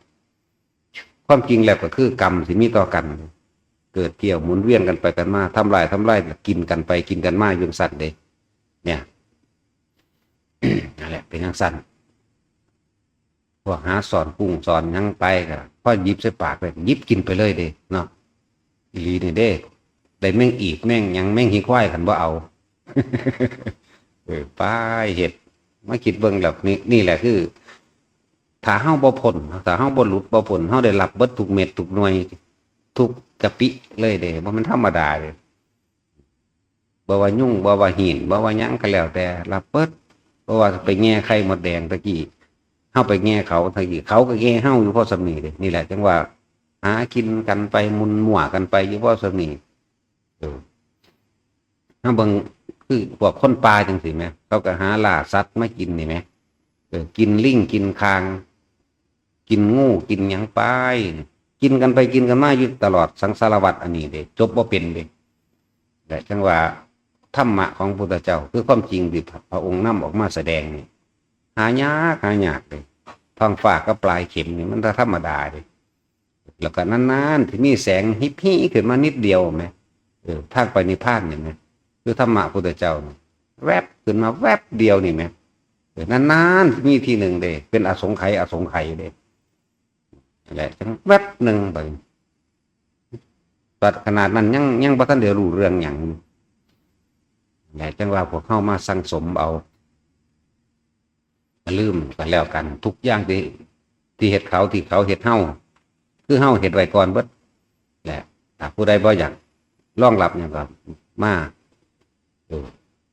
ความจริงแล้วก็คือกรรมที่มีต่อกัน เกิดเกี่ยวหมุนเวียนกันไปกันมา ทำลาย ทำลาย กินกันไปกินกันมาอยู่จั่งซั้นเด้ เนี่ย นั่นแหละ เป็นจั่งซั้น พวกหาซ่อนกุ้งซ่อนหยังไปก็พอหยิบใส่ปากเลยหยิบกินไปเลยเด้เนาะ อีหลีนี่เด้ ได้แมงอีกแมงหยังแมงหีควายคันบ่เอา เออไปเฮ็ด มาคิดเบิ่งแล้วนี่นี่แหละคือ ถ้าเฮาบ่พ้นถ้าเฮาบ่หลุดบ่พ้นเฮาได้รับเบิดทุกเม็ดทุกหน่วย ทุกกะปิเลยเด้บ่แม่นธรรมดาเด้ บ่ว่ายุงบ่ว่าหินบ่ว่าหยังก็แล้วแต่รับเบิด เพราะว่าไปแง่ไข่มดแดงตะกี้เฮาไปแง่เขาตะกี้เขาก็แง่เฮาอยู่พอส่ำนี้เด้นี่แหละจั่งว่าหากินกันไปมุ่นมั่วกันไปอยู่พอส่ำนี้เออเฮาเบิ่งคือพวกคนป่าจั่งซี้แหมเขาก็หาล่าสัตว์มากินนี่แหมเออกินลิงกินข่าง กินงูกินหยังไป กินกันไปกินกันมาอยู่ตลอดสังสารวัฏอันนี้เด้จบบ่เป็นเด้และจั่งว่าธรรมะของพุทธเจ้าคือความจริงที่พระองค์นำออกมาแสดงนี่หายากหายากเลยท้องฟ้ากับปลายเข็มนี่มันธรรมดาเด้แล้วก็นานๆที่มีแสงฮิบฮีขึ้นมานิดเดียวแหมเออทางไปนิพพานนี่แหมคือธรรมะพุทธเจ้านี่แวบขึ้นมาแวบเดียวนี่แหมเออนานๆที่มีที่หนึ่งเด้เป็นอสงไขยอสงไขยเด้ นั่นแหละจั่งแวบหนึ่งไปตัดขนาดนั้นยังยังบ่ทันได้รู้เรื่องหยังนั่นแหละจั่งว่าพวกเฮามาสั่งสมเอาอย่าลืมกันแล้วกันทุกอย่างที่ที่เฮ็ดเขาที่เขาเฮ็ดเฮาคือเฮาเฮ็ดไว้ก่อนเบิดแหละถ้าผู้ใดบ่อยากรองรับหยังก็มา เออ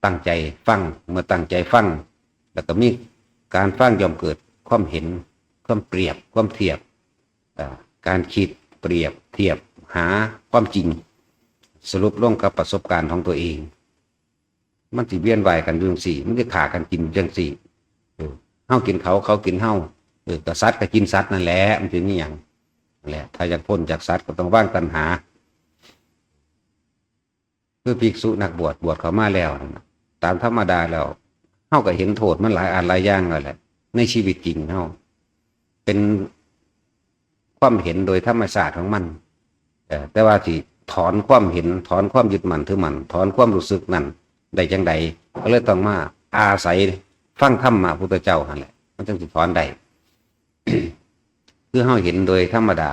ตั้งใจฟังเมื่อตั้งใจฟัง แล้วก็มีการฟังย่อมเกิดความเห็นความเปรียบความเทียบอ่าการคิดเปรียบเทียบหาความจริง สรุปลงกับประสบการณ์ของตัวเอง มันสิเวียนว่ายกันอยู่จั่งซี้มันสิฆ่ากันกินอยู่จั่งซี้เออเฮากินเขาเขากินเฮาเออกษัตริย์ก็กินสัตว์นั่นแหละมันสิมีหยังนั่นแหละถ้าอยากพ้นจากสัตว์ก็ต้องวางตัณหา คือภิกษุนักบวชบวชเข้ามาแล้วนั่นน่ะตามธรรมดาแล้วเฮาก็เห็นโทษมันหลายอันหลายอย่างแล้วแหละในชีวิตจริงเฮาเป็นความเห็นโดยธรรมชาติของมันเอ่อแต่ว่าสิถอนความเห็นถอนความยึดมั่นถือมั่นถอนความรู้สึกนั่นได้จั่งใดก็เลยต้องมาอาศัยฟังธรรมะพุทธเจ้าหั่นแหละมันจั่งสิถอนได้ คือเฮาเห็นโดยธรรมดา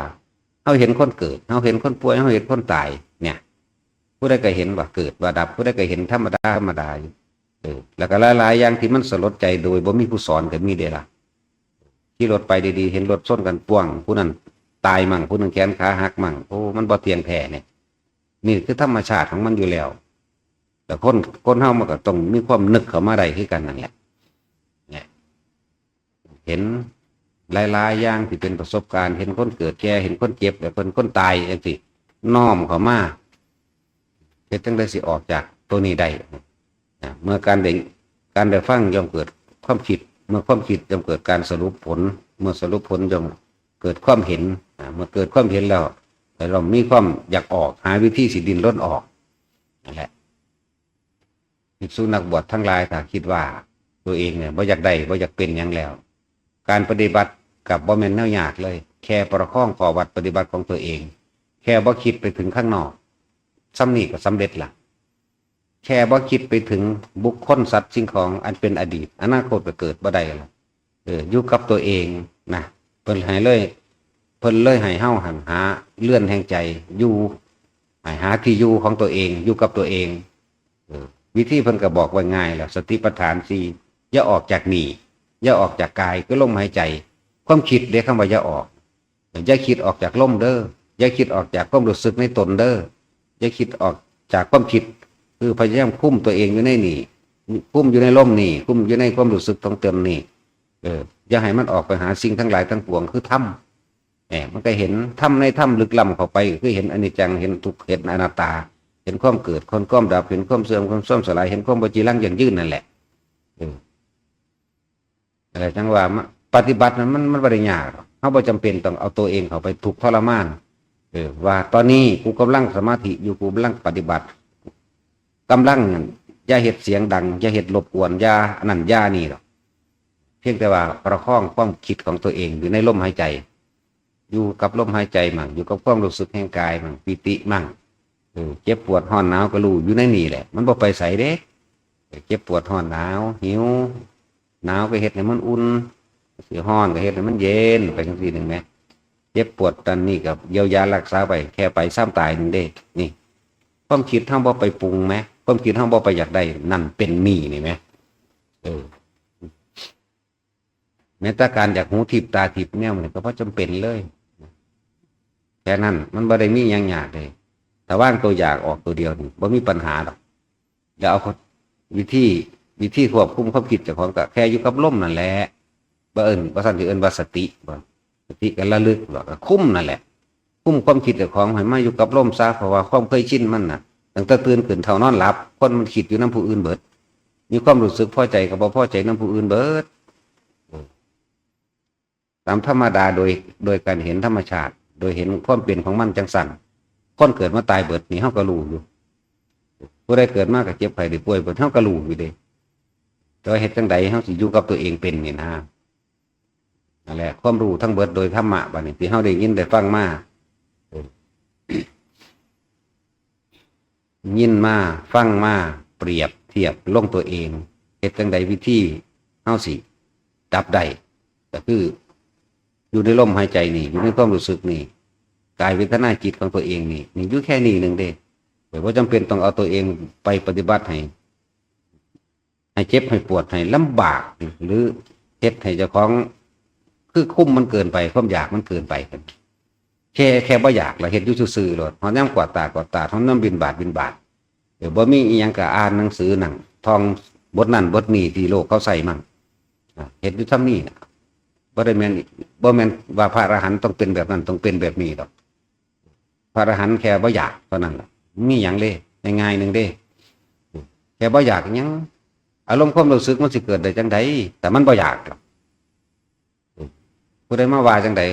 เฮาเห็นคนเกิดเฮาเห็นคนป่วยเฮาเห็นคนตายเนี่ย ผู้ใดก็เห็นว่าเกิดว่าดับผู้ใดก็เห็นธรรมดาธรรมดาอยู่เออแล้วก็หลายๆอย่างที่มันสลดใจโดยบ่มีผู้สอนก็มีเด้ล่ะขี่รถไปดีๆเห็นรถชนกันป้วงผู้นั้นตายมั่งผู้นั้นแขนขาหักมั่งโอ้มันบ่เที่ยงแท้เนี่ยนี่คือธรรมชาติของมันอยู่แล้วแต่คนคนเฮามันก็ต้องมีความนึกเข้ามาได้คือกันนั่นแหละเนี่ย เห็นหลายๆอย่างที่เป็นประสบการณ์เห็นคนเกิดแก่เห็นคนเจ็บและเพิ่นคนตายจังซี่น้อมเข้ามาเฮ็ดจั่งใดสิออกจากตัวนี้ได้นะเมื่อการได้การได้ฟังย่อมเกิดความคิดเมื่อความคิดย่อมเกิดการสรุปผลเมื่อสรุปผลย่อมเกิดความเห็นนะเมื่อเกิดความเห็นแล้วเรามีความอยากออกหาวิธีสิดิ้นรนออกนั่นแหละ ภิกษุนักบวชทั้งหลายถ้าคิดว่าตัวเองเนี่ยบ่อยากได้บ่อยากเป็นหยังแล้ว การปฏิบัติกับบ่แม่นแนวยากเลย แค่ประคองข้อวัดปฏิบัติของตัวเอง แค่บ่คิดไปถึงข้างนอกส่ำนี้ก็สำเร็จละแค่บ่คิดไปถึงบุคคลสัตว์สิ่งของอันเป็นอดีต อนาคตก็เกิดบ่ได้ละเอออยู่กับตัวเองนะเพิ่นให้เลยเพิ่นเลยให้เฮาหันหาเรือนแห่งใจอยู่ให้หาที่อยู่ของตัวเองอยู่กับตัวเอง เออวิธีเพิ่นก็บอกไว้ง่ายแล้วสติปัฏฐานสี่อย่าออกจากนี่อย่าออกจากกายคือลมหายใจ ความคิดเด้คำว่าอย่าออกอย่าคิดออกจากลมเด้ออย่าคิดออกจากความรู้สึกในตนเด้ออย่าคิดออกจากความคิดคือพยายามคุมตัวเองอยู่ในนี่คุมอยู่ในลมนี่คุมอยู่ในความรู้สึกของตนนี่เอออย่าให้มันออกไปหาสิ่งทั้งหลายทั้งปวงคือธรรม แหมมันก็เห็นธรรมในธรรมลึกล้ำเข้าไปคือเห็นอนิจจังเห็นทุกข์เห็นอนัตตา เห็นความเกิดคนความดับเห็นความเสื่อมความเสื่อมสลายเห็นความบ่จีรังยั่งยืนนั่นแหละเอออะไรจังว่ามาปฏิบัตินั้นมันมันบ่ได้ยากหรอกเฮาบ่จำเป็นต้องเอาตัวเองเข้าไปทุกข์ทรมานเออว่าตอนนี้กูกำลังสมาธิอยู่กูกำลังปฏิบัติกำลังนั่นอย่าเฮ็ดเสียงดังอย่าเฮ็ดรบกวนอย่าอันนั้นอย่านี่หรอกเพียงแต่ว่าประคองความคิดของตัวเองอยู่ในลมหายใจ อยู่กับลมหายใจมั่งอยู่กับความรู้สึกแห่งกายมั่งปีติมั่งเออเจ็บปวดร้อนหนาวก็รู้อยู่ในนี่แหละมันบ่ไปไสเด้เจ็บปวดร้อนหนาวหิวหนาวก็เฮ็ดให้มันอุ่น สิฮ้อนก็เฮ็ดให้มันเย็นไปจังซี่หนึ่งแหม เจ็บปวดนั่นนี่ก็เยียวยารักษาไป แค่ไปซ้ำตายหนึ่งเด้ นี่ ความคิดเฮาบ่ไปปรุงแหม ความคิดเฮาบ่ไปอยากได้ นั่นเป็นหนี้นี่แหม เออ แม้แต่การอยากหูทิพย์ตาทิพย์แนวนี้ก็บ่จำเป็นเลย แค่นั้น มันบ่ได้มีหยังยากเลย ถ้าวางตัวอยากออกตัวเดียวนี่บ่มีปัญหาดอก แล้วเอาวิธี วิธีควบคุมความคิดเจ้าของก็แค่อยู่กับลมนั่นแหละ บ่เอิ้น บ่ซั่นสิเอิ้นว่าสติบ่ สติก็ระลึกบ่ ก็คุมนั่นแหละ คุมความคิดเจ้าของให้มาอยู่กับลมซะ เพราะว่าความเคยชินมันน่ะ ตั้งแต่ตื่นขึ้นเท่านอนหลับ คนมันคิดอยู่นำผู้อื่นเบิด มีความรู้สึกพอใจก็บ่พอใจนำผู้อื่นเบิด ตามธรรมดาโดย โดยการเห็นธรรมชาติ โดยเห็นความเป็นของมันจังซั่น คนเกิดมาตายเบิดนี่เฮาก็รู้อยู่ ผู้ใดเกิดมาก็เจ็บไข้ได้ป่วยเบิด เฮาก็รู้อยู่เด้ แต่ว่าเฮ็ดจั่งใดเฮาสิอยู่กับตัวเองเป็นนี่นะ นั่นแหละ ความรู้ทั้งเบิดโดยธรรมะบัดนี้ ที่เฮาได้ยินได้ฟังมา เออ ยินมา ฟังมา เปรียบเทียบลงตัวเอง เฮ็ดจั่งใดวิธีเฮาสิดับได้ ก็คือ อยู่ในลมหายใจนี่ อยู่ในความรู้สึกนี่ กายเวทนาจิตของตัวเองนี่ นี่อยู่แค่นี้หนึ่งเด้ แต่บ่จำเป็นต้องเอาตัวเองไปปฏิบัติให้ ให้เจ็บให้ปวดให้ลำบาก หรือเฮ็ดให้เจ้าของ คือคุมมันเกินไป ความอยากมันเกินไป แค่ แค่บ่อยากแล้วเฮ็ดอยู่ซื่อๆโลด ฮอดยามกวาดตากวาดตา ฮอดยามบิณฑบาตบิณฑบาต เออ บ่มีอีหยังก็อ่านหนังสือนั่งท่องบทนั้นบทนี้ที่โลกเขาใส่มั่ง อ่ะ เฮ็ดอยู่ส่ำนี้น่ะ บ่ได้แม่น บ่แม่นว่าพระอรหันต์ต้องเป็นแบบนั้น ต้องเป็นแบบนี้ดอก พระอรหันต์แค่บ่อยากเท่านั้นล่ะ มีหยังเด้ ง่ายๆหนึ่งเด้ แค่บ่อยากหยัง อารมณ์ความรู้สึกมันสิเกิดได้จั่งใด แต่มันบ่อยากหรอก ผู้ใดมาว่าจั่งใด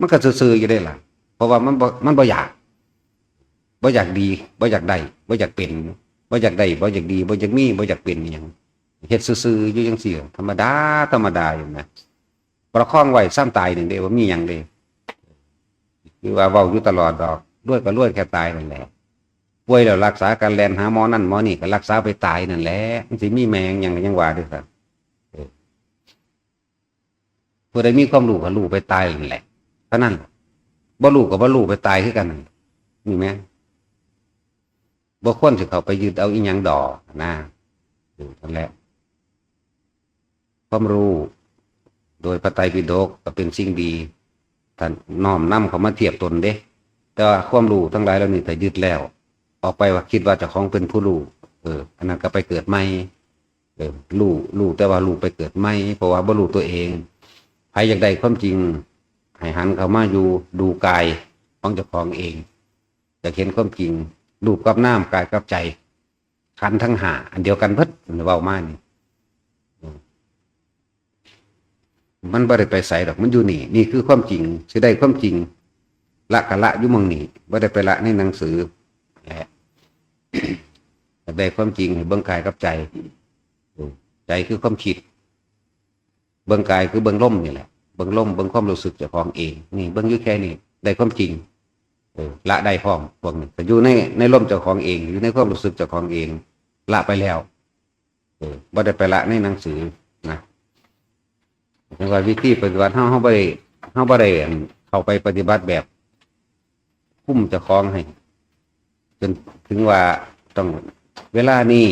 มันก็ซื่อๆอยู่เด้ล่ะ เพราะว่ามันบ่ มันบ่อยาก บ่อยากดี บ่อยากได้ บ่อยากเป็น บ่อยากได้ บ่อยากดี บ่อยากมี บ่อยากเป็นอิหยัง เฮ็ดซื่อๆอยู่จั่งซี้ ธรรมดา ธรรมดาอยู่นะ ประคองไว้ส่ำตายนี่เด้ บ่มีหยังเด้ คือว่าเว้าอยู่ตลอดดอก รวยก็รวยแค่ตายนั่นแหละ ป่วยแล้วรักษา ก็แล่นหาหมอนั่นหมอนี่ ก็รักษาไปตายนั่นแหละ มันสิมีแม่งหยังก็ยังว่าเด้อครับ เออ ผู้ใดมีความรู้ก็รู้ไปตายนั่นแหละ เท่านั้น บ่รู้ก็บ่รู้ไปตายคือกันนั่น นี่แหม บ่ควรสิเข้าไปยึดเอาอีหยังดอกนะ เออ นั่นแหละ ความรู้โดยพระไตรปิฎกก็เป็นสิ่งดี ท่านน้อมนำเข้ามาเทียบตนเด้ แต่ว่าความรู้ทั้งหลายเหล่านี้ถ้ายึดแล้ว ออกไปว่าคิดว่าเจ้าของเป็นผู้รู้ เออ อันนั้นก็ไปเกิดใหม่ เออ รู้ รู้แต่ว่ารู้ไปเกิดใหม่ เพราะว่าบ่รู้ตัวเอง ใครอยากได้ความจริง ให้หันเข้ามาอยู่ ดูกายของเจ้าของเอง อยากเห็นความจริง รูปกับนาม กายกับใจ ขันธ์ทั้งห้า อันเดียวกันเบิด เว้ามานี่ อืม มันบ่ได้ไปไสดอก มันอยู่นี่ นี่คือความจริง สิได้ความจริง ละกะละอยู่หม่องนี้ บ่ได้ไปละในหนังสือ แหละ อยากได้ความจริงให้เบิ่งกายกับใจ อืม ใจคือความคิด เบิ่งกายคือเบิ่งลมนี่แหละ เบิ่งลม เบิ่งความรู้สึกเจ้าของเอง นี่เบิ่งอยู่แค่นี้ ได้ความจริง เออ ละได้พร้อม พวกนี้ก็อยู่ใน ในลมเจ้าของเอง อยู่ในความรู้สึกเจ้าของเอง ละไปแล้ว เออ บ่ได้ไปละในหนังสือนะ แต่ว่าวิธีปฏิบัติเฮา เฮาบ่ได้ เฮาบ่ได้ อัน เข้าไปปฏิบัติแบบคุมเจ้าของให้ จนถึงว่าต้อง เวลานี้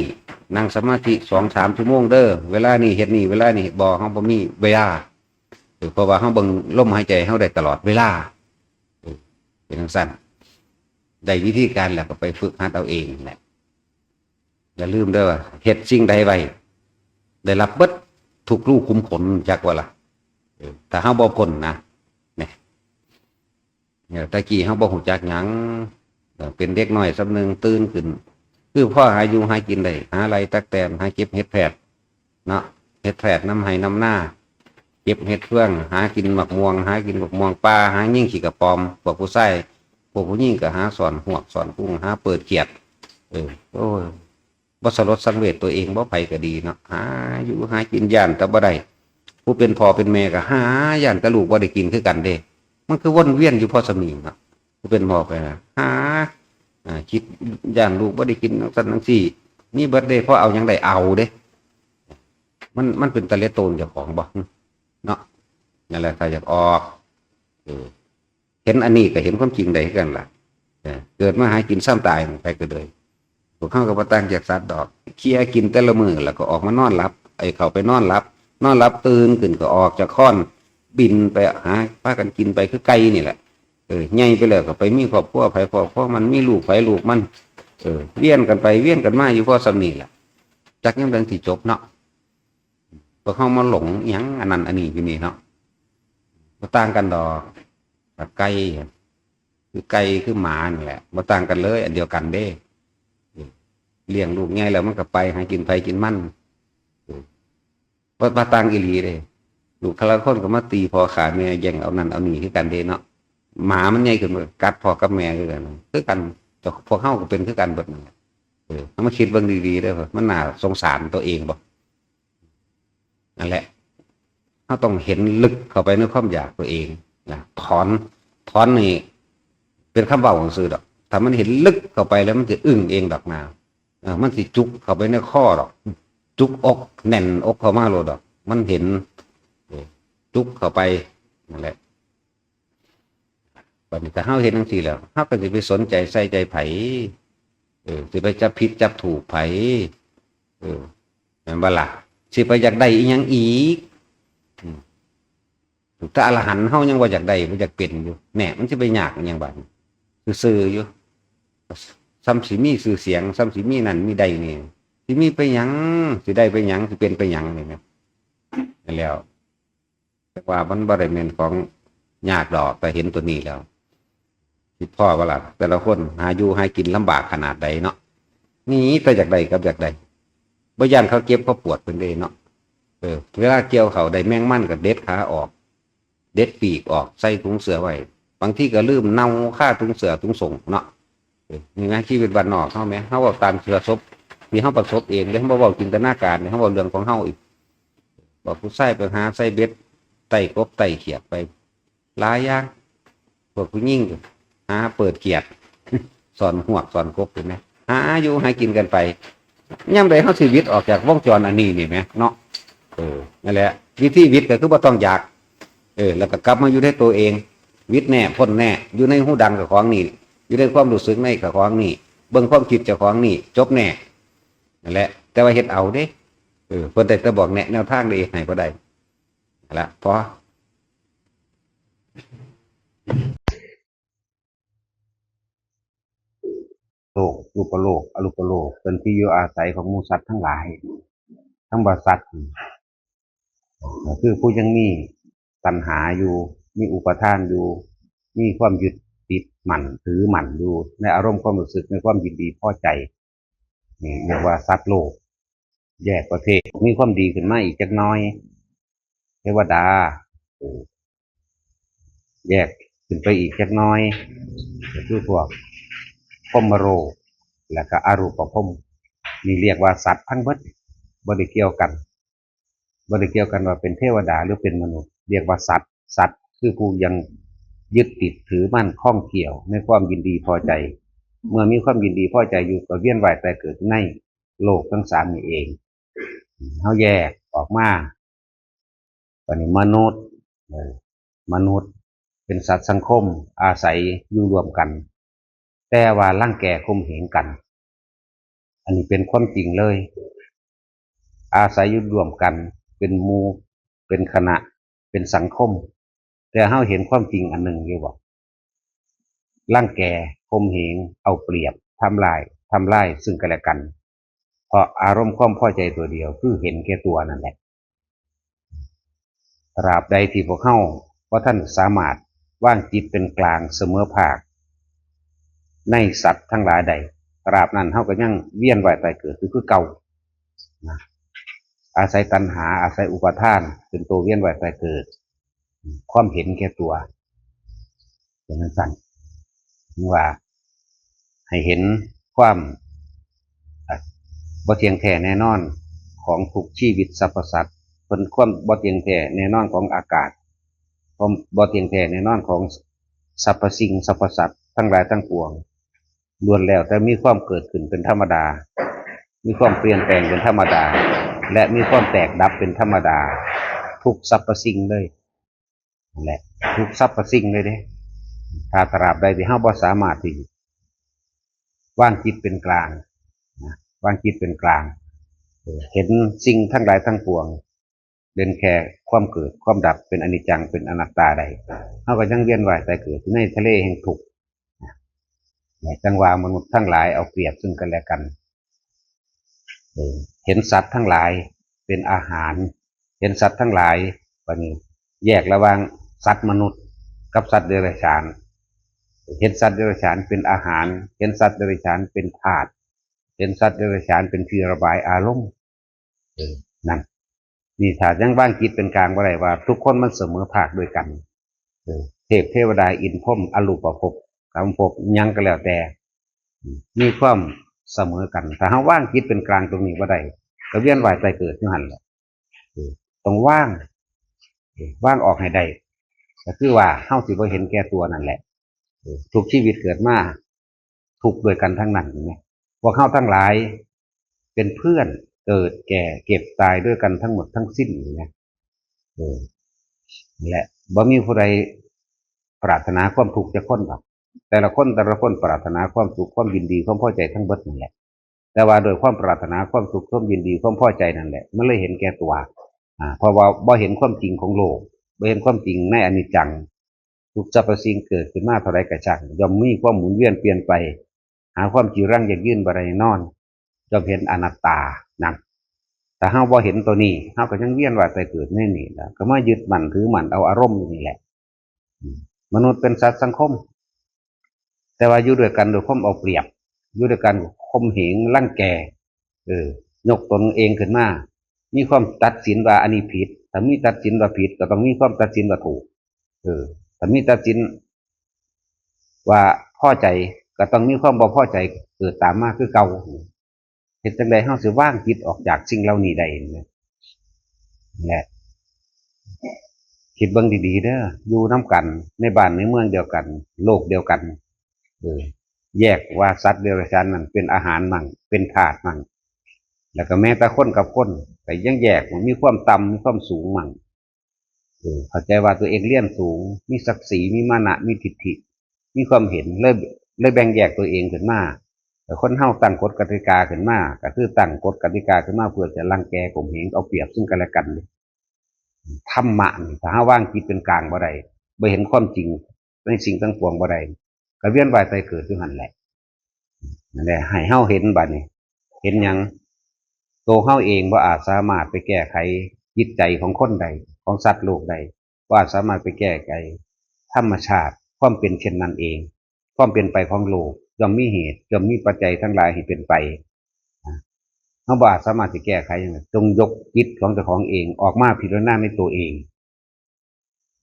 นั่งสมาธิสองสามชั่วโมงเด้อ เวลานี้เฮ็ดนี่ เวลานี้เฮ็ด บ่ เฮาบ่มีเวลา เออ เพราะว่าเฮาเบิ่งลมหายใจเฮาได้ตลอดเวลา เออ เป็นจั่งซั่น ได้วิธีการแล้วก็ไปฝึกหัดเอาเองแหละ อย่าลืมเด้อว่า เฮ็ดสิ่งใดไว้ ได้รับเบิดทุกรูขุมขน จักว่าล่ะ เออ ถ้าเฮาบ่พ้นนะ เนี่ย เนี่ย แต่กี้เฮาบ่ฮู้จักหยัง เออ เป็นเด็กน้อยส่ำหนึ่ง ตื่นขึ้น คือพอหาอยู่หากินได้ หาไล่ตักแตน หาเก็บเห็ดแผด เนาะ เห็ดแผดนำไฮ่นำนา เก็บเห็ดเฟือง หากินหมากม่วง หากินหมากม่วงป่า หายิงขี้กระป๋อม พวกผู้ชาย พวกผู้หญิงก็หาซ่อนฮวกซ่อนกุ้ง หาเปิดเขียด เออ โอ้ย บ่สลดสังเวชตัวเอง บ่ ไผก็ดีเนาะ หาอยู่หากิน ย้านแต่บ่ได้ ผู้เป็นพ่อเป็นแม่ก็หา ย้านแต่ลูกบ่ได้กินคือกันเด้ มันคือวนเวียนอยู่พอส่ำนี้เนาะ ผู้เป็นพ่อก็หา อ่า คิดย้านลูกบ่ได้กินจั่งซั้นจั่งซี้ มีเบิดเด้ พอเอาหยังได้เอาเด้ มัน มันเป็นตะเหลือโตนเจ้าของบ่ เนาะ นั่นแหละ ถ้าอยากออก เออ เห็นอันนี้ก็เห็นความจริงได้คือกันล่ะ เออ เกิดมาหากินซ้ำตายไปก็เลย พวกเขาก็บ่ต่างจากสัตว์ดอก เคลียร์กินแต่ละมื้อแล้วก็ออกมานอนหลับ ไอ้เข้าไปนอนหลับ นอนหลับตื่นขึ้นก็ออกจากค้อน บินไปหา พากันกินไปคือไก่นี่แหละ เออ ใหญ่ไปแล้วก็ไปมีครอบครัวไผครอบครัวมัน มีลูกไผลูกมัน เออ เวียนกันไปเวียนกันมาอยู่พอส่ำนี้แหละ จักยามใดสิจบเนาะ พวกเขามาหลงอิหยังอันนั้นอันนี้อยู่นี่เนาะ บ่ต่างกันดอก กับไก่ คือไก่คือหมานั่นแหละ บ่ต่างกันเลย อันเดียวกันเด้ เลี้ยงลูกใหญ่แล้วมันก็ไปหากินไผกินมัน บ่ บ่ต่างอีหลีเด้ ลูกแต่ละคนก็มาตีพ่อฆ่าแม่ แย่งเอานั่นเอานี่คือกันเด้เนาะ หมามันใหญ่ขึ้นมันก็กัดพ่อกับแม่คือกัน คือกัน แต่พวกเฮาก็เป็นคือกันเบิดนั่นแหละ เออ เฮามาคิดเบิ่งดีๆเด้อ มันน่าสงสารตัวเองบ่ นั่นแหละ เฮาต้องเห็นลึกเข้าไปในความอยากตัวเองนะ ถอน ถอนนี่เป็นคำเว้าซื่อๆดอก ถ้ามันเห็นลึกเข้าไปแล้วมันสิอึ้งเองดอกนา เออ มันสิจุกเข้าไปในคอดอก จุกอกแน่นอกเข้ามาโลดดอก มันเห็น เออ จุกเข้าไป นั่นแหละ บัดนี้ถ้าเฮาเห็นจั่งซี้แล้ว เฮาก็สิไปสนใจใส่ใจไผ เออ สิไปจับผิดจับถูกไผ เออ แม่นบ่ล่ะ สิไปอยากได้อีหยังอีก อืม ถ้าอรหันต์เฮายังบ่อยากได้ บ่อยากเป็นอยู่ แหน่ มันสิไปยากอิหยังบาดนี้ ซื่อๆอยู่ ส่ำสิมีชื่อเสียง ส่ำสิมีนั่นมีได้นี่ สิมีไปหยัง สิได้ไปหยัง สิเป็นไปหยังนี่นะ นั่นแหล้ว แต่ว่ามันบ่ได้แม่นของยากดอก แต่เห็นตัวนี้แล้ว คิดพอบ่ล่ะ แต่ละคนหาอยู่หากินลำบากขนาดใดเนาะ นี่แต่อยากได้กับอยากได้ บ่ย่านเขาเจ็บเขาปวดเพิ่นเด้เนาะ เออ เวลาเกี่ยวข้าวได้แมงมันก็เด็ดขาออก เด็ดปีกออก ใส่ถุงเสื้อไว้ บางทีก็ลืมเน่าคาถุงเสื้อถุงส่งเนาะ เออ นี่นะ ชีวิตบ้านนอกเฮาแหม เฮาเว้าตามเทื่อศพ ที่เฮาประสบเองเด้ เฮาบ่เว้าจินตนาการเด้ เฮาเว้าเรื่องของเฮาอีก บอกผู้ชายไปหาใส่เบ็ด ไต่กบไต่เขียดไป หลายอย่าง พวกผู้หญิงก็หาเปิดเขียด ซ่อนฮวกซ่อนกบ เห็นไหม หาอยู่หากินกันไป ยามใดเฮาสิหวิดออกจากวงจรอันนี้นี่แหมเนาะ เออ นั่นแหละ วิธีหวิดก็คือบ่ต้องอยาก เออ แล้วก็กลับมาอยู่ในตัวเอง หวิดแน่ พ้นแน่ อยู่ในฮูดังเจ้าของนี่ อยู่ในความรู้สึกในเจ้าของนี่ เบิ่งความคิดเจ้าของนี่ จบแน่ นั่นแหละ แต่ว่าเฮ็ดเอาเด้ เออ เพิ่นได้แต่บอกแนะแนวทางเด้ ให้บ่ได้ นั่นละ พอ โลก รูปโลก อรูปโลก เป็นที่อยู่อาศัยของหมู่สัตว์ทั้งหลาย ทั้งว่าสัตว์ ก็คือผู้ยังมีตัณหาอยู่ มีอุปาทานอยู่ มีความยึดติดมั่นถือมั่นอยู่ ในอารมณ์ความรู้สึก ในความยินดีพอใจ นี่เรียกว่าสัตว์โลก แยกประเภท มีความดีขึ้นมาอีกจักหน่อย เทวดา เออ แยกขึ้นไปอีกจักหน่อย ก็คือพวกพรหมโลก และก็อรูปพรหม นี่เรียกว่าสัตว์ทั้งเบิด บ่ได้เกี่ยวกัน บ่ได้เกี่ยวกันว่าเป็นเทวดาหรือเป็นมนุษย์ เรียกว่าสัตว์ สัตว์คือผู้ยังยึดติดถือมั่นข้องเกี่ยวในความยินดีพอใจ เมื่อมีความยินดีพอใจอยู่ก็เวียนว่ายตายเกิดในโลกทั้งสามนี่เอง เฮาแยกออกมา บัดนี้มนุษย์ เออ มนุษย์เป็นสัตว์สังคม อาศัยอยู่ร่วมกัน แต่ว่ารังแกข่มเหงกัน อันนี้เป็นความจริงเลย อาศัยอยู่ร่วมกัน เป็นหมู่ เป็นคณะ เป็นสังคม แต่เฮาเห็นความจริงอันหนึ่งอยู่บ่ รังแก ข่มเหง เอาเปรียบ ทำลาย ทำลายซึ่งกันและกัน เพราะอารมณ์ความพอใจตัวเดียว คือเห็นแก่ตัวนั่นแหละ ตราบใดที่พวกเฮาบ่ทันสามารถวางจิตเป็นกลางเสมอภาค ในสัตว์ทั้งหลายได้ ตราบนั้นเฮาก็ยังเวียนว่ายตายเกิดอยู่คือเก่า นะ อาศัยตัณหา อาศัยอุปาทาน เป็นตัวเวียนว่ายตายเกิด ความเห็นแก่ตัว เป็นจั่งซั้น ว่า ให้เห็นความ อ่ะ บ่เที่ยงแท้แน่นอนของทุกชีวิตสรรพสัตว์ เป็นความบ่เที่ยงแท้แน่นอนของอากาศ ความบ่เที่ยงแท้แน่นอนของสรรพสิ่งสรรพสัตว์ทั้งหลายทั้งปวง ล้วนแล้วแต่มีความเกิดขึ้นเป็นธรรมดา มีความเปลี่ยนแปลงเป็นธรรมดา และมีความแตกดับเป็นธรรมดา ทุกสรรพสิ่งเลย นั่นแหละ ทุกสรรพสิ่งเลยเด้ ถ้าตราบใดที่เฮาบ่สามารถที่วางจิตเป็นกลางนะ วางจิตเป็นกลาง เออ เห็นสิ่งทั้งหลายทั้งปวง เป็นแค่ความเกิดความดับ เป็นอนิจจัง เป็นอนัตตาได้ เฮาก็ยังเวียนว่ายตายเกิดอยู่ในทะเลแห่งทุกข์นะ และจังว่ามนุษย์ทั้งหลายเอาเปรียบซึ่งกันและกัน เออ เห็นสัตว์ทั้งหลายเป็นอาหาร เห็นสัตว์ทั้งหลาย บัดนี้แยกระหว่างสัตว์มนุษย์กับสัตว์เดรัจฉาน เห็นสัตว์เดรัจฉานเป็นอาหาร เห็นสัตว์เดรัจฉานเป็นธาตุ เห็นสัตว์เดรัจฉานเป็นที่ระบายอารมณ์ เออ นั่น นี่ถ้ายังวางจิตเป็นกลางบ่ได้ว่าทุกคนมันเสมอภาคด้วยกัน เออ เทพเทวดาอินทร์พรหมอรูปภพ กามภพ หยังก็แล้วแต่ อืม มีความเสมอกัน ถ้าเฮาวางจิตเป็นกลางตรงนี้บ่ได้ ก็เวียนว่ายตายเกิดอยู่หั่นแหละ เออ ต้องวาง เออ วางออกให้ได้ ก็คือว่าเฮาสิบ่เห็นแก่ตัวนั่นแหละ เออ ทุกชีวิตเกิดมา ทุกข์ด้วยกันทั้งนั้น เห็นไหม พวกเฮาทั้งหลายเป็นเพื่อนเกิดแก่เจ็บตายด้วยกันทั้งหมดทั้งสิ้น เห็นไหม เออ นั่นแหละ บ่มีผู้ใดปรารถนาความทุกข์จักคนดอก แต่ละคนแต่ละคนปรารถนาความสุข ความยินดี ความพอใจทั้งเบิดนั่นแหละ แต่ว่าโดยความปรารถนาความสุข ความยินดี ความพอใจนั่นแหละ มันเลยเห็นแก่ตัว อ่า เพราะว่าบ่เห็นความจริงของโลก บ่เห็นความจริงในอนิจจัง ทุกสรรพสิ่งเกิดขึ้นมาเท่าใดก็ช่าง ย่อมมีความหมุนเวียนเปลี่ยนไป หาความจีรังยั่งยืนบ่ได้แน่นอน ย่อมเห็นอนัตตา นั่น ถ้าเฮาบ่เห็นตัวนี้ เฮาก็ยังเวียนว่ายตายเกิดในนี่แหละ ก็มายึดมั่นถือมั่นเอาอารมณ์อยู่นี่แหละ อืม มนุษย์เป็นสัตว์สังคม แต่ว่าอยู่ด้วยกันด้วยความเอาเปรียบ อยู่ด้วยกันข่มเหงรังแก เออ ยกตนเองขึ้นมา มีความตัดสินว่าอันนี้ผิด ถ้ามีตัดสินว่าผิด ก็ต้องมีความตัดสินว่าถูก เออ ถ้ามีตัดสินว่าพอใจ ก็ต้องมีความบ่พอใจเกิดตามมาคือเก่า เฮ็ดจั่งใดเฮาสิวางจิตออกจากสิ่งเหล่านี้ได้ นั่นแหละ คิดเบิ่งดีๆ เด้อ อยู่นำกัน ในบ้านในเมืองเดียวกัน โลกเดียวกัน เออ แยกว่าสัตว์เดรัจฉานนั่นเป็นอาหารมั่ง เป็นธาตุมั่ง แล้วก็แม้แต่คนกับคน ก็ยังแยกว่ามีความต่ำ มีความสูงมั่ง เออ เข้าใจว่าตัวเองเรียนสูง มีศักดิ์ศรี มีมานะ มีทิฐิ มีความเห็น เลย เลยแบ่งแยกตัวเองขึ้นมา แต่คนเฮาตั้งกฎกติกาขึ้นมา ก็คือตั้งกฎกติกาขึ้นมาเพื่อจะรังแกข่มเหงเอาเปรียบซึ่งกันและกัน ธรรมะนี่ ถ้าเฮาวางจิตเป็นกลางบ่ได้ บ่เห็นความจริงในสิ่งทั้งปวงบ่ได้ ก็เวียนว่ายตายเกิดอยู่หั่นแหละ นั่นแหละ ให้เฮาเห็นบัดนี้ เห็นหยัง ตัวเฮาเองบ่อาจสามารถไปแก้ไขจิตใจของคนใด ของสัตว์โลกใด บ่อาจสามารถไปแก้ไขธรรมชาติ ความเป็นเช่นนั้นเอง ความเป็นไปของโลก ย่อมมีเหตุ ย่อมมีปัจจัยทั้งหลายให้เป็นไป เฮาบ่อาจสามารถสิแก้ไขหยังได้ จงยกจิตของเจ้าของเอง ออกมาพิจารณาในตัวเอง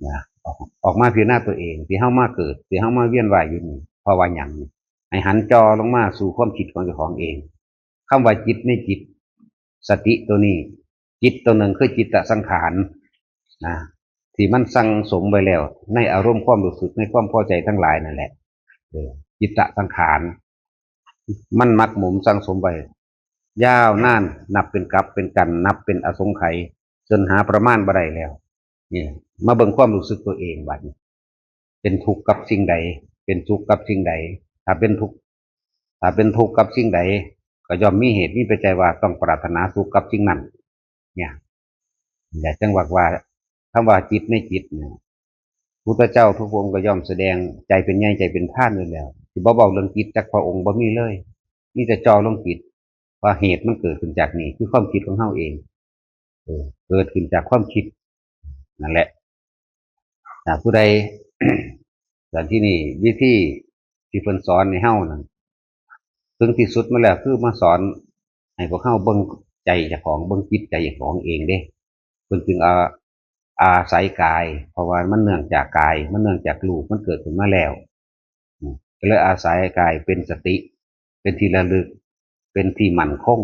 นะ ออก ออกมาพิจารณาตัวเอง ที่เฮามาเกิด ที่เฮามาเวียนว่ายอยู่นี่ เพราะว่าหยัง ให้หันจ่อลงมาสู่ความคิดของเจ้าของเอง คำว่าจิตในจิต สติตัวนี้ จิตตัวหนึ่งคือจิตตสังขาร นะ ที่มันสั่งสมไว้แล้ว ในอารมณ์ความรู้สึก ในความพอใจทั้งหลายนั่นแหละ เออ จิตตสังขาร มันหมักหมมสั่งสมไว้ ยาวนาน นับเป็นกับเป็นกัน นับเป็นอสงไขย จนหาประมาณบ่ได้แล้ว นี่ มาเบิ่งความรู้สึกตัวเองบัดนี้ เป็นทุกข์กับสิ่งใด เป็นสุขกับสิ่งใด ถ้าเป็นทุกข์ ถ้าเป็นทุกข์กับสิ่งใด ก็ย่อมมีเหตุมีปัจจัยว่าต้องปรารถนาสุขกับสิ่งนั้น เนี่ย อย่าจังหวักว่า คำว่าจิตในจิตเนี่ย พุทธเจ้าทุกพระองค์ก็ย่อมแสดงใจเป็นใหญ่ใจเป็นพรานอยู่แล้ว สิบ่เว้าเรื่องจิตจักพระองค์บ่มีเลย มีแต่จ่อลงจิต ว่าเหตุมันเกิดขึ้นจากนี่ คือความคิดของเฮาเอง เออ เกิดขึ้นจากความคิด นั่นแหละ อ่า ผู้ใด แต่ที่นี่วิธีที่เพิ่นสอนให้เฮานั่น ถึงที่สุดมาแล้วคือมาสอนให้พวกเฮาเบิ่งใจเจ้าของ เบิ่งจิตใจเจ้าของเองเด้ เพิ่นจึงเอา อาศัยกาย เพราะว่ามันเนื่องจากกาย มันเนื่องจากรูป มันเกิดขึ้นมาแล้ว อืม ก็เลยอาศัยกายเป็นสติ เป็นที่ระลึก เป็นที่มั่นคง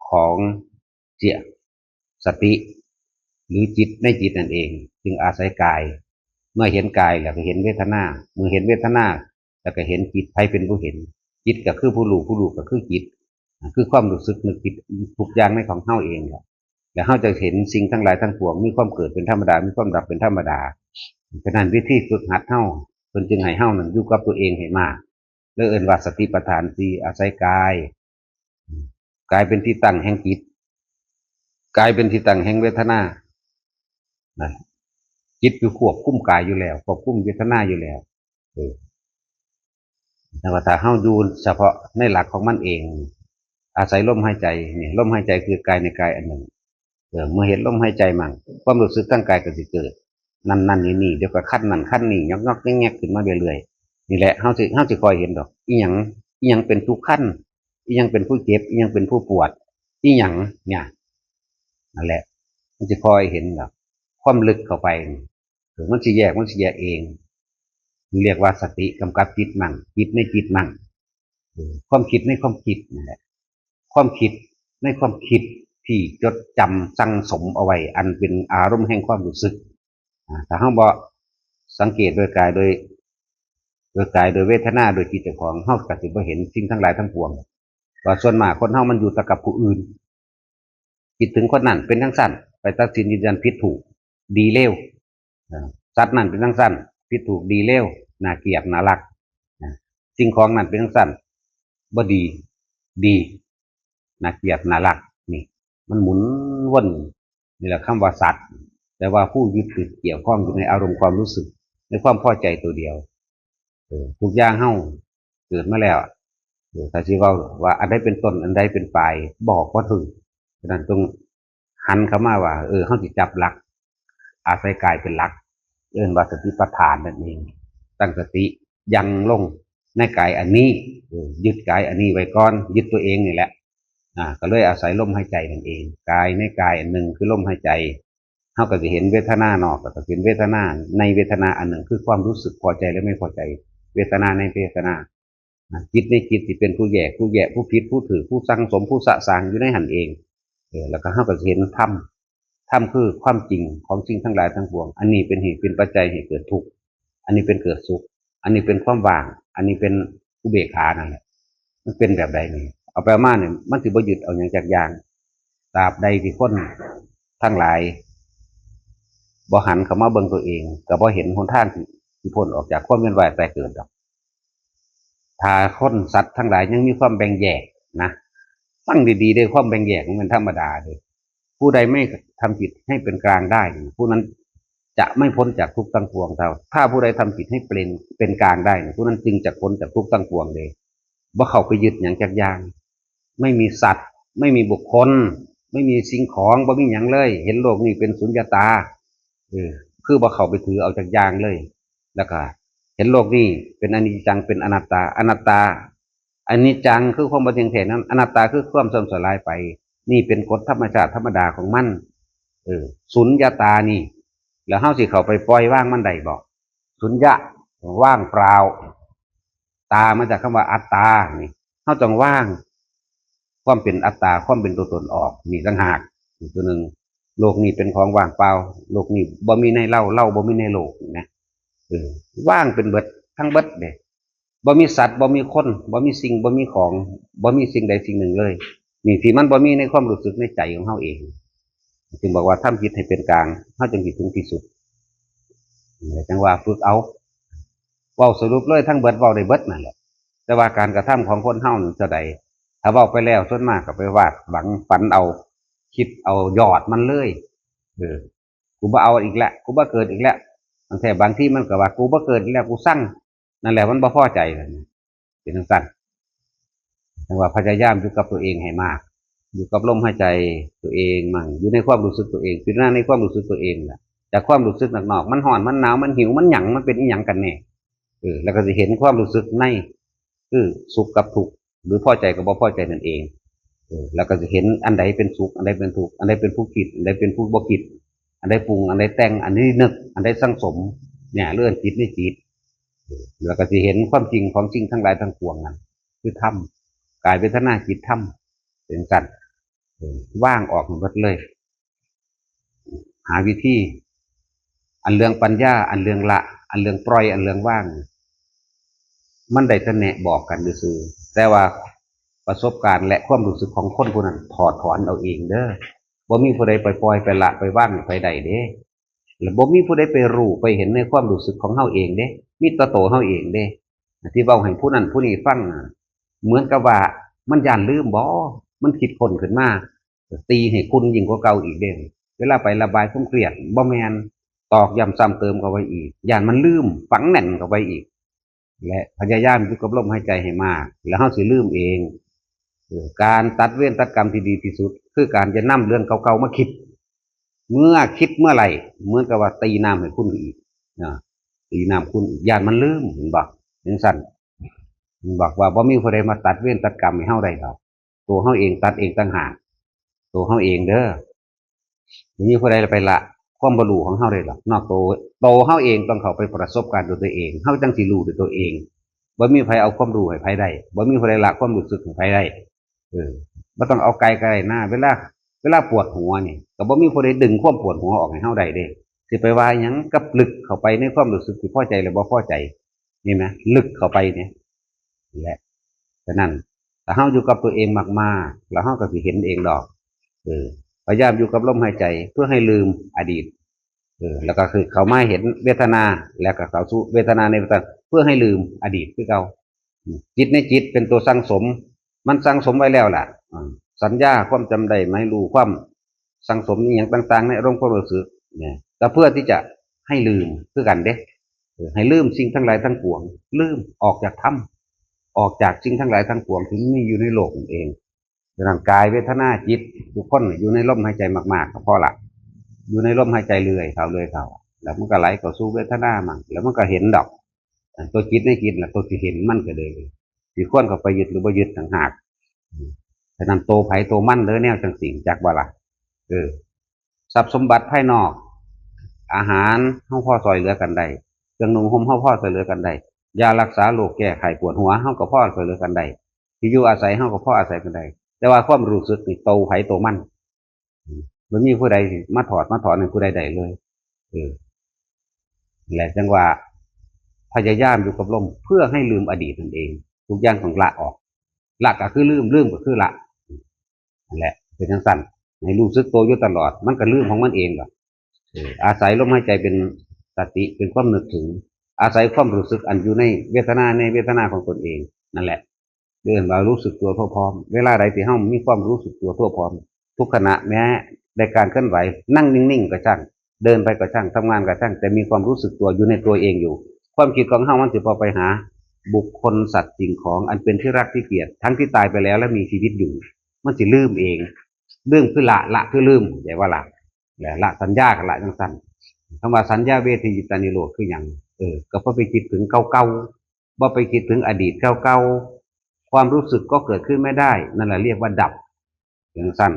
ของเจต สติ หรือจิตในจิตนั่นเอง จึงอาศัยกาย เมื่อเห็นกายแล้วก็เห็นเวทนา เมื่อเห็นเวทนา แล้วก็เห็นจิต ไผเป็นผู้เห็น จิตก็คือผู้รู้ ผู้รู้ก็คือจิต คือความรู้สึกนึกคิดทุกอย่างในของเฮาเองแหละ แล้วเฮาจะเห็นสิ่งทั้งหลายทั้งปวงมีความเกิดเป็นธรรมดา มีความดับเป็นธรรมดา ฉะนั้นวิธีฝึกหัดเฮา เพิ่นจึงให้เฮานั้นอยู่กับตัวเองให้มาก แล้วเอิ้นว่าสติปัฏฐานสี่ อาศัยกาย กายเป็นที่ตั้งแห่งจิต กายเป็นที่ตั้งแห่งเวทนา นะ จิตอยู่ควบคุมกายอยู่แล้ว ควบคุมเวทนาอยู่แล้ว เออ แต่ว่าถ้าเฮาอยู่เฉพาะในหลักของมันเอง อาศัยลมหายใจ นี่ ลมหายใจคือกายในกายอันหนึ่ง เออ เมื่อเห็นลมหายใจมั่ง ความรู้สึกทางกายก็สิเกิด นั่นนั่นนี่นี่ เดี๋ยวก็คันนั่นคันนี่ ยอกยอกแงกแงกขึ้นมาเรื่อยๆ นี่แหละ เฮาสิ เฮาสิคอยเห็นดอก อีหยัง อีหยังเป็นผู้คัน อีหยังเป็นผู้เจ็บ อีหยังเป็นผู้ปวด อีหยังเนี่ย นั่นแหละ มันสิคอยเห็นดอก ความลึกเข้าไป เออ มันสิแยก มันสิแยกเอง เรียกว่าสติกำกับจิตมั่ง จิตในจิตมั่ง เออ ความคิดในความคิดนั่นแหละ ความคิดในความคิดที่จดจำสั่งสมเอาไว้ อันเป็นอารมณ์แห่งความรู้สึก อ่า ถ้าเฮาบ่สังเกตโดยกาย โดย โดยกาย โดยเวทนา โดยจิตเจ้าของ เฮาก็สิบ่เห็นสิ่งทั้งหลายทั้งปวง ว่าส่วนมากคนเฮามันอยู่แต่กับผู้อื่น คิดถึงคนนั้นเป็นจั่งซั้น ไปตัดสินยืนยันผิดถูก ดีเลว เอ่อ สัตว์นั่นเป็นจั่งซั้น ผิดถูกดีเลว น่าเกลียดน่ารัก นะ สิ่งของนั่นเป็นจั่งซั้น บ่ดี ดี น่าเกลียดน่ารัก นี่ มันหมุนวน นี่แหละคำว่าสัตว์ แต่ว่าผู้ยึดติดเกี่ยวข้องอยู่ในอารมณ์ความรู้สึก ในความพอใจตัวเดียว เออ ทุกอย่างเฮาเกิดมาแล้ว เออ ถ้าสิเว้าว่าอันใดเป็นต้น อันใดเป็นปลาย บอกบ่ถูก ฉะนั้นต้องหันเข้ามาว่า เออ เฮาสิจับหลัก อาศัยกายเป็นหลัก เอิ้นว่าสติปัฏฐานนั่นเอง ตั้งสติยังลงในกายอันนี้ เออ ยึดกายอันนี้ไว้ก่อน ยึดตัวเองนี่แหละ อ่า ก็เลยอาศัยลมหายใจนั่นเอง กายในกายอันหนึ่งคือลมหายใจ เฮาก็สิเห็นเวทนานอก ก็สิเห็นเวทนาในเวทนาอันหนึ่ง คือความรู้สึกพอใจและไม่พอใจ เวทนาในเวทนา นะ จิตในจิตที่เป็นผู้แยก ผู้แยก ผู้ผิด ผู้ถูก ผู้สั่งสม ผู้สะสางอยู่ในหั้นเอง เออ แล้วก็เฮาก็สิเห็นธรรม ธรรมคือความจริงของสิ่งทั้งหลายทั้งปวง อันนี้เป็นเหตุเป็นปัจจัยให้เกิดทุกข์ อันนี้เป็นเกิดสุข อันนี้เป็นความว่าง อันนี้เป็นอุเบกขานั่นแหละ มันเป็นแบบใดนี่ เอาไปมาเนี่ย มันสิบ่ยึดเอาหยังจักอย่าง ตราบใดที่คนทั้งหลายบ่หันเข้ามาเบิ่งตัวเอง ก็บ่เห็นหนทางที่ ที่พ้นออกจากความเวียนว่ายตายเกิดดอก ถ้าคนสัตว์ทั้งหลายยังมีความแบ่งแยกนะ ฟังดีๆ เด้อ ความแบ่งแยกมันเป็นธรรมดาเด้อ ผู้ใดไม่ทำจิตให้เป็นกลางได้ ผู้นั้นจะไม่พ้นจากทุกข์ทั้งปวงเท่า ถ้าผู้ใดทำจิตให้เป็น เป็นกลางได้ ผู้นั้นจึงจะพ้นจากทุกข์ทั้งปวงเลย บ่เข้าไปยึดหยังจักอย่าง ไม่มีสัตว์ ไม่มีบุคคล ไม่มีสิ่งของ บ่มีหยังเลย เห็นโลกนี้เป็นสุญญตา เออ คือบ่เข้าไปถือเอาจักอย่างเลย แล้วก็เห็นโลกนี้เป็นอนิจจัง เป็นอนัตตา อนัตตา อนิจจังคือความบ่เที่ยงแท้นั้น อนัตตาคือความเสื่อมสลายไป นี่เป็นกฎธรรมชาติธรรมดาของมัน เออ สุญญตานี่ แล้วเฮาสิเข้าไปปล่อยวางมันได้บ่ สุญญะ ว่างเปล่า ตามาจากคำว่าอัตตา นี่ เฮาต้องวางความเป็นอัตตา ความเป็นตัวตนออก นี่ต่างหาก อีกตัวหนึ่ง โลกนี้เป็นของว่างเปล่า โลกนี้บ่มีในเรา เราบ่มีในโลก นี่นะ เออ ว่างเป็นเบิด ทั้งเบิดเด้ บ่มีสัตว์ บ่มีคน บ่มีสิ่ง บ่มีของ บ่มีสิ่งใดสิ่งหนึ่งเลย นี่ที่มันบ่มีในความรู้สึกในใจของเฮาเอง จึงบอกว่าทำจิตให้เป็นกลาง เฮาจึงสิถึงที่สุด จั่งว่าฝึกเอา เว้าสรุปเลยทั้งเบิด เว้าได้เบิดนั่นแหละ แต่ว่าการกระทำของคนเฮานั่นเท่าใด ถ้าเว้าไปแล้วส่วนมากก็ไปวาดหวังฝันเอา คิดเอายอดมันเลย เออ กูบ่เอาอีกแล้ว กูบ่เกิดอีกแล้ว บางแท้บางทีมันก็ว่า กูบ่เกิดอีกแล้ว กูซัง นั่นแหละมันบ่พอใจนั่นน่ะ เป็นจั่งซั้น จั่งว่าพยายามอยู่กับตัวเองให้มาก อยู่กับลมหายใจตัวเองมั่ง อยู่ในความรู้สึกตัวเอง พิจารณาในความรู้สึกตัวเองแหละ จากความรู้สึกนอกๆ มันร้อน มันหนาว มันหิว มันหยัง มันเป็นอีหยังกันแน่ เออ แล้วก็สิเห็นความรู้สึกใน คือสุขกับทุกข์ หรือพอใจกับบ่พอใจนั่นเอง เออ แล้วก็สิเห็นอันใดเป็นสุข อันใดเป็นทุกข์ อันใดเป็นผู้คิด อันใดเป็นผู้บ่คิด อันใดปรุง อันใดแต่ง อันใดนึก อันใดสั่งสม เนี่ย เรื่องจิตในจิต เออ แล้วก็สิเห็นความจริงของสิ่งทั้งหลายทั้งปวงนั่น คือธรรม กายเวทนาจิตธรรม เป็นจั่งซั้น เออ วางออกหมดเลย หาวิธี อันเรื่องปัญญา อันเรื่องละ อันเรื่องปล่อย อันเรื่องวาง มันได้แต่แนะบอกกันซื่อๆ แต่ว่าประสบการณ์และความรู้สึกของคนผู้นั้นถอดถอนเอาเองเด้อ บ่มีผู้ใดไปปล่อยไปละไปวางให้ไผได้เด้ และบ่มีผู้ใดไปรู้ไปเห็นในความรู้สึกของเฮาเองเด้ มีแต่ตัวเฮาเองเด้ ที่เว้าให้ผู้นั้นผู้นี้ฟังน่ะ เหมือนกับว่ามันย้านลืมบ่ มันคิดค้นขึ้นมา ตีให้ขุ่นยิ่งกว่าเก่าอีกเด้ เวลาไประบายความเครียด บ่แม่น ตอกย้ำซ้ำเติมเข้าไปอีก ย้านมันลืม ฝังแน่นเข้าไปอีก และพยายามอยู่กับลมหายใจให้มาก แล้วเฮาสิลืมเอง เออ การตัดเวรตัดกรรมที่ดีที่สุด คือการจะนำเรื่องเก่าๆมาคิด เมื่อคิดเมื่อไหร่ เหมือนกับว่าตีน้ำให้ขุ่นอีก นะ ตีน้ำขุ่นอีก ย้านมันลืม เห็นบ่ จั่งซั้น มันบอกว่าบ่มีผู้ใดมาตัดเวรตัดกรรมให้เฮาได้ดอก ตัวเฮาเองตัดเองต่างหาก ตัวเฮาเองเด้อ บ่มีผู้ใดไปละความบ่รู้ของเฮาได้ดอก นอกตัว ตัวเฮาเองต้องเข้าไปประสบการณ์ด้วยตัวเอง เฮาจั่งสิรู้ด้วยตัวเอง บ่มีไผเอาความรู้ให้ไผได้ บ่มีผู้ใดละความรู้สึกให้ไผได้ เออ บ่ต้องเอาไกลก็ได้นะ เวลา เวลาปวดหัวนี่ ก็บ่มีผู้ใดดึงความปวดหัวออกให้เฮาได้เด้ สิไปว่าหยังกับลึกเข้าไปในความรู้สึกที่พอใจและบ่พอใจ นี่นะ ลึกเข้าไปเนี่ย นี่แหละ ฉะนั้น ถ้าเฮาอยู่กับตัวเองมากๆ แล้วเฮาก็สิเห็นเองดอก เออ พยายามอยู่กับลมหายใจเพื่อให้ลืมอดีต เออ แล้วก็คือเข้ามาเห็นเวทนา แล้วก็เข้าสู่เวทนาในเวทนา เพื่อให้ลืมอดีตคือเก่า อืม จิตในจิตเป็นตัวสั่งสม มันสั่งสมไว้แล้วล่ะ อ่า สัญญา ความจำได้ หมายรู้ ความสั่งสมอหย่างต่างๆ ในอารมณ์ความรู้สึก เนี่ย ก็เพื่อที่จะให้ลืมคือกันเด้ เออ ให้ลืมสิ่งทั้งหลายทั้งปวง ลืม ออกจากธรรม ออกจากสิ่งทั้งหลายทั้งปวงที่มีอยู่ในโลกนั่นเอง ร่างกาย เวทนา จิต ทุกคนอยู่ในลมหายใจมากๆ ก็พอละ อยู่ในลมหายใจเรื่อยเข้าเรื่อยเข้า แล้วมันก็ไหลเข้าสู่เวทนามั่ง แล้วมันก็เห็นดอก อันตัวจิตในจิตน่ะ ตัวที่เห็นมันก็เลย สิควรเข้าไปยึดหรือบ่ยึดต่างหาก ฉะนั้นตัวไผตัวมันเด้อ แนวจั่งซี้ จักบ่ล่ะ เออ ทรัพย์สมบัติภายนอก อาหาร เฮาพอซ่อยเหลือกันได้ เครื่องนุ่งห่ม เฮาพอซ่อยเหลือกันได้ ยารักษาโรคแก้ไข้ปวดหัว เฮาก็พอซ่อยเหลือกันได้ ที่อยู่อาศัย เฮาก็พออาศัยกันได้ แต่ว่าความรู้สึกนี่ ตัวไผตัวมัน อืม บ่มีผู้ใดสิมาถอดมาถอนให้ผู้ใดได้เลย เออ และจั่งว่า พยายามอยู่กับลมเพื่อให้ลืมอดีตนั่นเอง ทุกอย่างต้องละออก ละก็คือลืม ลืมก็คือละ นั่นแหละ เป็นจั่งซั้น ให้รู้สึกตัวอยู่ตลอด มันก็ลืมของมันเองดอก เออ อาศัยลมหายใจเป็นสติ เป็นความนึกถึง อาศัยความรู้สึกอันอยู่ในเวทนา ในเวทนาของตนเอง นั่นแหละ เรียกว่ารู้สึกตัวทั่วพร้อม เวลาใดที่เฮามีความรู้สึกตัวทั่วพร้อม ทุกขณะ แม้ในการเคลื่อนไหว นั่งนิ่งๆก็ช่าง เดินไปก็ช่าง ทำงานก็ช่าง แต่มีความรู้สึกตัวอยู่ในตัวเองอยู่ ความคิดของเฮามันสิบ่ไปหาบุคคล สัตว์ สิ่งของ อันเป็นที่รักที่เกลียด ทั้งที่ตายไปแล้วและมีชีวิตอยู่ มันสิลืมเอง ลืมคือละ ละคือลืม เข้าใจบ่ล่ะ และละสัญญาก็ละจั่งซั้น คำว่าสัญญาเวทยิตานิโรธคือหยัง เออ ก็บ่ไปคิดถึงเก่าๆ บ่ไปคิดถึงอดีตเก่าๆ ความรู้สึกก็เกิดขึ้นไม่ได้ นั่นแหละเรียกว่าดับ จั่งซั้น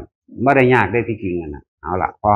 บ่ได้ยากเด้ที่จริงอะนะ เอาล่ะ พอ